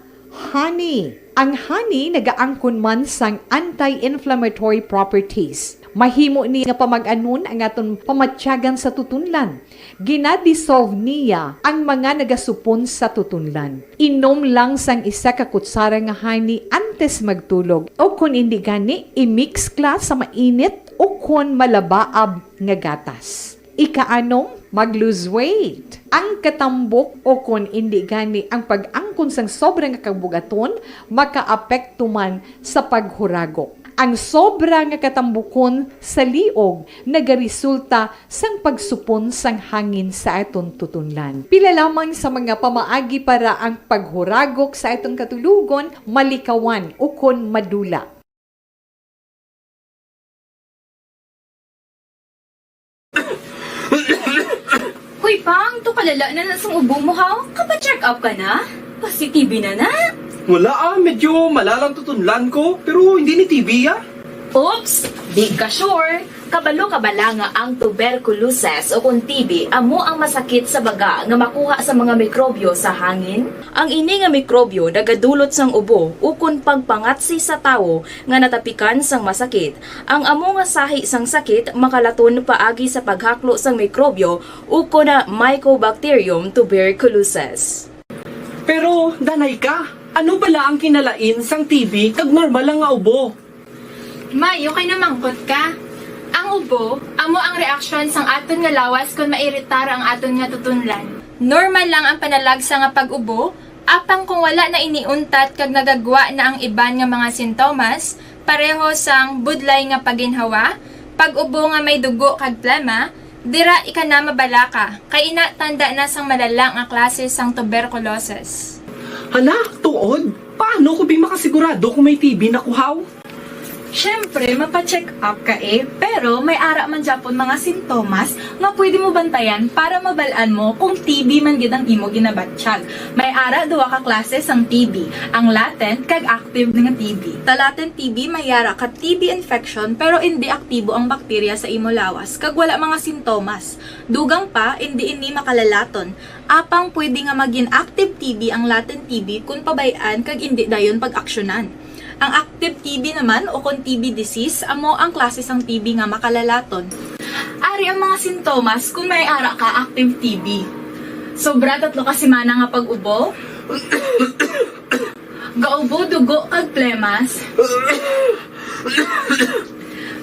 honey. Ang honey nagaangkon man sang anti-inflammatory properties. Mahimo ni nga pamag-anon ang aton pamatyagan sa tutunlan. Ginadissolve niya ang mga nagasupon sa tutunlan. Inom lang sang isa ka kutsara nga honey antes magtulog, o kon indi gani, i-mix kla sa mainit o kon malabaab nga gatas. Ikaanom, mag-lose weight. Ang katambok o kon indi gani ang pag-angkon sang sobra nga kabugaton makaapekto man sa paghuragok. Ang sobra nga katambukon sa liog nagaresulta sang pagsupon sang hangin sa aton tutunlan. Pila lamang sa mga pamaagi para ang paghuragok sa aton katulogon malikawan ukon madula. Hoy, Pang, to kalala na na sang ubo mo, ha? Kapa-check up ka na? Pasi-T B na na? Wala, ah, medyo malalang tutunlan ko, pero hindi ni T B, ah. Oops! Di ka sure? Kabalo ka bala nga ang tuberculosis o kon T B amo ang masakit sa baga nga makuha sa mga mikrobyo sa hangin? Ang ini nga mikrobyo nagadulot sang ubo ukon pagpangatsi sa tawo nga natapikan sang masakit. Ang amo nga sahi sang sakit makalaton paagi sa paghaklo sang mikrobyo ukon Mycobacterium tuberculosis. Pero danay ka, Ano bala ang kinalain sang T B kag normal lang nga ubo? Maayo kay namangkot ka. Ang ubo amo ang reaksyon sang aton nga lawas kon mairitar ang aton nga tutunlan. Normal lang ang panalagsa nga pag-ubo, apang kung wala na ini untat kag nagagwa na ang iban nga mga sintomas, pareho sang budlay nga paginhawa, pag-ubo nga may dugo kag plema, dira ika na mabalaka, kay ina tanda na sang malala nga klase sang tuberculosis. Hala, tuod? Paano ko bi makasigurado kung may T B na ko haw? Siyempre, mapa-check up ka eh, pero may ara man gyapon mga sintomas nga pwede mo bantayan para mabal-an mo kung T B man gid ang imo ginabatyag. May ara duha ka klase sang T B, ang latent kag active nga T B. Sa latent T B may ara ka T B infection pero indi aktibo ang bakterya sa imo lawas kag wala mga sintomas. Dugang pa, indi ini makalalaton. Apang pwede nga magin active T B ang latent T B kun pabay-an kag indi dayon pag-aksyonan. Ang active T B naman o kon T B disease amo ang klase sang T B nga makalalaton. Ari ang mga sintomas kun may ara ka active T B. Sobra tatlo ka semana nga pag-ubo. Gaubo dugo kag plemas.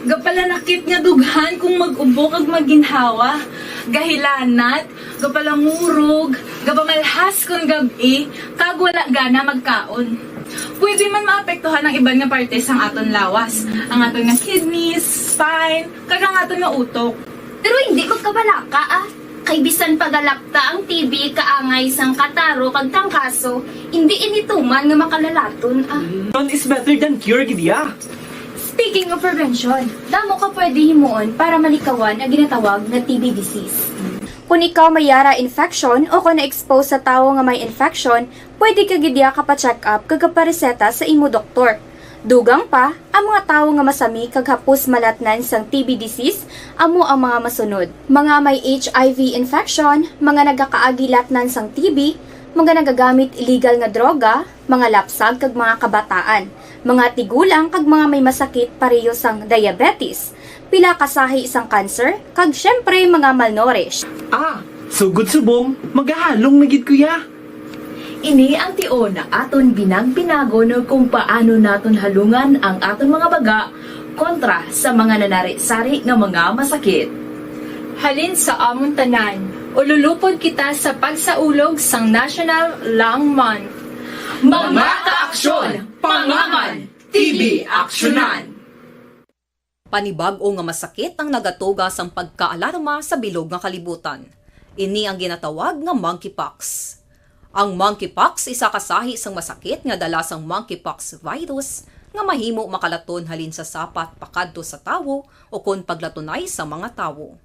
Gapalanakit nga dughan kung mag-ubo kag maginhawa. Gahilanat, gapalangurog, gapamalhas kon gab-i, kag wala gana magkaon. Pwede man maapektuhan ang iban nga parte sang aton lawas, ang aton nga kidneys, spine, kag ang aton nga utok. Pero hindi magkabalaka, ah. Kay bisan pagalapta ang T B kaangay sang kataro kag trangkaso, hindi ini tuman nga makalalaton, ah. Prevention is better than cure, gid ya. Speaking of prevention, damo ka pwede himuon para malikawan ang ginatawag nga T B disease. Kung ikaw may yara infection o kung na-expose sa tawo nga may infection, pwede ka gid ya kapa-check up kag kapareseta sa imo doktor. Dugang pa, ang mga tawo nga masami kag hapos malatnan sang T B disease amo ang mga masunod: mga may H I V infection, mga nagakaagi latnan sang T B, mga nagagamit illegal nga droga, mga lapsag kag mga kabataan, mga tigulang kag mga may masakit pareho sang diabetes, pila ka sahi sang cancer, kag siyempre mga malnourished. Ah, sugod subong, magahalong na gid ko ya. Ini ang tion nga aton binag-binagon kung paano naton halungan ang aton mga baga kontra sa mga nanari-sari nga mga masakit. Halin sa amon tanan, ululupod kita sa pagsaulog sang National Lung Month. Mga kaaksyon, pangaman, T B aksyonan. Panibag-o nga masakit ang nagatuga sang pagkaalarma sa bilog nga kalibutan. Ini ang ginatawag nga monkeypox. Ang monkeypox isa ka sahi sang masakit nga dala sang monkeypox virus nga mahimo makalaton halin sa sapat pakadto sa tawo ukon paglatunay sa mga tawo.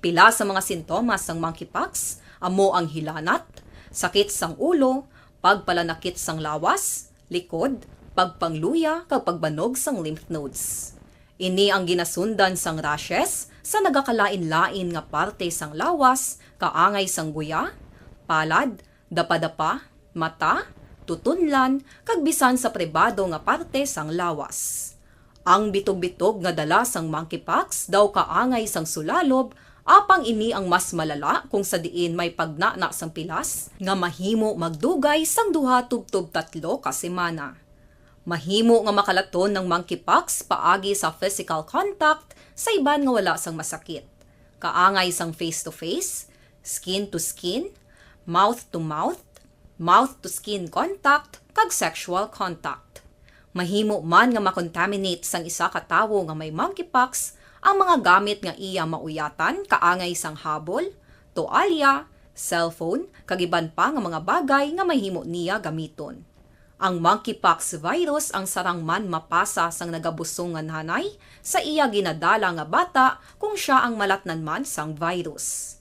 Pila sa mga sintomas sang monkeypox amo ang hilanat, sakit sang ulo, pagpalanakit sang lawas, likod, pagpangluya, kag pagbanog sang lymph nodes. Ini ang ginasundan sang rashes sa nagakalain-lain nga parte sang lawas, kaangay sang guya, palad, dapadapa, mata, tutunlan, kag bisan sa pribado nga parte sang lawas. Ang bitog-bitog nga dala sang monkeypox daw kaangay sang sulalob, apang ini ang mas malala kung sa diin may pagnana sang pilas nga mahimo magdugay sang duha tubtob tatlo ka semana. Mahimo nga makalaton ang monkeypox paagi sa physical contact sa iban nga wala sang masakit, kaangay sang face-to-face, skin-to-skin, mouth-to-mouth, mouth-to-skin contact, kag sexual contact. Mahimo man nga makontaminate sang isa ka tawo nga may monkeypox ang mga gamit nga iya mauyatan, kaangay sang habol, toalya, cellphone, kag iban pa nga mga bagay nga mahimo niya gamiton. Ang monkeypox virus ang sarang man mapasa sang nagabusong nga nanay sa iya ginadala nga bata kung sia ang malatnan man sang virus.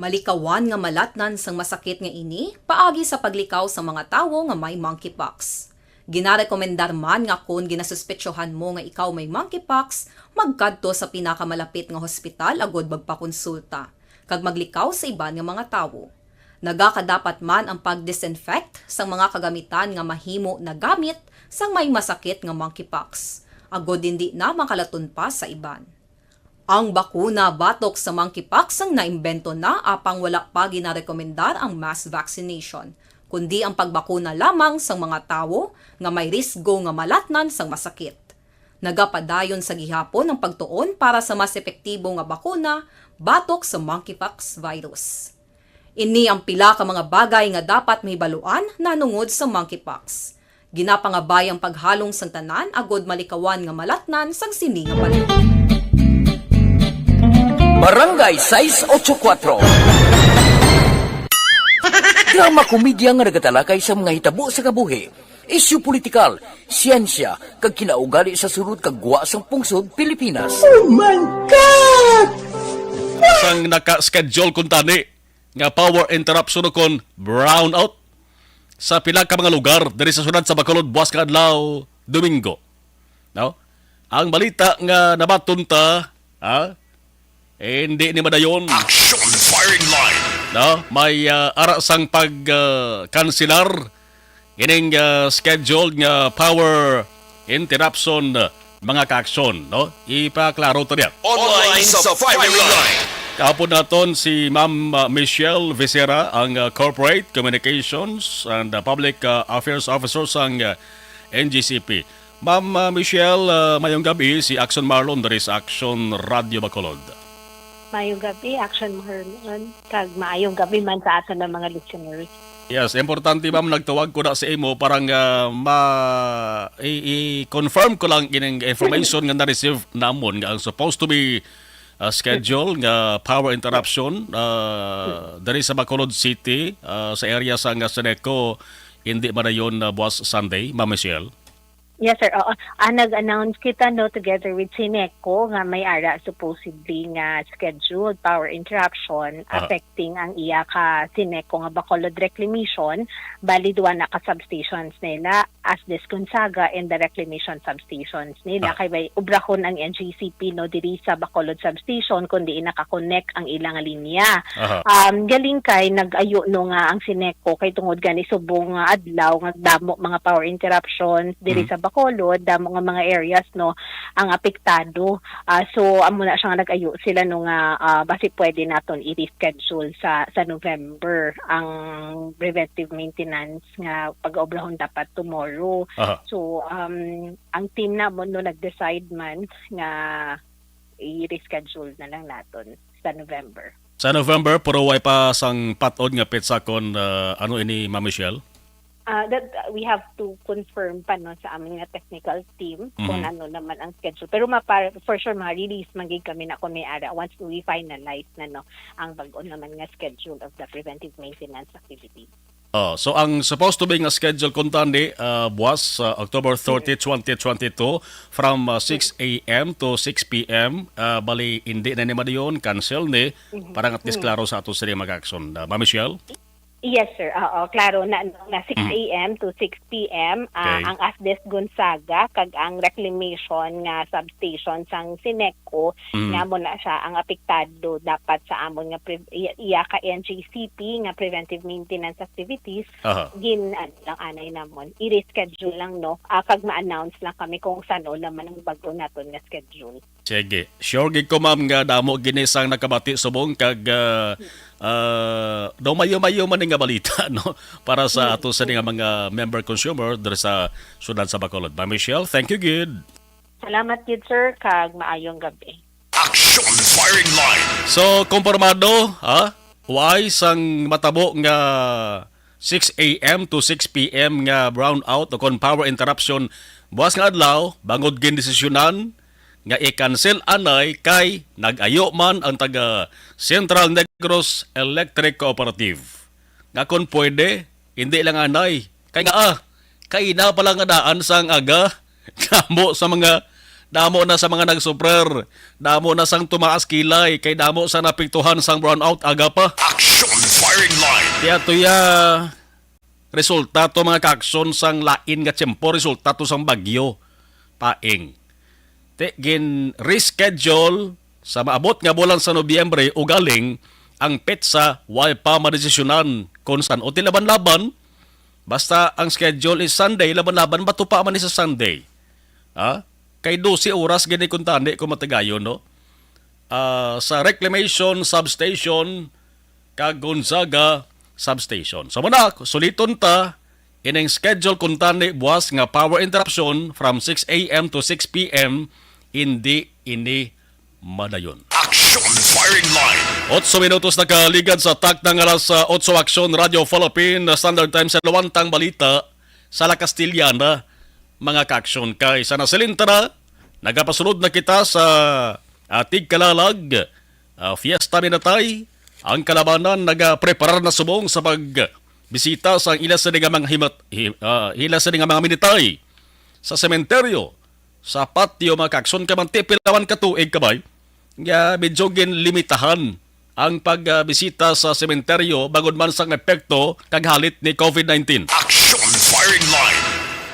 Malikawan nga malatnan sang masakit nga ini paagi sa paglikaw sa mga tawo nga may monkeypox. Ginarekomendar man nga kon ginasuspetsohan mo nga ikaw may monkeypox, magkadto sa pinakamalapit nga hospital agud magpakonsulta kag maglikaw sa iban nga mga tawo. Nagakadapat man ang pag-disinfect sang mga kagamitan nga mahimo nagamit sang may masakit nga monkeypox, agud indi na makalaton pa sa iban. Ang bakuna batok sa monkeypox ang naimbento na apang wala pa ginarekomendar ang mass vaccination, kundi ang pagbakuna lamang sang mga tawo nga may risgo nga malatnan sang masakit. Nagapadayon sa gihapon ang pagtuon para sa mas epektibo nga bakuna batok sa monkeypox virus. Ini ang pila ka mga bagay nga dapat mahibaluan nahanungod sa monkeypox. Ginapangabay ang paghalong sang tanan agod malikawan nga malatnan sang sini nga balay. Barangay sais ocho kuatro. Drama komedya nga nagatalakay sa mga hitabo sa kabuhi, isyu politikal, siyensya, kag kinaugali sa sulod kag gwa sang pungsod Pilipinas. Oh my God! Sang naka-schedule kuntani nga power interruption o kon brownout sa pila ka mga lugar diri sa siyudad sa Bacolod buwas nga adlaw, Domingo. No? Ang balita nga nabaton ta, ha? Eh, hindi ni madayon. Action firing line. No? May ah, ara sang pag ah, kanselar ining ah, scheduled nga power interruption, mga kaaksyon, no? Ipaklaro ta niya. Online sa firing line. Kahapon naton si Ma'am ah, Michelle Vicera, ang ah, Corporate Communications and ah, Public ah, Affairs Officer sang ah, N G C P. Ma'am ah, Michelle, ah, mayong gabi, si Action Marlon diri sa Action Radio Bacolod. Mayong gabi, Action Marlon, kag maayong gabi man sa aton nga mga listeners. Yes, importante, ma'am, nagtawag ko na sa imo para nga ma i-confirm ko lang ining information nga na-receive namon nga ang supposed to be uh, schedule nga power interruption uh, diri sa Bacolod City, uh, sa area sa nga Seneco, hindi madayon uh, buwas Sunday, Ma'am Michelle. Yes, sir. Oo. Ah, nag-announce kita, no, together with Sineco nga may ara supposedly nga scheduled power interruption Aha. affecting ang iya ka Sineco nga Bacolod Reclamation. Bali, duwa na ka substations nila, Asdes Gonzaga and the Reclamation substations nila. Aha. Kay may obrahon ang N G C P, no, diri sa Bacolod substation, kundi naka-connect ang ilang linya. Aha. Um, galing kay nag-ayo, no, nga ang Sineco kay tungod gani subong nga adlaw nga damo mga power interruptions diri Mhm. sa Bacolod, damo nga mga areas, no, ang apektado. Ah, so amo na siya nga nag-ayo sila, no, nga ah, basi pwede naton i-reschedule sa sa November ang preventive maintenance nga pag-obrahon dapat tomorrow. Aha. So um ang team namon, no, nag-decide man nga i-reschedule na lang naton sa November. Sa November, pero way pa sang patod nga petsa kon ah, ano ini, Ma'am Michelle? Ah, that uh, we have to confirm pa, no, sa aming nga technical team kung Mhm. ano naman ang schedule. Pero mapar for sure ma-release man gid kami na kung may ara once we finalize na, no, ang bag-o naman nga schedule of the preventive maintenance activity. Oh, so ang supposed to be nga schedule kuntani uh, buwas uh, October thirty, twenty twenty-two from uh, six a m to six p m. Uh, bali, hindi na ni madayon, cancel ni. Parang at least klaro sa ato sa mga action. Uh, Ma'am Michelle? Yes, sir. Oo, klaro na, no, na six a m to six p m, ah, Okay. ang Asdes Gonzaga kag ang reclamation nga substation sang Sineco Mm. nga mo na siya ang apektado dapat sa amon nga pre- iya, iya ka N G C P nga preventive maintenance activities. Aha. Gin ano lang anay namon, i-reschedule lang, no. Ah, kag ma-announce lang kami kung sano naman ang bag-o naton nga schedule. Sige. Sure gid ko, ma'am, nga damo gini sang nakabati subong kag ah, ah, daw mayo-mayo man ni nga balita, no, para sa ato sa nga mga member consumer diri sa siyudad sa Bacolod. Ma'am Michelle, thank you gid. Salamat gid, sir, kag maayong gabi. Action firing line. So, kumpirmado, ha? Why sang matabo nga six a m to six p m nga brownout o kon power interruption buwas nga adlaw, bangod gindesisyonan nga i-cancel anay kay nag-ayo man ang taga Central Negros Electric Cooperative nga kon pwede, hindi lang anay. Kay nga, ah, kay na pala nga daan sang aga, damo sa mga, damo na sa mga nagsuffer, damo na sang tumaas kilay, kay damo sa napiktuhan sang brownout aga pa. Action firing line. Tiya-tuya, resulta to mga kaaksyon sang lain nga tiyempo, resulta to sang bagyo. Paing. Ti, gin-reschedule sa maabot nga bulan sa Nobyembre ugaling ang petsa way pa madesisyonan kon san-o ti laban-laban. Basta ang schedule is Sunday, laban-laban matupa man ni sa Sunday. Ha? Kay dose oras gani kuntani kung matigayon, no? Ah, sa reclamation substation kag Gonzaga, substation. So, muna, suliton ta, ining schedule kuntani buwas nga power interruption from six a m to six p m, hindi ini madayon. Action Firing Line. Otso minutos nakaligad sa takna nga alas, ah, otso. Action Radio Philippine Standard Time sa Luwantang Balita sa La Castellana, mga ka-action. Kay sa nasilin ta na, nagapasulod na kita sa, ah, Tigkalalag, ah, Fiesta Minatay. Ang kalabanan nagapreparar na subong sa pagbisita sa ila sini nga mga himat-, hi-, ah, ila sini nga mga minitay sa sementeryo, sa patio, mga ka-action. Kay man, ti pila man ka tuig, kabay, nga medyo ginlimitahan ang pagbisita sa sementeryo bangod man sang epekto kag halit ni covid nineteen. Action Firing Line.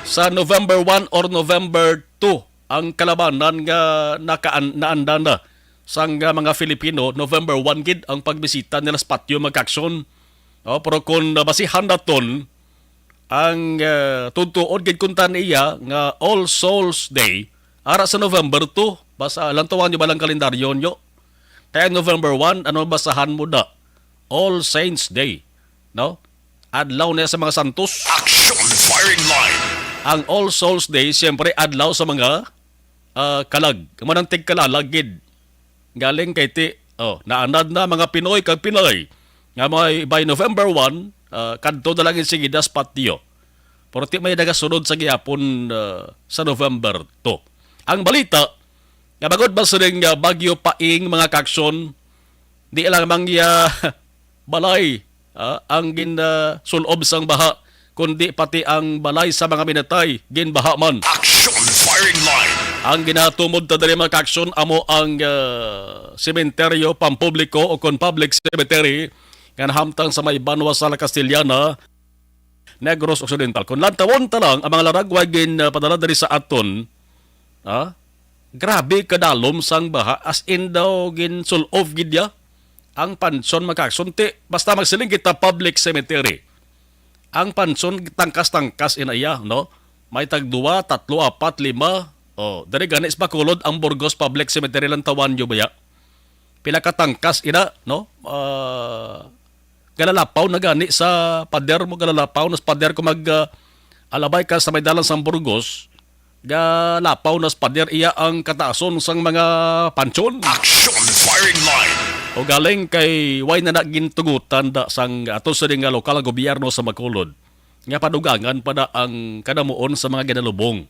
Sa November one or November two, ang kalabanan nga nakaan-, naandan na sang, ah, mga Filipino, November one gid ang pagbisita nila sa patio, mga ka-action. Oh, pero kung, ah, basihan naton ang, ah, tutuon gid kunta niya nga All Souls Day, ara sa November two, basta lantawan nyo ba lang kalendaryo nyo? Kaya November one, ano basahan mo da? All Saints Day, no? Adlaw niya sa mga santos. Action Firing Line. Ang All Souls Day, siyempre, adlaw sa mga, ah, kalag. Amo nang tigkalalag gid. Galing kay ti, oh, naanad na mga Pinoy kag Pinay nga may, by November one, ah, kadto na lang insigida sa patio. Pero ti may nagasunod sa gihapon, ah, sa November two. Ang balita, nga bangod ba sining, ah, Bagyo Paing, mga ka-action, di lamang iya balay, ah, ang gin, ah, sul-ob sang baha, kundi pati ang balay sa mga minatay ginbaha man. Action Firing Line. Ang ginatumod ta diri, mga ka-action, amo ang, ah, sementeryo pampubliko o kon public cemetery nga nahamtang sa may banwa sa La Castellana, Negros Occidental. Kung lantawon ta lang ang mga laragway gin, ah, padala diri sa aton, ah, grabe kadalom sang baha, as in daw ginsul-ob gid ya ang pansyon, mga ka-action. Ti, basta magsiling kita public cemetery, ang pansyon tangkas-tangkas ina iya, no? May tagduwa, tatlo, apat, lima. Oh, diri gani sa Bacolod ang Burgos Public Cemetery, lantawan nyo baya? Pila ka tangkas ina, no? Ah, galalapaw na gani sa pader mo, galalapaw na sa pader kung mag, ah, alabay ka sa may dalan sang Burgos, galapaw na sa pader iya ang kataason sang mga pansyon. Action Firing Line. O galing kay way na na gintugutan da sang ato sa nga lokal nga gobyerno sa Bacolod nga padugangan pa na ang kanamuon sa mga ginalubong,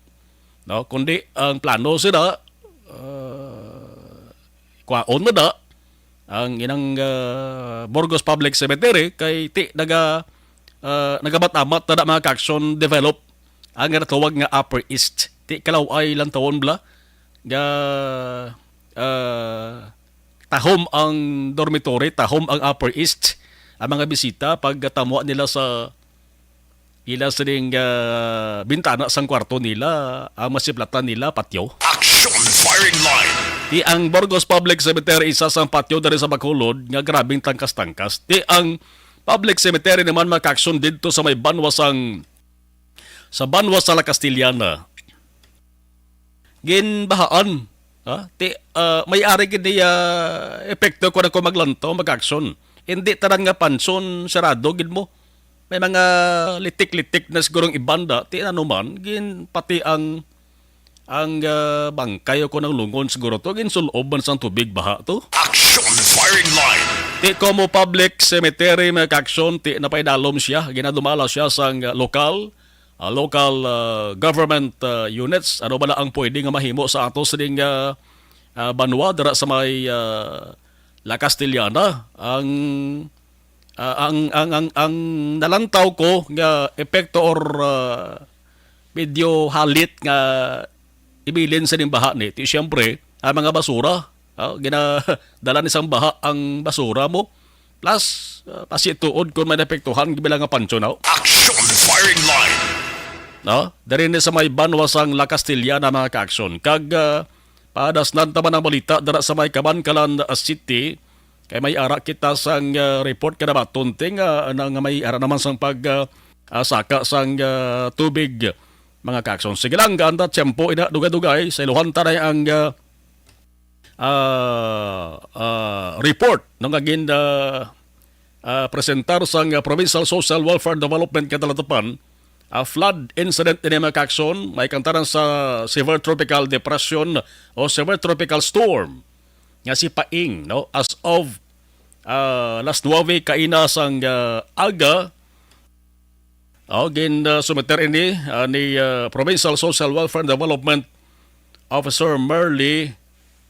no? Kundi ang plano sila, ah, kwaon na da ang inang, ah, Burgos Public Cemetery kay ti naga, ah, nagamat-amat na da, mga ka-action, develop ang ginatawag nga Upper East. Ti kalaw-ay lang tawon bala nga, ah, tahom ang dormitory, tahom ang Upper East, ang mga bisita pagtamwa nila sa ila sining, ah, bintana sang kwarto nila, ang masiplatan nila patio. Action Firing Line. Ti ang Burgos Public Cemetery, isa sang patio diri sa Bacolod nga grabing tangkas-tangkas. Ti ang public cemetery naman, mga ka-action, didto sa may banwa sang, sa banwa sa La Castellana, ginbahaan. Ha? Ti, ah, may ari gid niya epekto kung ako maglantaw, mag-action. Hindi tanan nga pansyon, sarado gid mo. May mga litik-litik na siguro ang iban da. Ti ano man, gin, pati ang, ang, ah, bangkay o kung ang lungon siguro to, ginsul-ob man sang tubig baha to. Action Firing Line. Ti komo public cemetery, mga ka-action, ti napaidalom siya, ginadumala siya sang, ah, lokal, ah, local, ah, government, ah, units. Ano bala ang pwede nga mahimo sa ato sining, ah, ah, banwa dira sa may, ah, La Castellana? Ang, ah, ang, ang, ang, ang nalantaw ko nga epekto or, ah, medyo halit nga ibilin sa ning baha ni, ti siyempre, ang mga basura, ah, ginadala ni sang baha ang basura mo. Plus, ah, pasituod kung may naapektuhan bilang nga pansyon, no? Action Firing Line. No? Diri ni sa may banwa sang La Castellana, mga ka-action. Kag, ah, padasnan ta man ang balita dira sa may Kabankalan, ah, City. Kay may ara kita sang, ah, report kanabaton, ting, ah, na nga may ara naman sang pag, ah, ah, saka sang, ah, tubig, mga ka-action. Sige lang, ganda tiyempo, ina, dugay-dugay, sa iluhan ta na ang, ah, ah, ah, report, no, nga gin, ah, ah, presentar sang, ah, Provincial Social Welfare Development Katalatapan, ah, flood incident ini, mga kaaksyon, may kantaran sa severe tropical depression o severe tropical storm nga si Paing, no? As of, ah, las nuwebe kaina sang, ah, aga, oh, gin, ah, sumiter ini, ah, ni, ah, Provincial Social Welfare and Development Officer Merly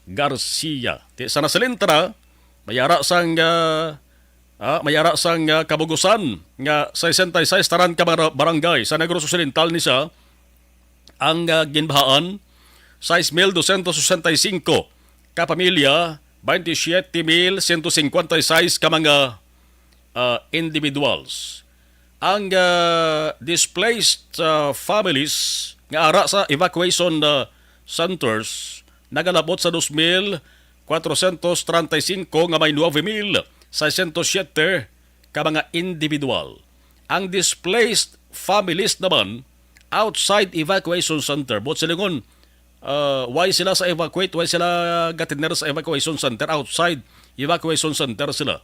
Garcia. Ti sa nasilintara, may ara sang, ah, ah, may ara sang, ah, kabugusan nga sesenta y seis tanan ka mga barangay sa Negros Occidental ni siya ang, ah, ginbahaan, sais mil dosyentos sesenta y singko ka pamilya, baynte siyete mil sento singkwenta y seis ka mga, ah, individuals. Ang, ah, displaced, ah, families nga ara sa evacuation, ah, centers nagalabot sa dos mil kwatrosyentos trenta y singko nga may nuwebe mil seisyentos siyete ka mga individual. Ang displaced families naman outside evacuation center, buot silingon, ah, why sila sa evacuate, why sila gatener sa evacuation center, outside evacuation center sila.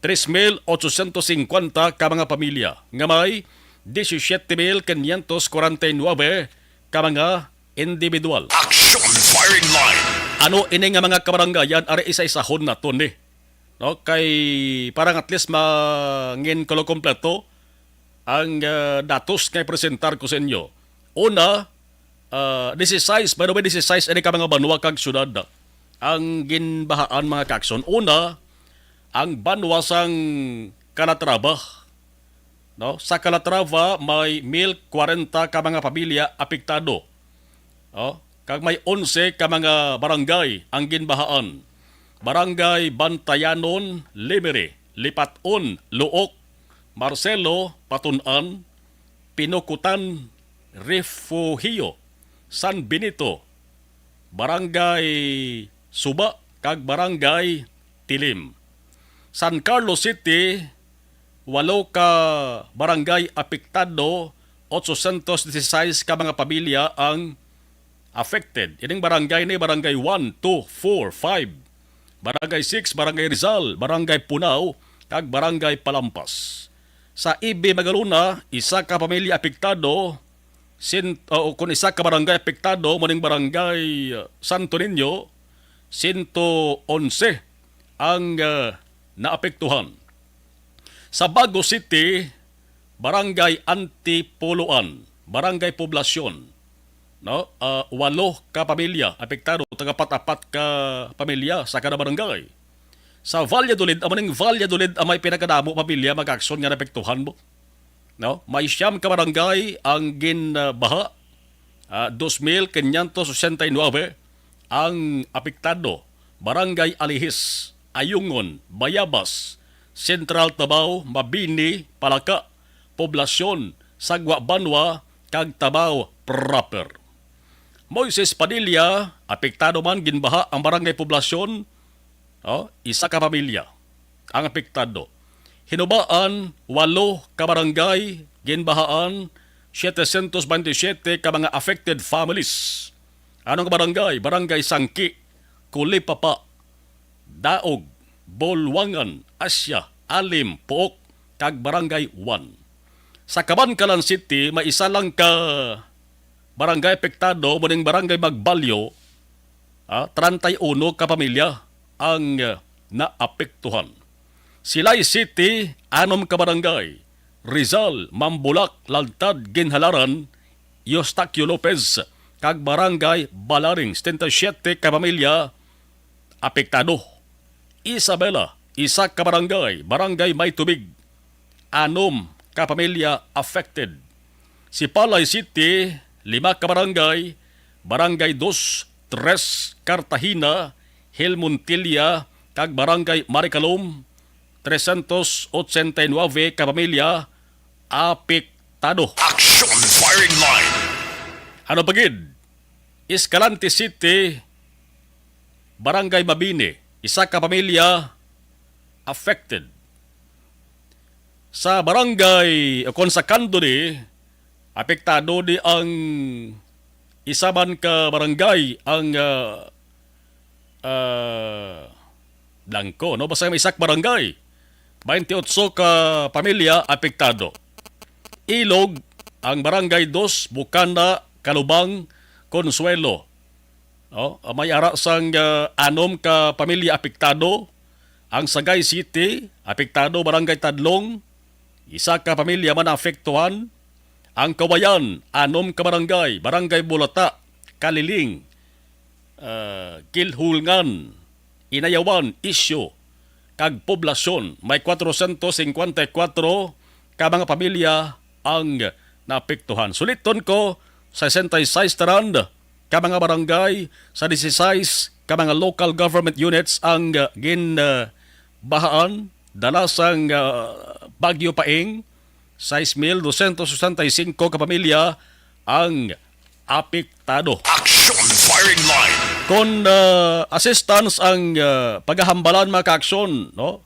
Tres mil otsosyentos singkwenta ka mga pamilya nga may disisiete mil kinyentos kwarenta y nuwebe ka mga individual. Action Firing Line. Ano ini nga mga kabarangayan? Ari isa-isahon naton ni, no? Kay parang at least mangin kulo kompleto ang, ah, datos nga ipresentar ko sa inyo. Una, ah, disisais, by the way, disisais ini ka mga banwa kag syudad ang ginbahaan, mga kaaksyon. Una, ang banwa sang Calatrava, no? Sa Calatrava may mil kwarenta ka mga pamilya apektado. Oh, kag may onse ka mga barangay ang ginbahaan. Barangay Bantayanon, Limiri, Lipat-on, Luok, Marcelo, Patun-an, Pinukutan, Refugio, San Benito, Barangay Suba, kag Barangay Tilim. San Carlos City, walo ka barangay apektado, otsosyentos disisais ka mga pamilya ang affected. Ining barangay ni Barangay one, two, four, five, Barangay six, Barangay Rizal, Barangay Punao, kag Barangay Palampas. Sa Ibi, Magalona, isa ka pamilya apektado, sin-, o kun isa ka barangay apektado, mo ning Barangay, uh, Santo Niño, sento onse ang, uh, naapektuhan. Sa Bago City, Barangay Antipoloan, Barangay Poblacion, no? Ah, walo ka pamilya apektado, tag-apat-apat ka pamilya sa kada barangay. Sa Valladolid, amo ning Valladolid ang may pinakadamo pamilya, mga kaaksyon, nga naapektuhan mo, no? May siyam ka barangay ang ginbaha, ah, dos mil quinientos ochenta y nueve ang apektado. Barangay Alihis, Ayungon, Bayabas, Central Tabao, Mabini, Palaka, Poblacion, Sagwa Banwa, kag Tabao Proper. Moises Padilla, apektado man, ginbaha ang Barangay Poblacion, oh, isa ka pamilya ang apektado. Hinubaan, walo ka barangay ginbahaan, setecientos veintisiete ka mga affected families. Ano nga barangay? Barangay Sangki, Kulipapa, Daog, Bolwangan, Asya, Alim, Puok, kag Barangay one. Sa Kabankalan City, may isa lang ka barangay apektado, mo ning Barangay Magbalyo, ah, treinta y uno ka pamilya ang, ah, naapektuhan. Silay City, anom ka barangay, Rizal, Mambulak, Lantad, Ginhalaran, Eustaquio Lopez, kag Barangay Balaring, setenta y siete ka pamilya apektado. Isabela, isa ka barangay, Barangay May Tubig, anom ka pamilya affected. Sipalay City, lima ka barangay, Barangay Dos, Tres, Cartagena, Hill Montilla, kag Barangay Maricalom, trescientos ochenta y nueve ka pamilya apektado. Action Firing Line. Ano pa gid? Escalante City, Barangay Mabini, isa ka pamilya affected. Sa barangay, o kon sa Candoni, apektado di ang isa man ka barangay, ang, ah, ah, Blanco, no? Basta may isa ka barangay. Twenty-eight ka pamilya apektado. Ilog, ang Barangay Dos, Bukana, Kalubang, Consuelo. Oh, may ara sang, ah, anom ka pamilya apektado. Ang Sagay City, apektado, Barangay Tadlong, isa ka pamilya man naapektuhan. Ang Kawayan, anom ka barangay, Barangay Bulata, Kaliling, ah, Kilhulngan, Inayawan, Isyo, kag Poblacion. May kwatrocientos cincuenta y cuatro ka mga pamilya ang naapektuhan. Suliton ko, sesenta y seis tanan ka mga barangay sa dieciséis ka mga local government units ang, ah, gin, ah, bahaan dala sang, ah, Bagyo Paeng. Sais mil dosyentos sesenta y singko ka pamilya ang apektado. Action Firing Line. Kon, ah, assistance ang, ah, pagahambalan, mga kaaksyon, no?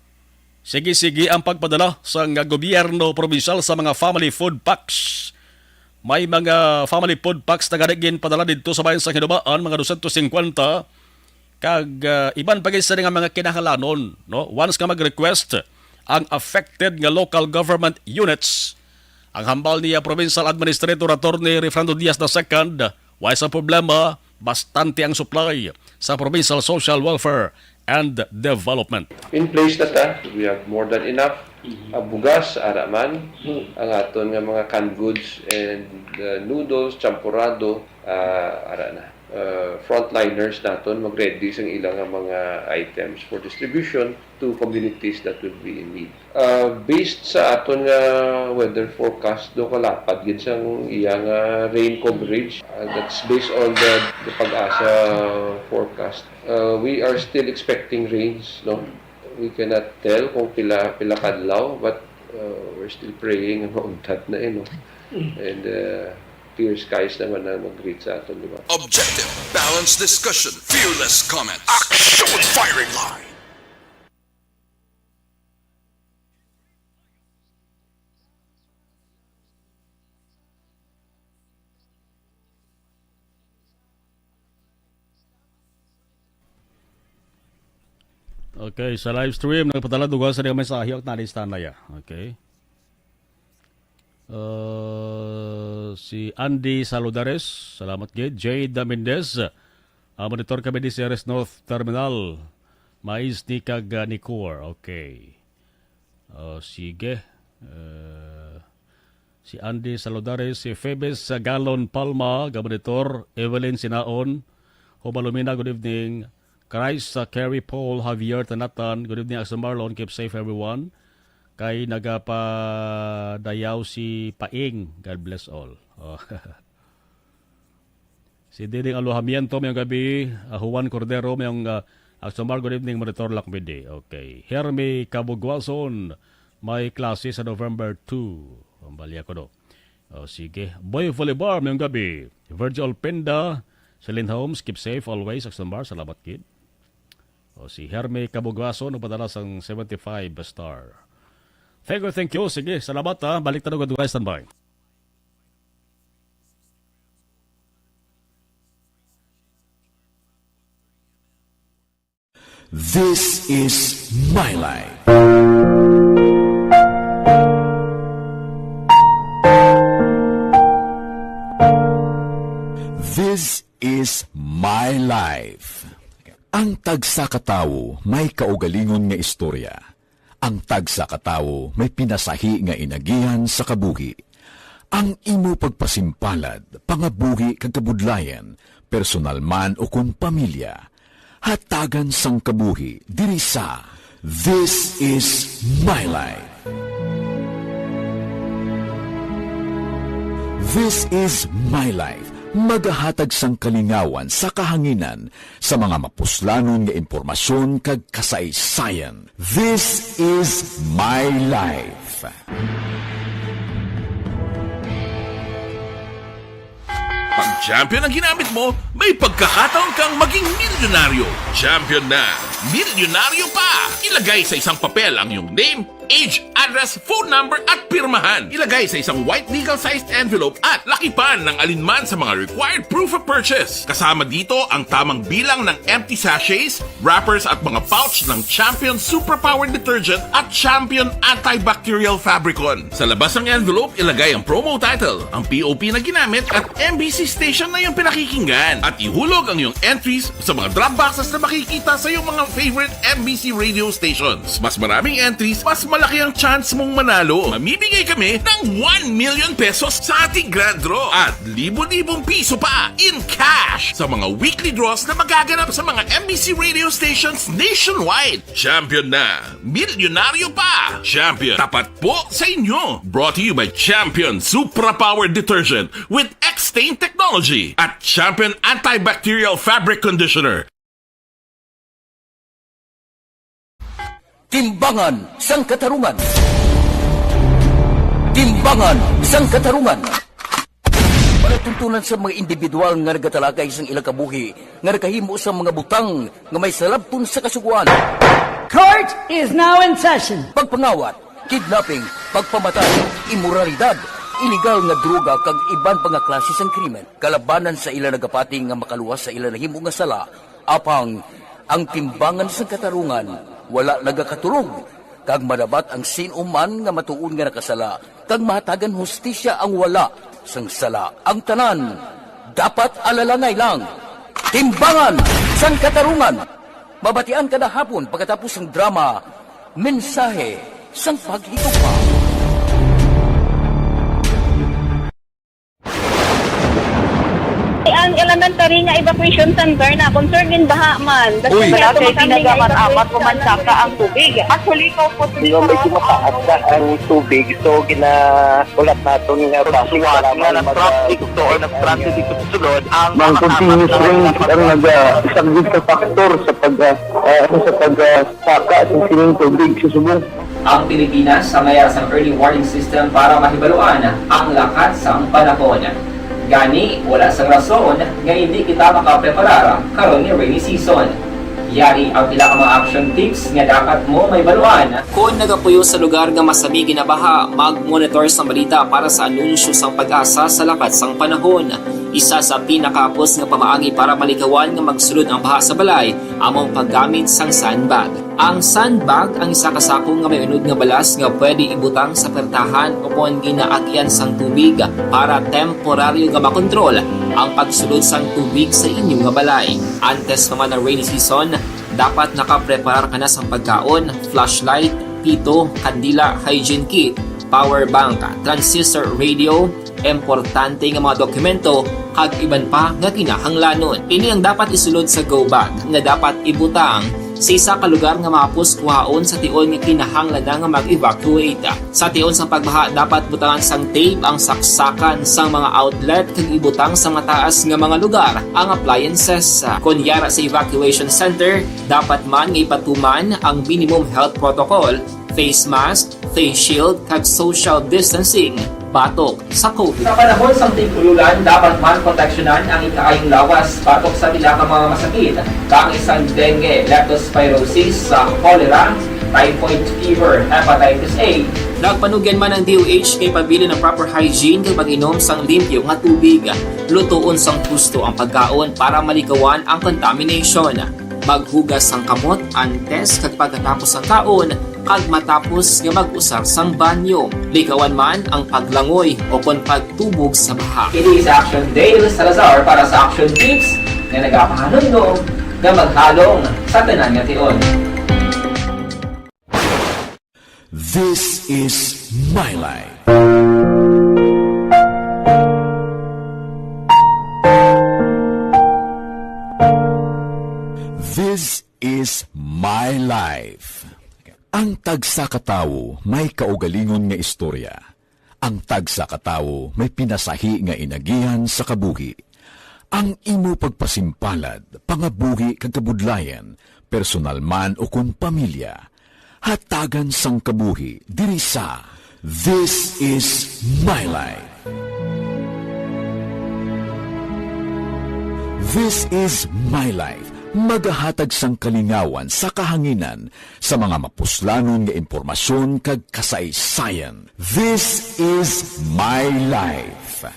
Sige-sige ang pagpadala sang gobyerno probinsyal sa mga family food packs. May mga family food packs na gani ginpadala didto sa bayan sa Hinubaan, mga dosyentos cincuenta, kag, ah, iban pa gid sini nga mga kinahanglanon, no? Once nga mag-request ang affected nga local government units, ang hambal niya Provincial Administrator Attorney Refrando Diaz the second, way sa problema, bastante ang supply sa Provincial Social Welfare and Development. In place na ta, we have more than enough. Mhm. Ang bugas, ara man. Mhm. Ang aton nga mga canned goods and, uh, noodles, champorado, ah, ara na. Uh, frontliners naton mag-ready sang ilang nga mga items for distribution to communities that would be in need. Uh, based sa aton nga weather forecast, do kalapad gid sang iya nga rain coverage. Uh, that's based on the, the PAGASA forecast. Uh, we are still expecting rains, no? We cannot tell kung pila, pila kadlaw, but, uh, we're still praying nga mauntat na, eh, no? Mm. And, uh, clear skies naman na mag-greet sa aton, di ba? Objective, balanced discussion, fearless comment. Action Firing Line. Okay, sa live stream, nagpadala dugang sa mga mensahe, og nalista na ya. Okay. Uh, si Andy Saludares, salamat gid. Jade Mendez, ah, monitor kami di C R S North Terminal. Mais ni kag, ah, Nicor. Okay. Oh, sige. Eh, si Andy Saludares, si Phoebes Galon Palma, Gabonitor, Evelyn Sinaon, Hobalumina, good evening. Christ, uh, Kerry, Paul, Javier, Tanatan, good evening, Axel Marlon, keep safe, everyone. Kay nagapadayaw si Paing, God bless all. Oh. Si Diding Alojamiento, mayong gabi. Ah, Juan Cordero, mayong, ah, Axomar, good evening, Monitor Lakmidi. Okay. Hermie Cabugwason, may klase sa November two. Ang balya ko, no? O, sige. Boy Volibar, mayong gabi. Virgil Pinda, Celine Holmes, keep safe always, Axomar. Salamat, kid. O, si Hermie Cabugwason, nagpadala sang seventy-five star. Thank you, thank you. Sige, salamat, ha. Balik tayo, guys, standby. This is My Life. This is My Life. Ang tagsa ka tawo may kaugalingon nga istorya. Ang tagsa ka tawo may pinasahi nga inagihan sa kabuhi. Ang imo pagpasimpalad, pangabuhi kag kabudlayan, personal man o kon pamilya, hatagan sang kabuhi diri sa This Is My Life. This Is My Life, magahatag sang kalingawan sa kahanginan sa mga mapuslanon nga impormasyon kag kasaysayan. This is my life. Champion ang ginamit mo, may pagkakataon kang maging milyonaryo. Champion na, milyonaryo pa! Ilagay sa isang papel ang iyong name, age, address, phone number, at pirmahan. Ilagay sa isang white legal-sized envelope at lakipan ng alinman sa mga required proof of purchase. Kasama dito ang tamang bilang ng empty sachets, wrappers at mga pouch ng Champion Superpower Detergent at Champion Antibacterial Fabricon. Sa labas ng envelope, ilagay ang promo title, ang P O P na ginamit at M B C station na iyong pinakikinggan. At ihulog ang iyong entries sa mga drop boxes na makikita sa iyong mga favorite M B C radio stations. Mas maraming entries, mas malaki ang chance mong manalo. Mamimigay kami ng one million pesos sa ating grand draw at libo-libong piso pa in cash sa mga weekly draws na magaganap sa mga M B C radio stations nationwide. Champion na! Milyonaryo pa! Champion, tapat po sa inyo! Brought to you by Champion Supra Power Detergent with X-Stain Technology at Champion Antibacterial Fabric Conditioner. Timbangan sang Katarungan. Timbangan sang Katarungan. Palatuntunan sa mga individual nga nagatalakay sang ilang kabuhi nga nakahimo sa mga butang nga may salabton sa Kasugoan. Court is now in session. Pagpangawat, kidnapping, pagpamatay, imoralidad, iligal nga droga kag iban pa nga klase sang krimen kalabanan sa ila nagapati nga makaluwas sa ila nahimo nga sala. Apang ang timbangan sang katarungan wala nagakatulog, kag madapat ang sin-o man nga matuod nga nakasala kag mahatagan hustisya ang wala sang sala. Ang tanan dapat alalangay lang. Timbangan sang Katarungan. Mabatian kada hapon pagkatapos sang drama, Mensahe sang Paghigugma. Ang elementary nga evacuation center na concerned in baha man. Uy. Wala kay tinaga man amat ko man saka ang tubig. Actually, ko po. Di ba, medyo mataas na ang tubig, so ginahulat naton nga basi nga nag-transit to or nag-transit dito sa sulod ang Ang continuous rain ang nag-, ah, isa gid ka factor sa pag, ah, ah, ano, sa pag, ah, saka sa sining tubig sa subong. Ang Pilipinas sa mayara sang early warning system para mahibaluan ang lakat sang panahon. Gani, wala sang rason nga indi kita makapreparar karon nga rainy season. Yari ang pila ka mga action tips nga dapat mo mahibaluan. Kon nagapuyo sa lugar nga masami ginabaha, mag-monitor sang balita para sa anunsyo sang PAGASA sa lakat sang panahon. Isa sa pinakahapos nga pamaagi para malikawan nga magsulod ang baha sa balay amo ang paggamit sang sandbag. Ang sandbag ang isa ka sako nga may unod nga balas nga pwede ibutang sa pertahan ukon ginaagian sang tubig para temporaryo nga makontrol ang pagsulod sang tubig sa inyo nga balay. Antes pa man ang rainy season, dapat nakapreparar ka na sang pagkaon, flashlight, pito, kandila, hygiene kit, power bank, transistor radio, importante nga mga dokumento, kag iban pa nga kinahanglanon. Ini ang dapat isulod sa go bag nga dapat ibutang sa isa ka lugar nga mahapos kuhaon sa tion nga kinahanglan na nga mag-evacuate. Sa tion sang pagbaha, dapat butangan sang tape ang saksakan sang mga outlet kag ibutang sa mataas nga mga lugar ang appliances. Kon yara sa evacuation center, dapat man nga ipatuman ang minimum health protocol, face mask, face shield, kag social distancing batok sa COVID. Sa panahon sang tig-ululan, dapat man proteksyonan ang ikaayong lawas batok sa pila ka mga masakit, kaangay sang dengue, leptospirosis, sa cholera, typhoid fever, hepatitis A. Nagpanugyan man ang D O H nga ipabilin ang proper hygiene kag pag-inom sang limpyo nga tubig, lutoon sang husto ang pagkaon para malikawan ang contamination. Maghugas sang kamot antes kag pagkatapos sang kaon, kag matapos nga mag-usar sang banyo. Likawan man ang paglangoy ukon pagtubog sa baha. Ini si Action Dale Salazar para sa Action Tips nga nagapahanumdom nga maghalong sa tanan nga tion. This is My Life. This is My Life. Ang tagsa ka tawo may kaugalingon nga istorya. Ang tagsa ka tawo may pinasahi nga inagihan sa kabuhi. Ang imo pagpasimpalad, pangabuhi kag kabudlayan, personal man ukon pamilya, hatagan sang kabuhi diri sa This Is My Life. This is My Life, magahatag sang kalingawan sa kahanginan sa mga mapuslanon nga impormasyon kag kasaysayan. This is My Life.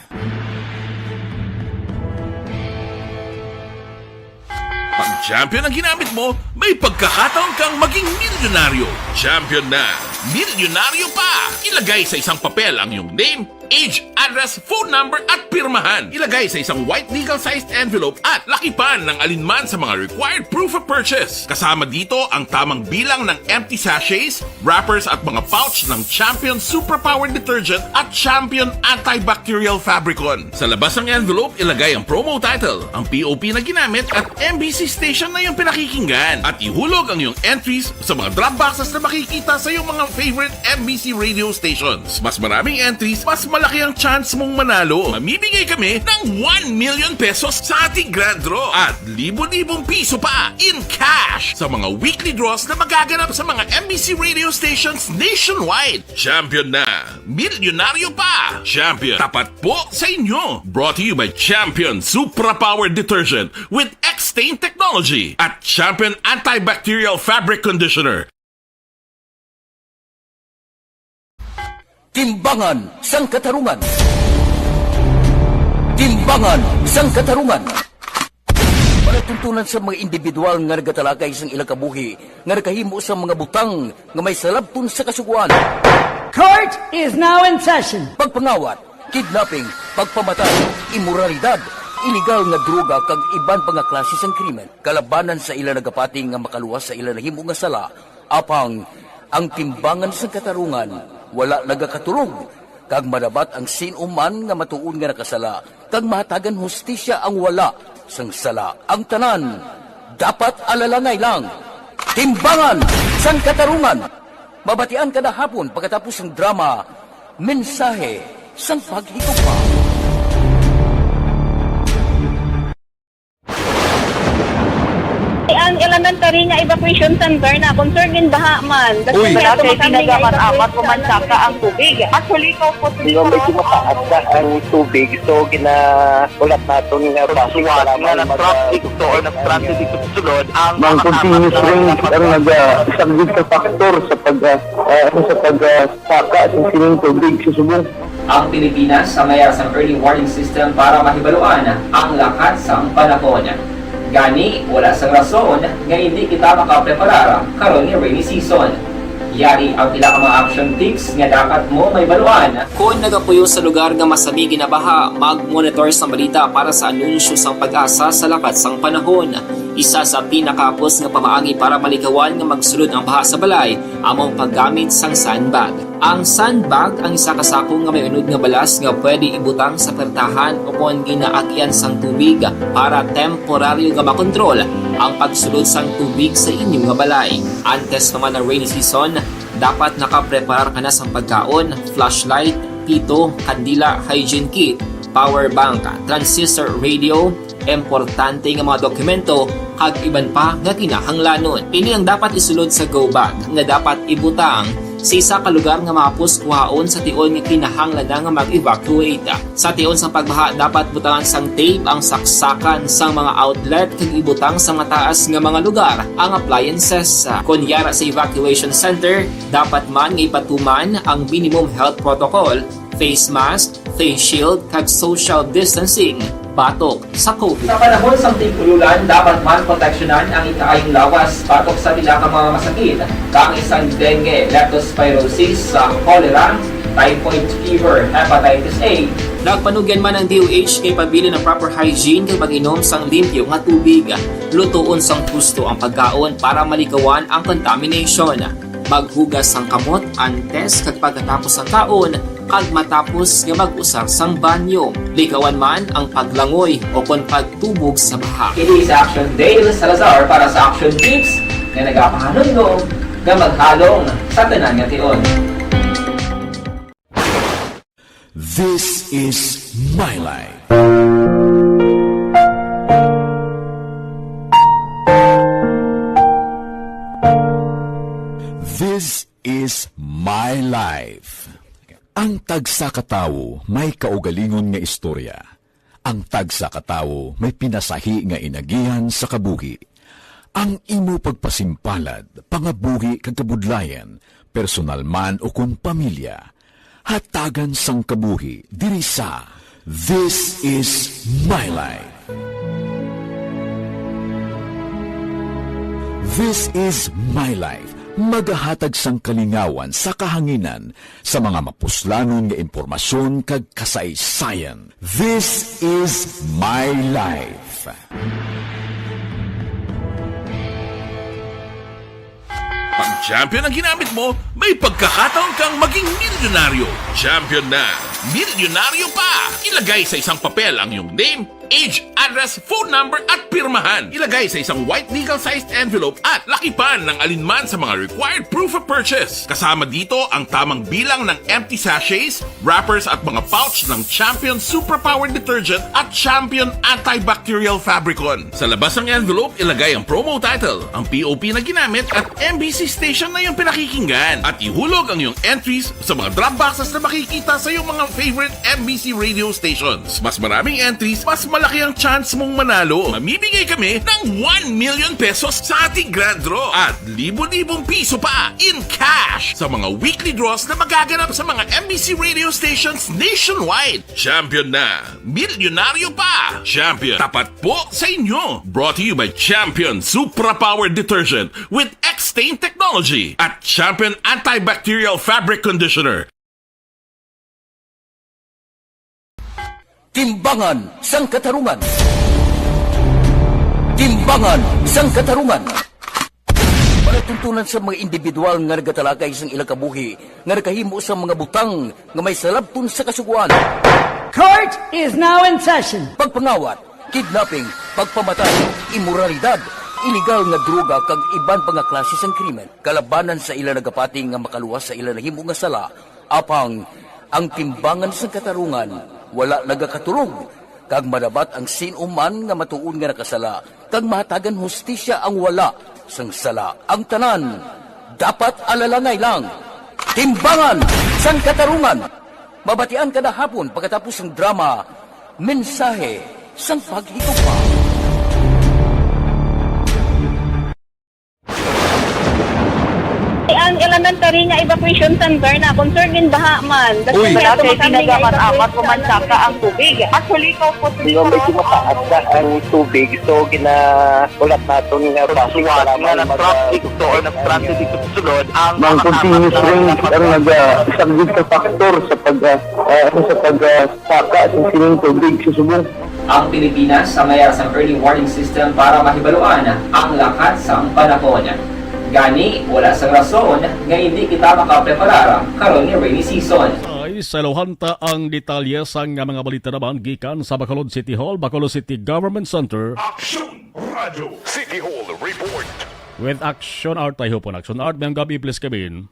Pag champion ang ginamit mo, may pagkakataon kang maging milyonaryo. Champion na, milyonaryo pa! Ilagay sa isang papel ang iyong name, age, address, phone number, at pirmahan. Ilagay sa isang white legal-sized envelope at lakipan ng alinman sa mga required proof of purchase. Kasama dito ang tamang bilang ng empty sachets, wrappers, at mga pouch ng Champion Superpower Detergent at Champion Antibacterial Fabricon. Sa labas ng envelope, ilagay ang promo title, ang P O P na ginamit, at M B C station na iyong pinakikinggan. At ihulog ang iyong entries sa mga drop boxes na makikita sa iyong mga favorite M B C radio stations. Mas maraming entries, mas malaki ang chance mong manalo. Mamimigay kami ng one million pesos sa ating grand draw at libo-libong piso pa in cash sa mga weekly draws na magaganap sa mga M B C radio stations nationwide. Champion na! Milyonaryo pa! Champion, tapat po sa inyo! Brought to you by Champion Supra Power Detergent with X-Stain Technology at Champion Antibacterial Fabric Conditioner. Timbangan sang Katarungan. Timbangan sang Katarungan. Palatuntunan sa mga individual nga nagatalakay sang ilang kabuhi nga nakahimo sa mga butang nga may salabton sa Kasugoan. Court is now in session. Pagpangawat, kidnapping, pagpamatay, imoralidad, iligal nga droga kag iban pa nga klase sang krimen kalabanan sa ila nagapati nga makaluwas sa ila nahimo nga sala. Apang ang timbangan sang katarungan wala nagakatulog, kag madapat ang sin-o man nga matuod nga nakasala, kag mahatagan hustisya ang wala sang sala. Ang tanan dapat alalangay lang. Timbangan sang Katarungan, mabatian kada hapon pagkatapos sang drama, Mensahe sang Paghigugma. Ang elementary nga evacuation center na concern gin baha man. Uy. Wala kay tinaga man amat ko man saka ang tubig. Actually, ko po. Di ba, medyo mataas na ang tubig, so ginahulat naton nga suwat nga nag-transit to or nag-transit dito sa sulod ang mga continuous rain ang nag-, ah, isa gid sa factor sa pag, ah, ah, ano, sa pag, ah, saka sa sining tubig sa subong. Ang Pilipinas ang mayar sang early warning system para mahibaluan ang lakat sang panahon. Gani, wala sang rason nga indi kita makapreparar karon nga rainy season. Yari ang pila ka mga action tips nga dapat mo mahibaluan. Kon nagapuyo sa lugar nga masami ginabaha, mag-monitor sang balita para sa anunsyo sang PAGASA sa lakat sang panahon. Isa sa pinakahapos nga pamaagi para malikawan nga magsulod ang baha sa balay amo ang paggamit sang sandbag. Ang sandbag ang isa ka sako nga may unod nga balas nga pwede ibutang sa pertahan o kon ginaagyan sang tubig para temporaryo nga makontrol ang pagsulod sang tubig sa inyo nga balay. Antes pa man ang rainy season, dapat nakapreparar ka na sang pagkaon, flashlight, pito, kandila, hygiene kit, power bank, transistor radio, importante nga mga dokumento, kag iban pa nga kinahanglanon. Ini ang dapat isulod sa go bag nga dapat ibutang sa isa ka lugar nga mahapos kuhaon sa tion nga kinahanglan na nga mag-evacuate. Sa tion sang pagbaha, dapat butangan sang tape ang saksakan sang mga outlet kag ibutang sa mataas nga mga lugar ang appliances. Kon yara sa evacuation center, dapat man nga ipatuman ang minimum health protocol, face mask, face shield, kag social distancing batok sa COVID. Sa panahon sang tig-ululan, dapat man proteksyonan ang ikaayong lawas batok sa pila ka mga masakit, kaangay sang dengue, leptospirosis, sa cholera, typhoid fever, hepatitis A. Nagpanugyan man ang D O H nga ipabilin ang proper hygiene kag pag-inom sang limpyo nga tubig. Lutoon sang husto ang pagkaon para malikawan ang contamination. Maghugas sang kamot antes kag pagkatapos sang kaon, kag matapos nga mag-usar sang banyo. Likawan man ang paglangoy o kon pagtubog sa baha. Kini si Action Dale Salazar para sa Action Tips nga nagapahanumdom nga maghalong sa tanan nga tion. This is My Life. This is My Life. Ang tagsa ka tawo may kaugalingon nga istorya. Ang tagsa ka tawo may pinasahi nga inagihan sa kabuhi. Ang imo pagpasimpalad, pangabuhi kag kabudlayan, personal man ukon pamilya, hatagan sang kabuhi diri sa This Is My Life. This Is My Life, magahatag sang kalingawan sa kahanginan sa mga mapuslanon nga impormasyon kag kasaysayan. This Is My Life. Pag champion ang ginamit mo, may pagkakataon kang maging milyonaryo. Champion na, milyonaryo pa! Ilagay sa isang papel ang iyong name, age, address, phone number, at pirmahan. Ilagay sa isang white legal-sized envelope at lakipan ng alinman sa mga required proof of purchase. Kasama dito ang tamang bilang ng empty sachets, wrappers, at mga pouch ng Champion Superpower Detergent at Champion Antibacterial Fabricon. Sa labas ng envelope, ilagay ang promo title, ang P O P na ginamit, at M B C station na iyong pinakikinggan. At ihulog ang iyong entries sa mga drop boxes na makikita sa iyong mga favorite M B C radio stations. Mas maraming entries, mas malaki ang chance mong manalo. Mamimigay kami ng one million pesos sa ating grand draw at libo-libong piso pa in cash sa mga weekly draws na magaganap sa mga M B C radio stations nationwide. Champion na! Milyonaryo pa! Champion, tapat po sa inyo! Brought to you by Champion Supra Power Detergent with X-Stain Technology at Champion Antibacterial Fabric Conditioner. Timbangan sang Katarungan. Timbangan sang Katarungan. Palatuntunan sa mga individual nga nagatalakay sang ilang kabuhi nga nakahimo sa mga butang nga may salabton sa Kasugoan. Court is now in session. Pagpangawat, kidnapping, pagpamatay, imoralidad, iligal nga droga kag iban pa nga klase sang krimen kalabanan sa ila nagapati nga makaluwas sa ila nahimo nga sala. Apang ang timbangan sang katarungan wala nagakatulog, kag madabat ang sin-o man nga matuod nga nakasala, kag mahatagan hustisya ang wala sang sala. Ang tanan dapat alalangay lang. Timbangan sang Katarungan, mabatian kada hapon pagkatapos sang drama, Mensahe sang Paghigugma. Ang elementary nga evacuation center na concern in baha man. Uy. Wala kay tinaga man, amat ko man saka ang tubig. Actually, ikaw po, di ba, medyo mataas na ang tubig. So, ginahulat naton nga basic nga na-traffic to or na-stranded dito sa sulod ang mga continuous rain ang nag-, ah, isa gid ka factor sa pag, ah, ah, ano, sa pag, ah, saka sa sining tubig sa subong. Ang Pilipinas sa mayara sang early warning system para mahibaluan ang lakat sang panahon. Gani, wala sang rason nga indi kita makapreparar karon nga rainy season. Ay, sa ilohan ta ang detalye sang mga balita naman gikan sa Bacolod City Hall, Bacolod City Government Center. Aksyon Radyo City Hall Report. With Action Art, I hope on Action Art, mayong gabi, please come in.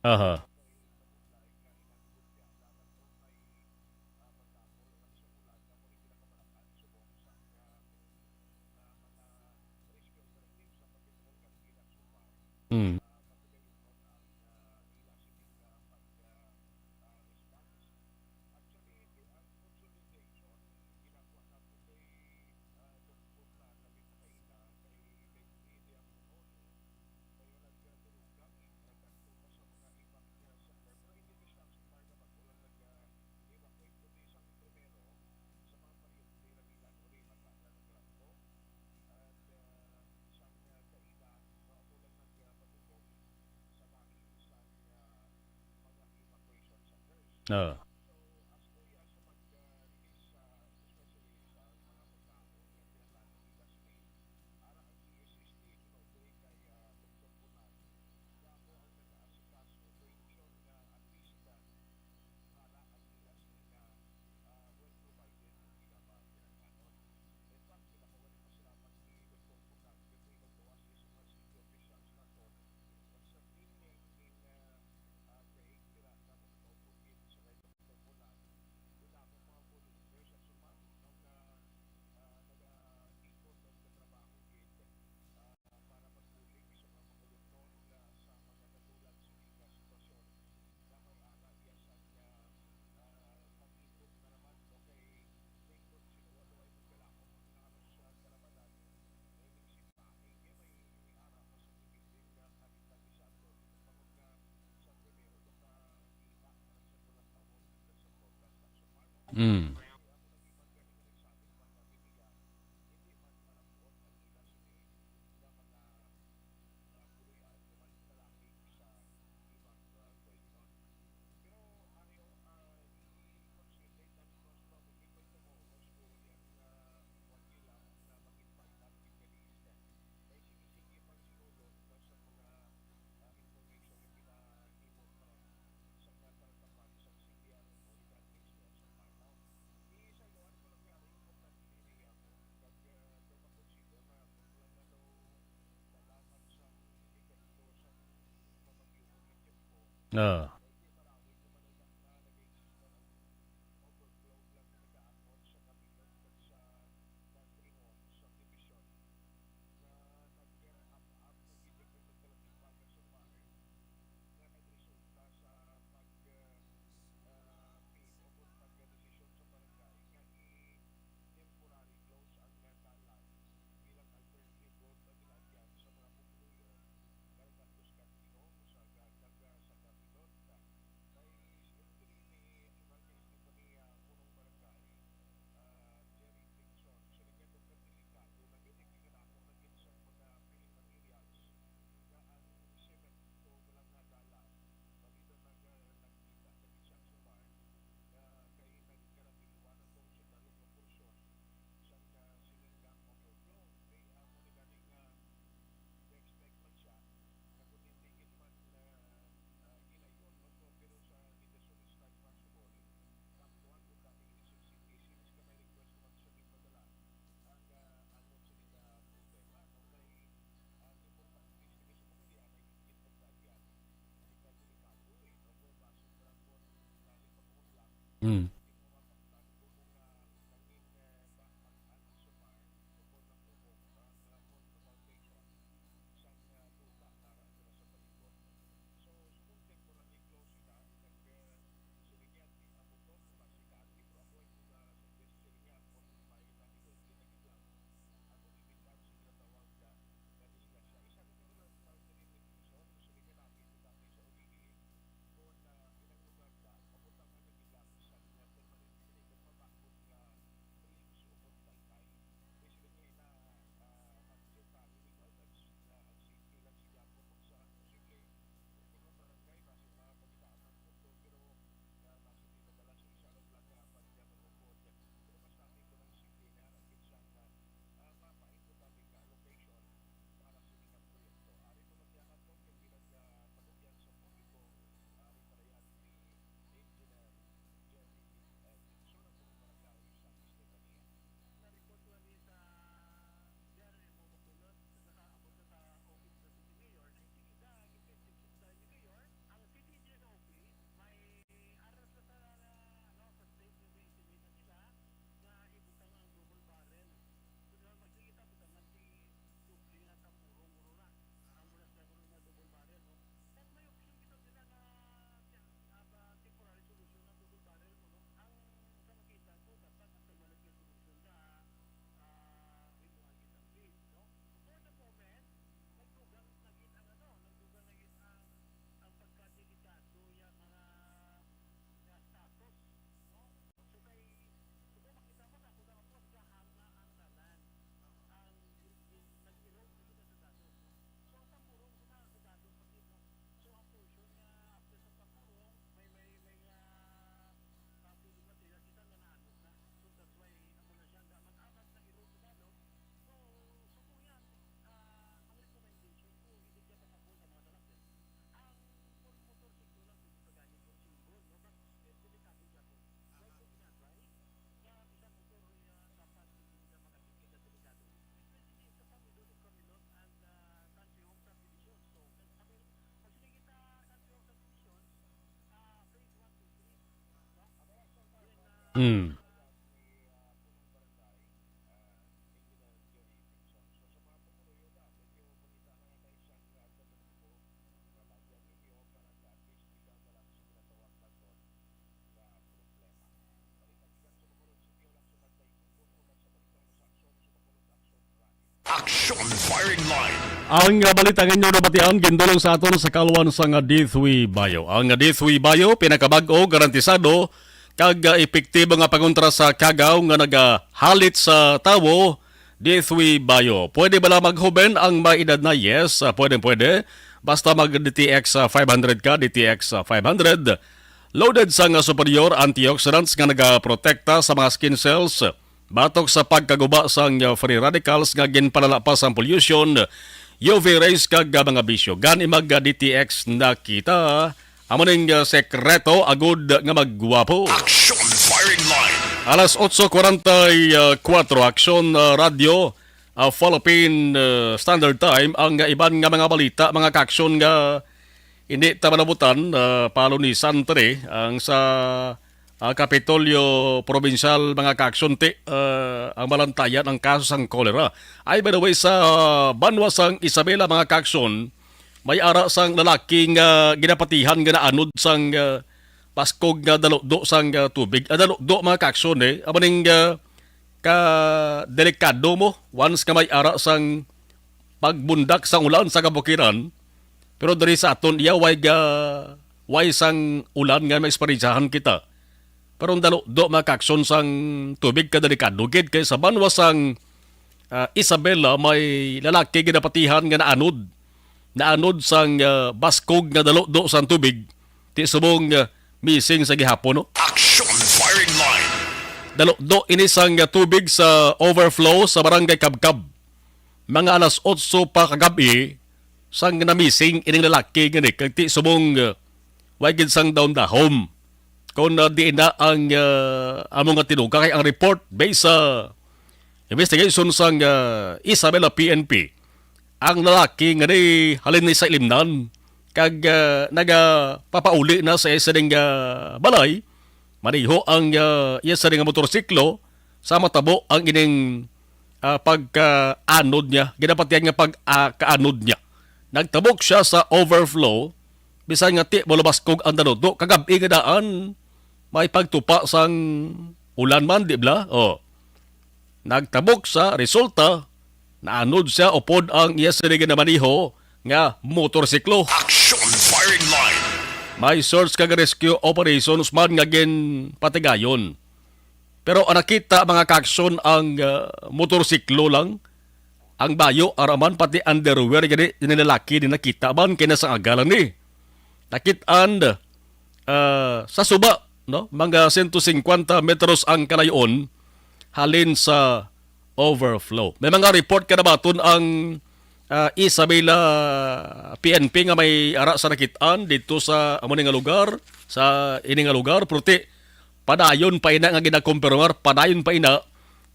Aha. Mm. Ah. Mm. Ah. Mm. Mm. Action Firing Line. Ang, ah, balita nga inyo nabatian, gindulong sa aton sa kaluan sang, ah, D three Bio. Ang, ah, D three Bio, pinakabag-o, garantisado, kag, ah, epektibo nga pangontra sa kagaw nga nagahalit sa tawo ditoy bayo. Pwede bala maghuben ang may edad na? Yes, ah, pwede, pwede. Basta mag D T X, ah, five hundred ka, D T X, ah, five hundred. Loaded sang, ah, superior antioxidants nga nagaprotekta sa mga skin cells batok sa pagkaguba sang, ah, free radicals nga ginpalala pa sang pollution, U V rays kag, ah, mga bisyo. Gani mag, ah, D T X na kita. Amo ning, ah, sekreto agud nga maggwapo. Action Firing Line. Alas otso kwarenta y kuwatro, Action, ah, Radio, ah, Philippine, ah, Standard Time, ang, ah, iban nga mga balita, mga kaaksyon nga hindi ta malabutan, ah, palunisan tani ang sa, ah, Kapitolyo Probinsyal, mga kaaksyon, ti, ah, ang malantayan ang kaso sang kolera. Ay, by the way, sa, ah, banwa sang Isabela, mga kaaksyon, may ara sang lalaki nga ginapatihan nga naanod sang, ah, baskog nga dalukdo sang, ah, tubig. Ah, dalukdo, mga kaaksyon, eh. Amo ning, ah, ka delikado mo once nga may ara sang pagbundak sang ulan sa kabukiran. Pero diri sa aton iya, way ga-, way sang ulan nga maesperensiyahan kita. Pero ang dalukdo, mga kaaksyon, sang tubig ka delikado gid kay sa banwa sang, ah, Isabela, may lalaki ginapatihan nga naanod. Naanod sang, ah, baskog nga dalukdo sang tubig. Ti subong, ah, missing sa gihapon, no? Action Firing Line. Dalukdo ini sang, ah, tubig sa overflow sa Barangay Kabkab. Mga alas otso pa kagab-i, sang namising ining lalaki gani, kag ti subong, uh, way gid sang dahom-dahom. Kung, uh, diin na ang, uh, amo nga tinuga, kay ang report based sa investigation sang, uh, Isabela P N P, ang lalaki nga ni halin ni sa Ilimnan, kag, uh, nagapapauli na sa isa ning, uh, balay, maniho ang, uh, iya sa ning motorsiklo, sa matabo ang ining ah, pagkaanod niya, ginapatihan nga pag, ah, kaanod niya. Nagtabok siya sa overflow, bisan nga ti mo lubaskog ang danuto, kagab-i nga daan, may pagtupa sang ulan man, di bala? Oh. Nagtabok sa resulta, naanod siya upod ang iya sini ginamaniho nga motorsiklo. Action Firing Line. May search kag rescue operations man nga ginpatigayon. Pero ang nakita, mga kaaksyon, ang, ah, motorsiklo lang. Ang bayo, araman, pati underwear gani ni lalaki ni nakita man kay nasa aga lang ni. Nakit-an, ah, sa suba, no? Mga sento singkwenta metros ang kalayon halin sa overflow. May mga report ka nabaton ang, ah, Isabela P N P nga may ara sa nakit-an dito sa amo ni nga lugar, sa ini nga lugar, pero ti padayon pa ina nga ginakumpirmar, padayon pa ina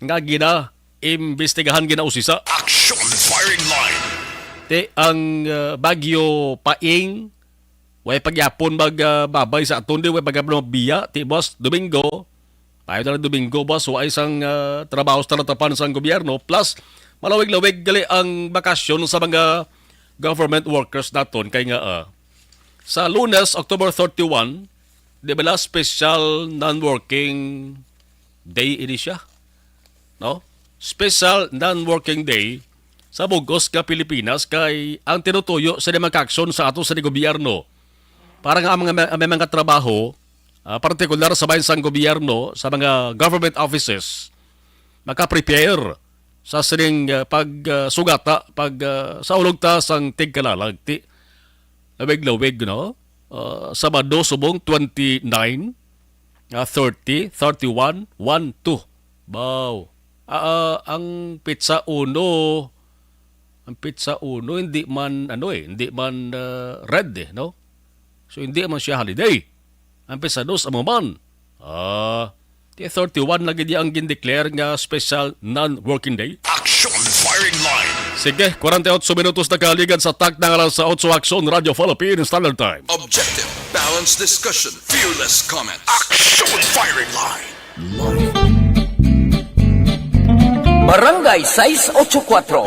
nga gina-imbestigahan, ginausisa. Action Firing Line. Ti ang, ah, Bagyo Paing, way pagyapon mag, ah, babay sa aton di, way pagyapon magbiya, ti buwas Domingo, tayo na lang Domingo, buwas, wa isang, ah, trabaho sa talatapan sang gobyerno, plus malawig-lawig gali ang bakasyon sa mga government workers naton, kay nga, ah, sa Lunes, October thirty-one, di bala special non-working day ini siya, no? Special non-working day sa bug-os nga Pilipinas kay ang tinutuyo sa mga aksyon sa ato sa gobyerno para nga ang mga, ang mga trabaho, ah, partikular sa bahin sang gobyerno, sa mga government offices, maka-prepare sa sining, ah, pag, ah, sugata, pag, ah, sa ulog ta sang tigkalalag. Ti, lawig-lawig, no? Ah, Sabado, subong twenty-nine, ah, thirty, thirty-one, one, two. Baw. Ah, ah, ang petsa uno, ang petsa uno, hindi man, ano eh, hindi man, ah, red eh, no? So, hindi man siya holiday. Ang petsa dos, amo man. Ah, ti thirty-one lagi niya ang gindeclare nga special non-working day. Action Firing Line. Sige, kwarenta y otso minutos na kaligad sa takna nga alas otso, Action Radio Philippine Standard Time. Objective, balanced discussion, fearless comments. Action Firing Line. Barangay sais otso kuwatro.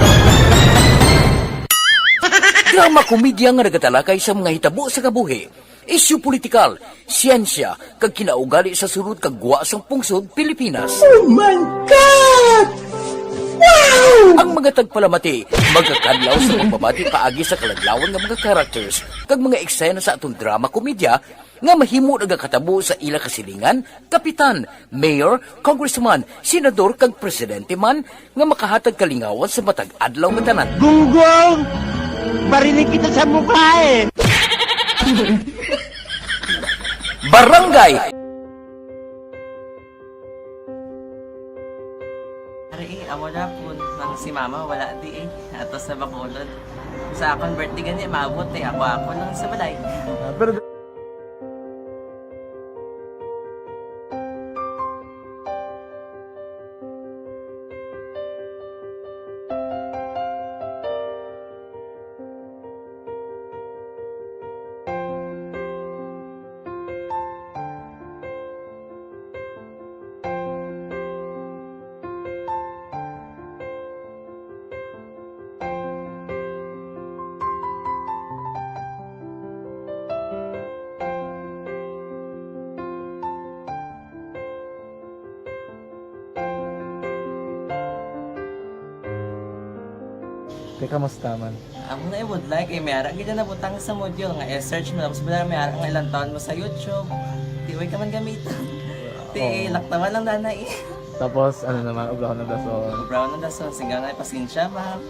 Drama komedya nga nagatalakay sa mga hitabo sa kabuhi, isyu politikal, siyensya, kag kinaugali sa sulod kag gwa sang pungsod Pilipinas. Oh my God! Ang mga tagpalamati magakadlaw sa pagbabati paagi sa kaladlawan nga mga characters kag mga eksena sa aton drama komedya nga mahimo nagakatabo sa ila kasilingan, kapitan, mayor, congressman, senador kag presidente man nga makahatag kalingawan sa matag adlaw nga tanan. Gunggong! Barinig kita sa mukha eh! Barangay Ari, eh, amo na po, nang si mama wala di eh. Ato sa Bacolod. Sa akon birthday gani, maabot eh. Ako, ako lang sa balay. Ah, pero Te, kamusta man? Amo na ibudlay kay may ara gid na nabutang sa module nga i-search mo, tapos wala may ara nga ilang taon mo sa YouTube. Di way ka man gamiton. Ti, oo, laktawan lang nanay. Tapos, ano naman, ubrahon ng dason. Ubrahon ng dason. Sige na, pasensya, ma'am.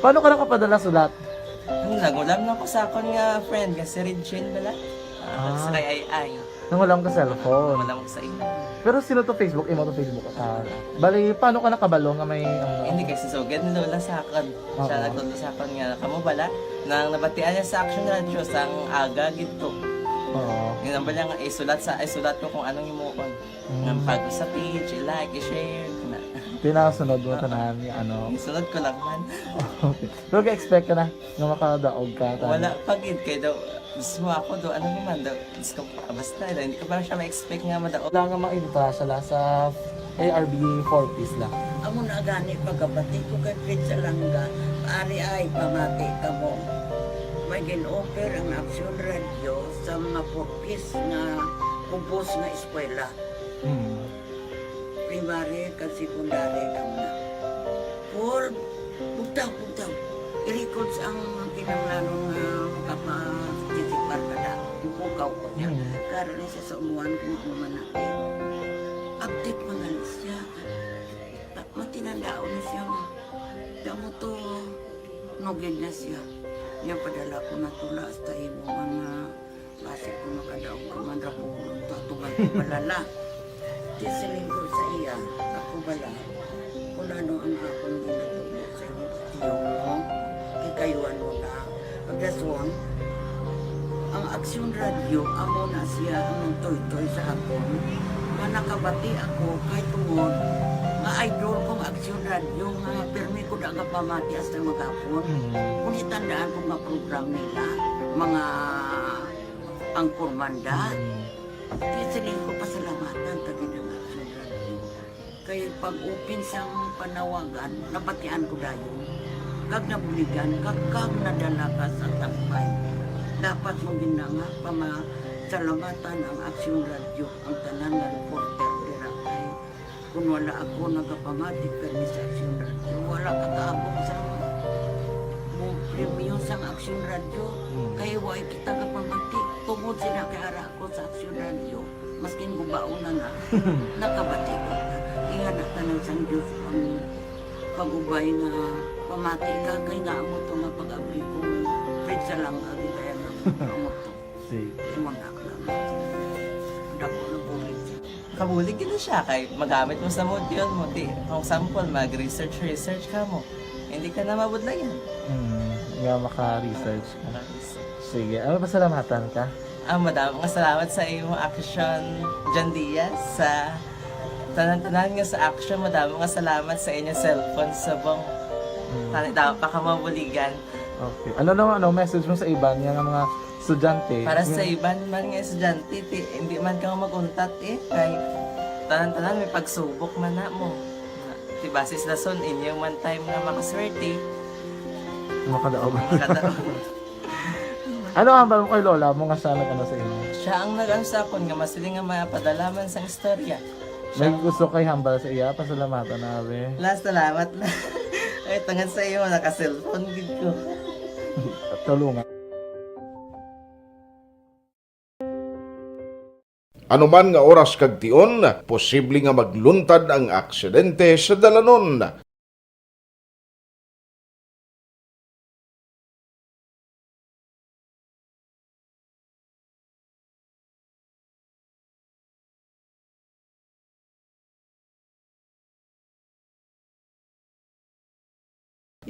Paano ka nakapadala sulat? Ano, nangulam na ko sa akon nga friend, nga si Regine bala. Ah, ah, sa kay Ay Ay. Nangulam ka cellphone. Nangulam ko sa imo. Pero sino to Facebook? Imo to Facebook account? Bali, paano ka nakabalo nga may, ano? Hindi, kay si Sugad ni Lola sa akon. Siya, oo, nagtudlo sa akon nga, kamo bala, nang nabatian niya sa Action Radio, sang aga gid to. Oo. Yun ang bala nga, isulat sa, isulat ko kung anong himuon. Mm. Nga pag sa page, i-like, i-share, na. Tinasunod mo, ah, tanan, nga ano. Isunod ko lang man. Okay. Pero ga-expect ka na nga makadaog ka, tanan? Wala pa gid, kay daw, mismo ako daw, ano naman daw, Diyos ko, basta, hindi ko pa siya ma-expect nga madaog. Wala nga mainta siya la sa A R B four Ps la. Amo na gani pagkabati ko kay Fred Salanga, ari ay pamati kamo. May gin-offer ang Action Radio sa mga four Ps nga kubos nga eskwela. Hmm. Primary kag secondary kamo na. Paul, bugtaw, bugtaw. I-records ang kinahanglanon nga makaparticipar ka na. Ipukaw ko niya. Hmm. Karon ni sa umuan kung ano man na. Update man gani siya. Matinandaon na siya. Damo to, nugid na siya. Niya padala ko na tula hasta imo man nga basi ko makadaog ka man ra ko, tutugan ko balala. Di siling ko sa iya, ako bala, kung ano ang akong ginatudlo sa iyo, iyo mo, kikayuan mo na. Pagdaswang, ang Aksyon Radio, amo na siya ang nagtuytoy sa akon. Nga nakabati ako kay tungod nga idol kong Aksyon Radio nga pirmi ko da nga pamati hasta maghapon. Mm. Kung itandaan ko nga program nila, mga angkor manda, mm, di siling ko pasalamatan ta gid ang Aksyon Radio. Kay pag-open sang panawagan, nabatian ko dayon. Kag nabuligan, kag, kag nadala ka sa tampay. Dapat mo gid na nga pamasalamatan ang Aksyon Radio, ang tanan nga reporter dira kay kun wala ako nagapamati permi sa Aksyon Radio, wala ka kaabot sa mo premyo sang Aksyon Radio. Hmm. Kay way kita kapamati, tungod sila kay ara ako sa Aksyon Radio, maskin gubaon na na, nakabati ko. Ingana tanan sang Diyos ang pag-ubay nga pamati ka, kay nga amo to nga pag-abri ko, Fred Salanga, di kaya nga amo to. Sige. Imo na lang. Dako na bulig siya. Kabulig gid na siya kay magamit mo sa module mo. Di, for example, mag-research, research ka mo. Hindi ka na mabudlayan. Hmm, nga maka-research ka. Maka-research. Sige, ano, pasalamatan ka? Ah, madamo nga salamat sa imo Action, John Diaz, sa tanan-tanan nga sa Action. Madamo nga salamat sa inyo cellphone subong. Hmm. Tani, dapat pa ka mabuligan. Okay. Ano naman, ano, message mo sa iban nga, nga mga estudyante? Para sa iban man nga estudyante, ti, hindi man ka mag-untat eh. Kay tanan-tanan may pagsubok man na mo. Ti, basis na son, inyo man time nga makaswerte. Makadaog. Makadaog. Ano ang hambal mo kay lola mo nga siya nag-ano sa imo? Siya ang nag-ano sa akon nga masiling nga mapadala man sang istorya. May gusto kay hambal sa iya, pasalamatan na, abi. La, salamat na. Ay, tungod sa imo, naka-cellphone gid ko. Tulungan. Anuman nga oras kag tion, posible nga magluntad ang aksidente sa dalanon.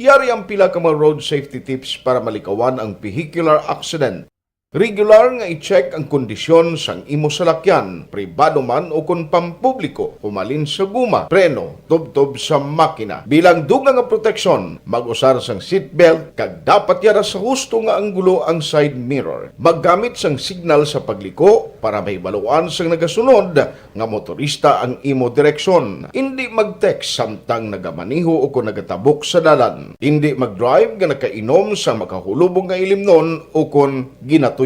Yari ang pila ka mga road safety tips para malikawan ang vehicular accident. Regular nga i-check ang kondisyon sang imo salakyan, pribado man o kon pampubliko, humalin sa guma, preno, tubtob sa makina. Bilang dugang nga proteksyon, mag-usar sang seatbelt kag dapat yara sa husto nga anggulo ang side mirror. Maggamit sang signal sa pagliko para mahibaluan sang nagasunod nga motorista ang imo direksyon. Indi mag-text samtang nagamaneho o kon nagatabok sa dalan. Indi mag-drive nga nakainom sa makahulubog nga ilimnon o kon ginatuyo.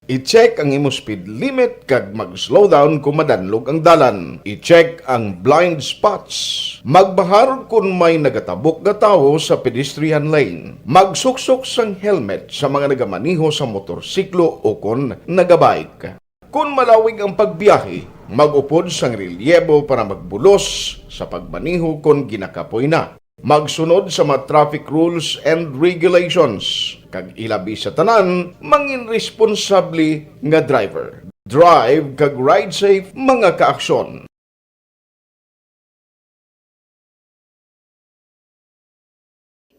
I-check ang imo speed limit kag mag-slow down kon madanlog ang dalan. I-check ang blind spots. Magbahar kon may nagatabok nga tawo sa pedestrian lane. Magsuksok sang helmet sa mga nagamaneho sa motorsiklo o kon nagabike. Kon malawig ang pagbiyahe, mag-upod sang relyebo para magbulos sa pagmaneho kon ginakapoy na. Magsunod sa mga traffic rules and regulations, kag ilabi sa tanan, mangin responsable nga driver. Drive kag ride safe, mga kaaksyon.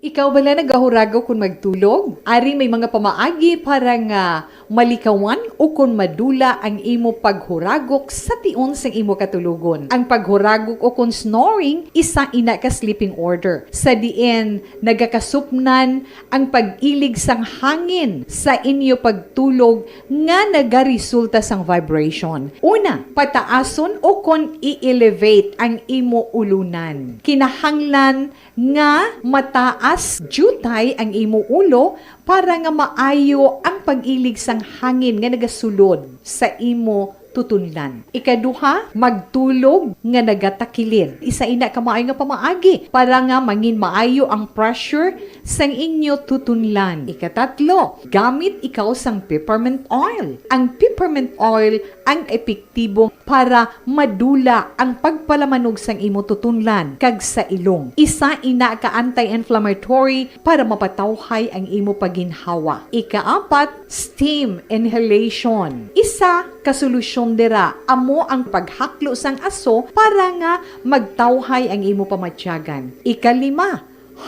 Ikaw bala nagahuragok kon magtulog? Ari may mga pamaagi para nga malikawan o kon madula ang imo paghuragok sa tion sang imo katulogon. Ang paghuragok o kon snoring, isa ina ka sleeping order, sa diin nagakasupnan ang pag-ilig sang hangin sa inyo pagtulog nga nagaresulta sang vibration. Una, pataason o kon i-elevate ang imo ulunan. Kinahanglan nga mataas diutay ang imo ulo para nga maayo ang pag-ilig sang hangin nga nagasulod sa imo tutunlan. Ikaduha, magtulog nga nagatakilid. Isa ina ka maayo nga pamaagi para nga mangin maayo ang pressure sang inyo tutunlan. Ikatatlo, gamit ikaw sang peppermint oil. Ang peppermint oil ang epektibo para madula ang pagpalamanog sang imo tutunlan kag sa ilong. Isa ina ka anti-inflammatory para mapatawhay ang imo pagginhawa. Ikaapat, steam inhalation. Isa ka solusyon dira amo ang paghaklo sang aso para nga magtawhay ang imo pamatyagan. Ikalima,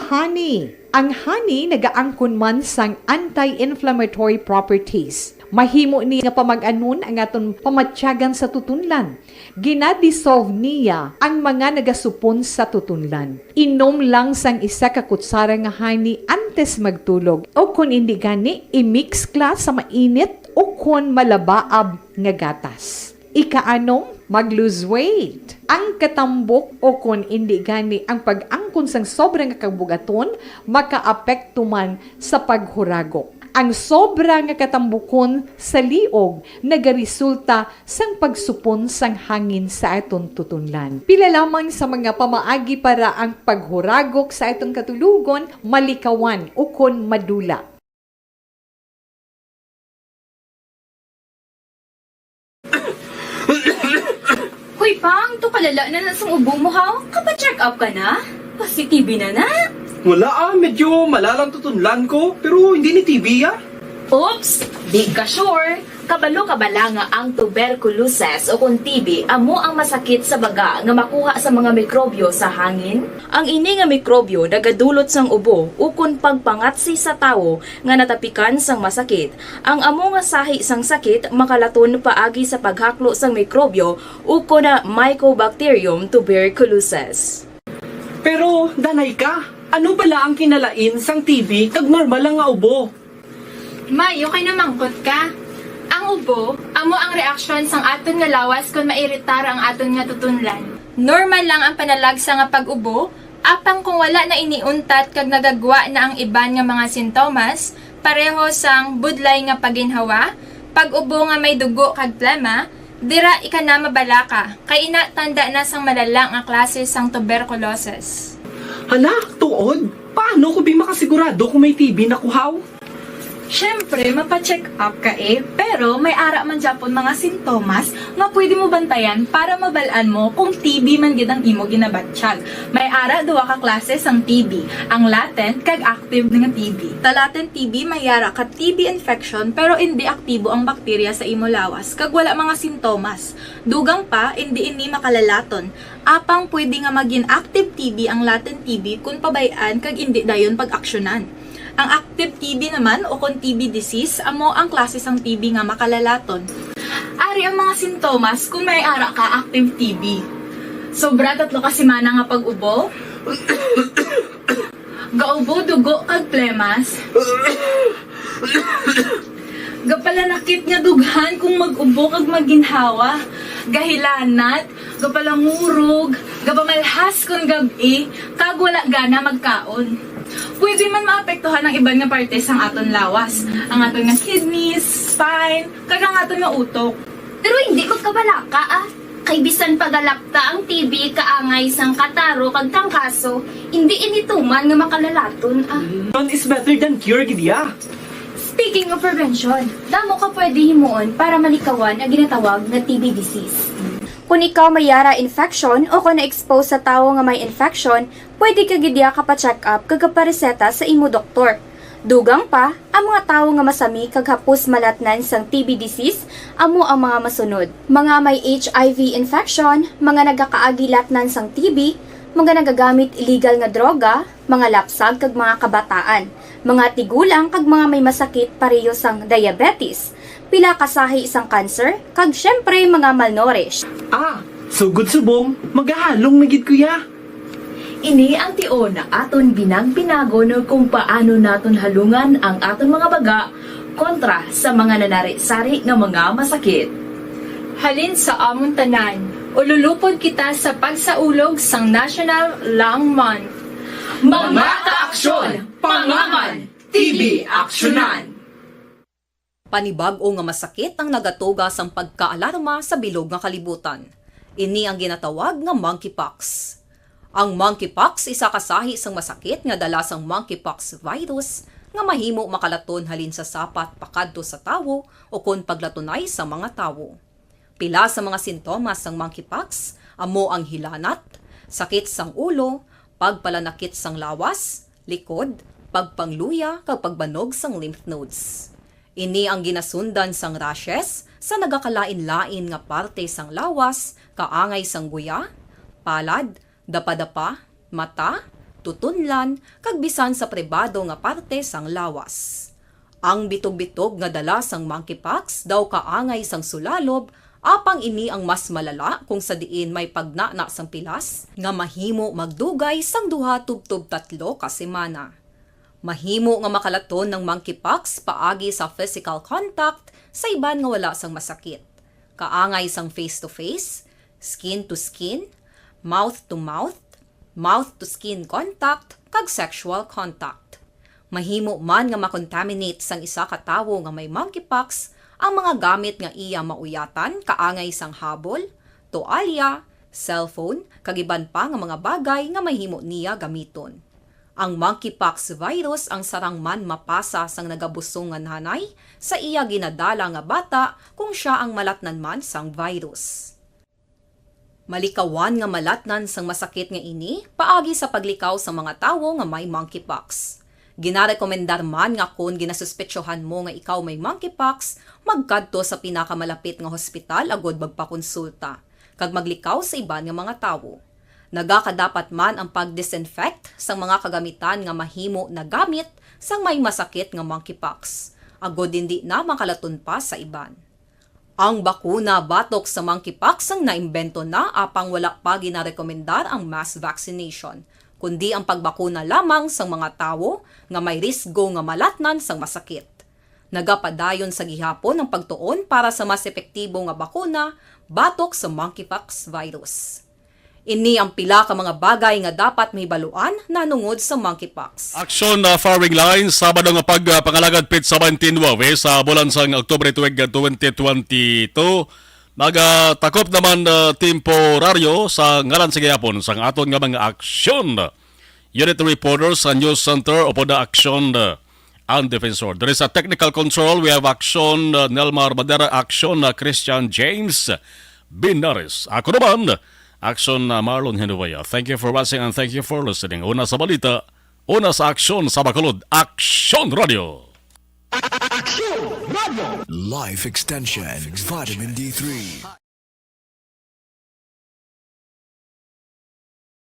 honey. Ang honey nagaangkon man sang anti-inflammatory properties. Mahimo ni nga pamag-anon ang aton pamatyagan sa tutunlan. Gina-dissolve niya ang mga nagasupon sa tutunlan. Inom lang sang isa ka kutsara nga honey antes magtulog, o kon indi gani, i-mix kla sa mainit o kon malabaab nga gatas. Ikaanom, mag-lose weight. Ang katambok o kon indi gani ang pag-angkon sang sobra nga kabugaton makaapekto man sa paghuragok. Ang sobra nga katambukon sa liog nagaresulta sang pagsupon sang hangin sa aton tutunlan. Pila lamang sa mga pamaagi para ang paghuragok sa aton katulogon malikawan ukon madula. Hoy, Pang, to kalala na na sang ubo mo, ha? Kapa-check up ka na? Pasi-T B na na? Wala, ah, medyo malalang tutunlan ko, pero hindi ni T B, ah. Oops! Di ka sure? Kabalo ka bala nga ang tuberculosis o kon T B amo ang masakit sa baga nga makuha sa mga mikrobyo sa hangin? Ang ini nga mikrobyo nagadulot sang ubo ukon pagpangatsi sa tawo nga natapikan sang masakit. Ang amo nga sahi sang sakit makalaton paagi sa paghaklo sang mikrobyo ukon na Mycobacterium tuberculosis. Pero, danay ka, ano bala ang kinalain sang T B kag normal lang nga ubo? May, okay na mangkot ka. Ang ubo, amo ang reaksyon sang aton nga lawas kon mairitar ang aton nga tutunlan. Normal lang ang panalagsa nga pag-ubo, apang kung wala na ini untat kag nagagwa na ang iban nga mga sintomas, pareho sang budlay nga paginhawa, pag-ubo nga may dugo kag plema, Dira ika na mabalaka, kay ina tanda na sang malala nga klase sang tuberculosis. Hala, tuod? Paano ko bi makasigurado kung may T B na kuhaw? Siyempre, mapa-check up ka eh, pero may ara man gyapon mga sintomas nga pwede mo bantayan para mabal-an mo kung T B man gid ang imo ginabatyag. May ara duha ka klase sang T B, ang latent kag active nga T B. Sa latent T B may ara ka T B infection pero indi aktibo ang bakterya sa imo lawas kag wala mga sintomas. Dugang pa, indi ini makalalaton. Apang pwede nga magin active T B ang latent T B kon pabay-an kag indi dayon pag-aksyonan. Ang active T B naman o kon T B disease amo ang klase sang T B nga makalalaton. Ari ang mga sintomas kon may ara ka active T B. Sobra tatlo ka semana nga pag-ubo. Gaubo dugo kag plemas. Gapalanakit nga dughan kung mag-ubo kag maginhawa. Gahilanat, gapalangurog, gapamalhas kon gab-i, kag wala gana magkaon. Pwede man maapektuhan ang iban nga parte sang aton lawas, ang aton nga kidneys, spine, kag ang aton nga utok. Pero hindi magkabalaka, ah. Kay bisan pagalapta ang T B kaangay sang kataro kag trangkaso, hindi ini tuman nga makalalaton, ah. Prevention is better than cure, gid ya. Speaking of prevention, damo ka pwede himuon para malikawan ang ginatawag nga T B disease. Kung ikaw may yara infection o kung na-expose sa tawo nga may infection, pwede ka gid ya kapa-check up kag kapareseta sa imo doktor. Dugang pa, ang mga tawo nga masami kag hapos malatnan sang T B disease amo ang mga masunod: mga may H I V infection, mga nagakaagi latnan sang T B, mga nagagamit illegal nga droga, mga lapsag kag mga kabataan, mga tigulang kag mga may masakit pareho sang diabetes, pila ka sahi sang cancer, kag syempre mga malnourished. Ah, sugod subong, magahalong na gid ko ya. Ini ang tion nga aton binag-binagon kung paano naton halungan ang aton mga baga kontra sa mga nanari-sari nga mga masakit. Halin sa amon tanan, ululupod kita sa pagsaulog sang National Lung Month. Mga kaaksyon, pangaman, T B aksyonan! Panibag-o nga masakit ang nagatuga sang pagkaalarma sa bilog nga kalibutan. Ini ang ginatawag nga monkeypox. Ang monkeypox isa ka sahi sang masakit nga dala sang monkeypox virus nga mahimo makalaton halin sa sapat pakadto sa tawo ukon paglatunay sa mga tawo. Pila sa mga sintomas sang monkeypox amo ang hilanat, sakit sang ulo, pagpalanakit sang lawas, likod, pagpangluya kag pagbanog sang lymph nodes. Ini ang ginasundan sang rashes sa nagakalain-lain nga parte sang lawas, kaangay sang guya, palad, dapadapa, mata, tutunlan, kag bisan sa pribado nga parte sang lawas. Ang bitog-bitog nga dala sang monkeypox daw kaangay sang sulalob, apang ini ang mas malala kung sa diin may pagnana sang pilas nga mahimo magdugay sang duha tubtob tatlo ka semana. Mahimo nga makalaton ang monkeypox paagi sa physical contact sa iban nga wala sang masakit, kaangay sang face-to-face, skin-to-skin, mouth-to-mouth, mouth-to-skin contact, kag sexual contact. Mahimo man nga makontaminate sang isa ka tawo nga may monkeypox ang mga gamit nga iya mauyatan, kaangay sang habol, toalya, cellphone, kag iban pa nga mga bagay nga mahimo niya gamiton. Ang monkeypox virus ang sarang man mapasa sang nagabusong nga nanay sa iya ginadala nga bata kung sia ang malatnan man sang virus. Malikawan nga malatnan sang masakit nga ini paagi sa paglikaw sa mga tawo nga may monkeypox. Ginarekomendar man nga kon ginasuspetsohan mo nga ikaw may monkeypox, magkadto sa pinakamalapit nga hospital agud magpakonsulta kag maglikaw sa iban nga mga tawo. Nagakadapat man ang pag-disinfect sang mga kagamitan nga mahimo nagamit sang may masakit nga monkeypox, agud indi na makalaton pa sa iban. Ang bakuna batok sa monkeypox ang naimbento na, apang wala pa ginarekomendar ang mass vaccination, kundi ang pagbakuna lamang sang mga tawo nga may risgo nga malatnan sang masakit. Nagapadayon sa gihapon ang pagtuon para sa mas epektibo nga bakuna batok sa monkeypox virus. Ini ang pila ka mga bagay nga dapat mahibaluan nanungod sa monkeypox. Aksyon na Firing Line, Sabado nga pagpangalagad, petsa twenty-nine sa bulan sang Oktubre tuig twenty twenty-two. Nagatakop naman, uh, temporaryo sa ngalan sa gihapon sang aton nga mga aksyon. Unit reporter sa News Center upod na aksyon, uh, ang defensor. There is a technical control. We have aksyon, uh, Nelmar Madera, aksyon na Christian James Binares. Ako naman, aksyon na Marlon Hinuwaya. Thank you for watching and thank you for listening. Una sa balita, una sa aksyon sa Bacolod, Aksyon Radio. Life Extension Vitamin D three.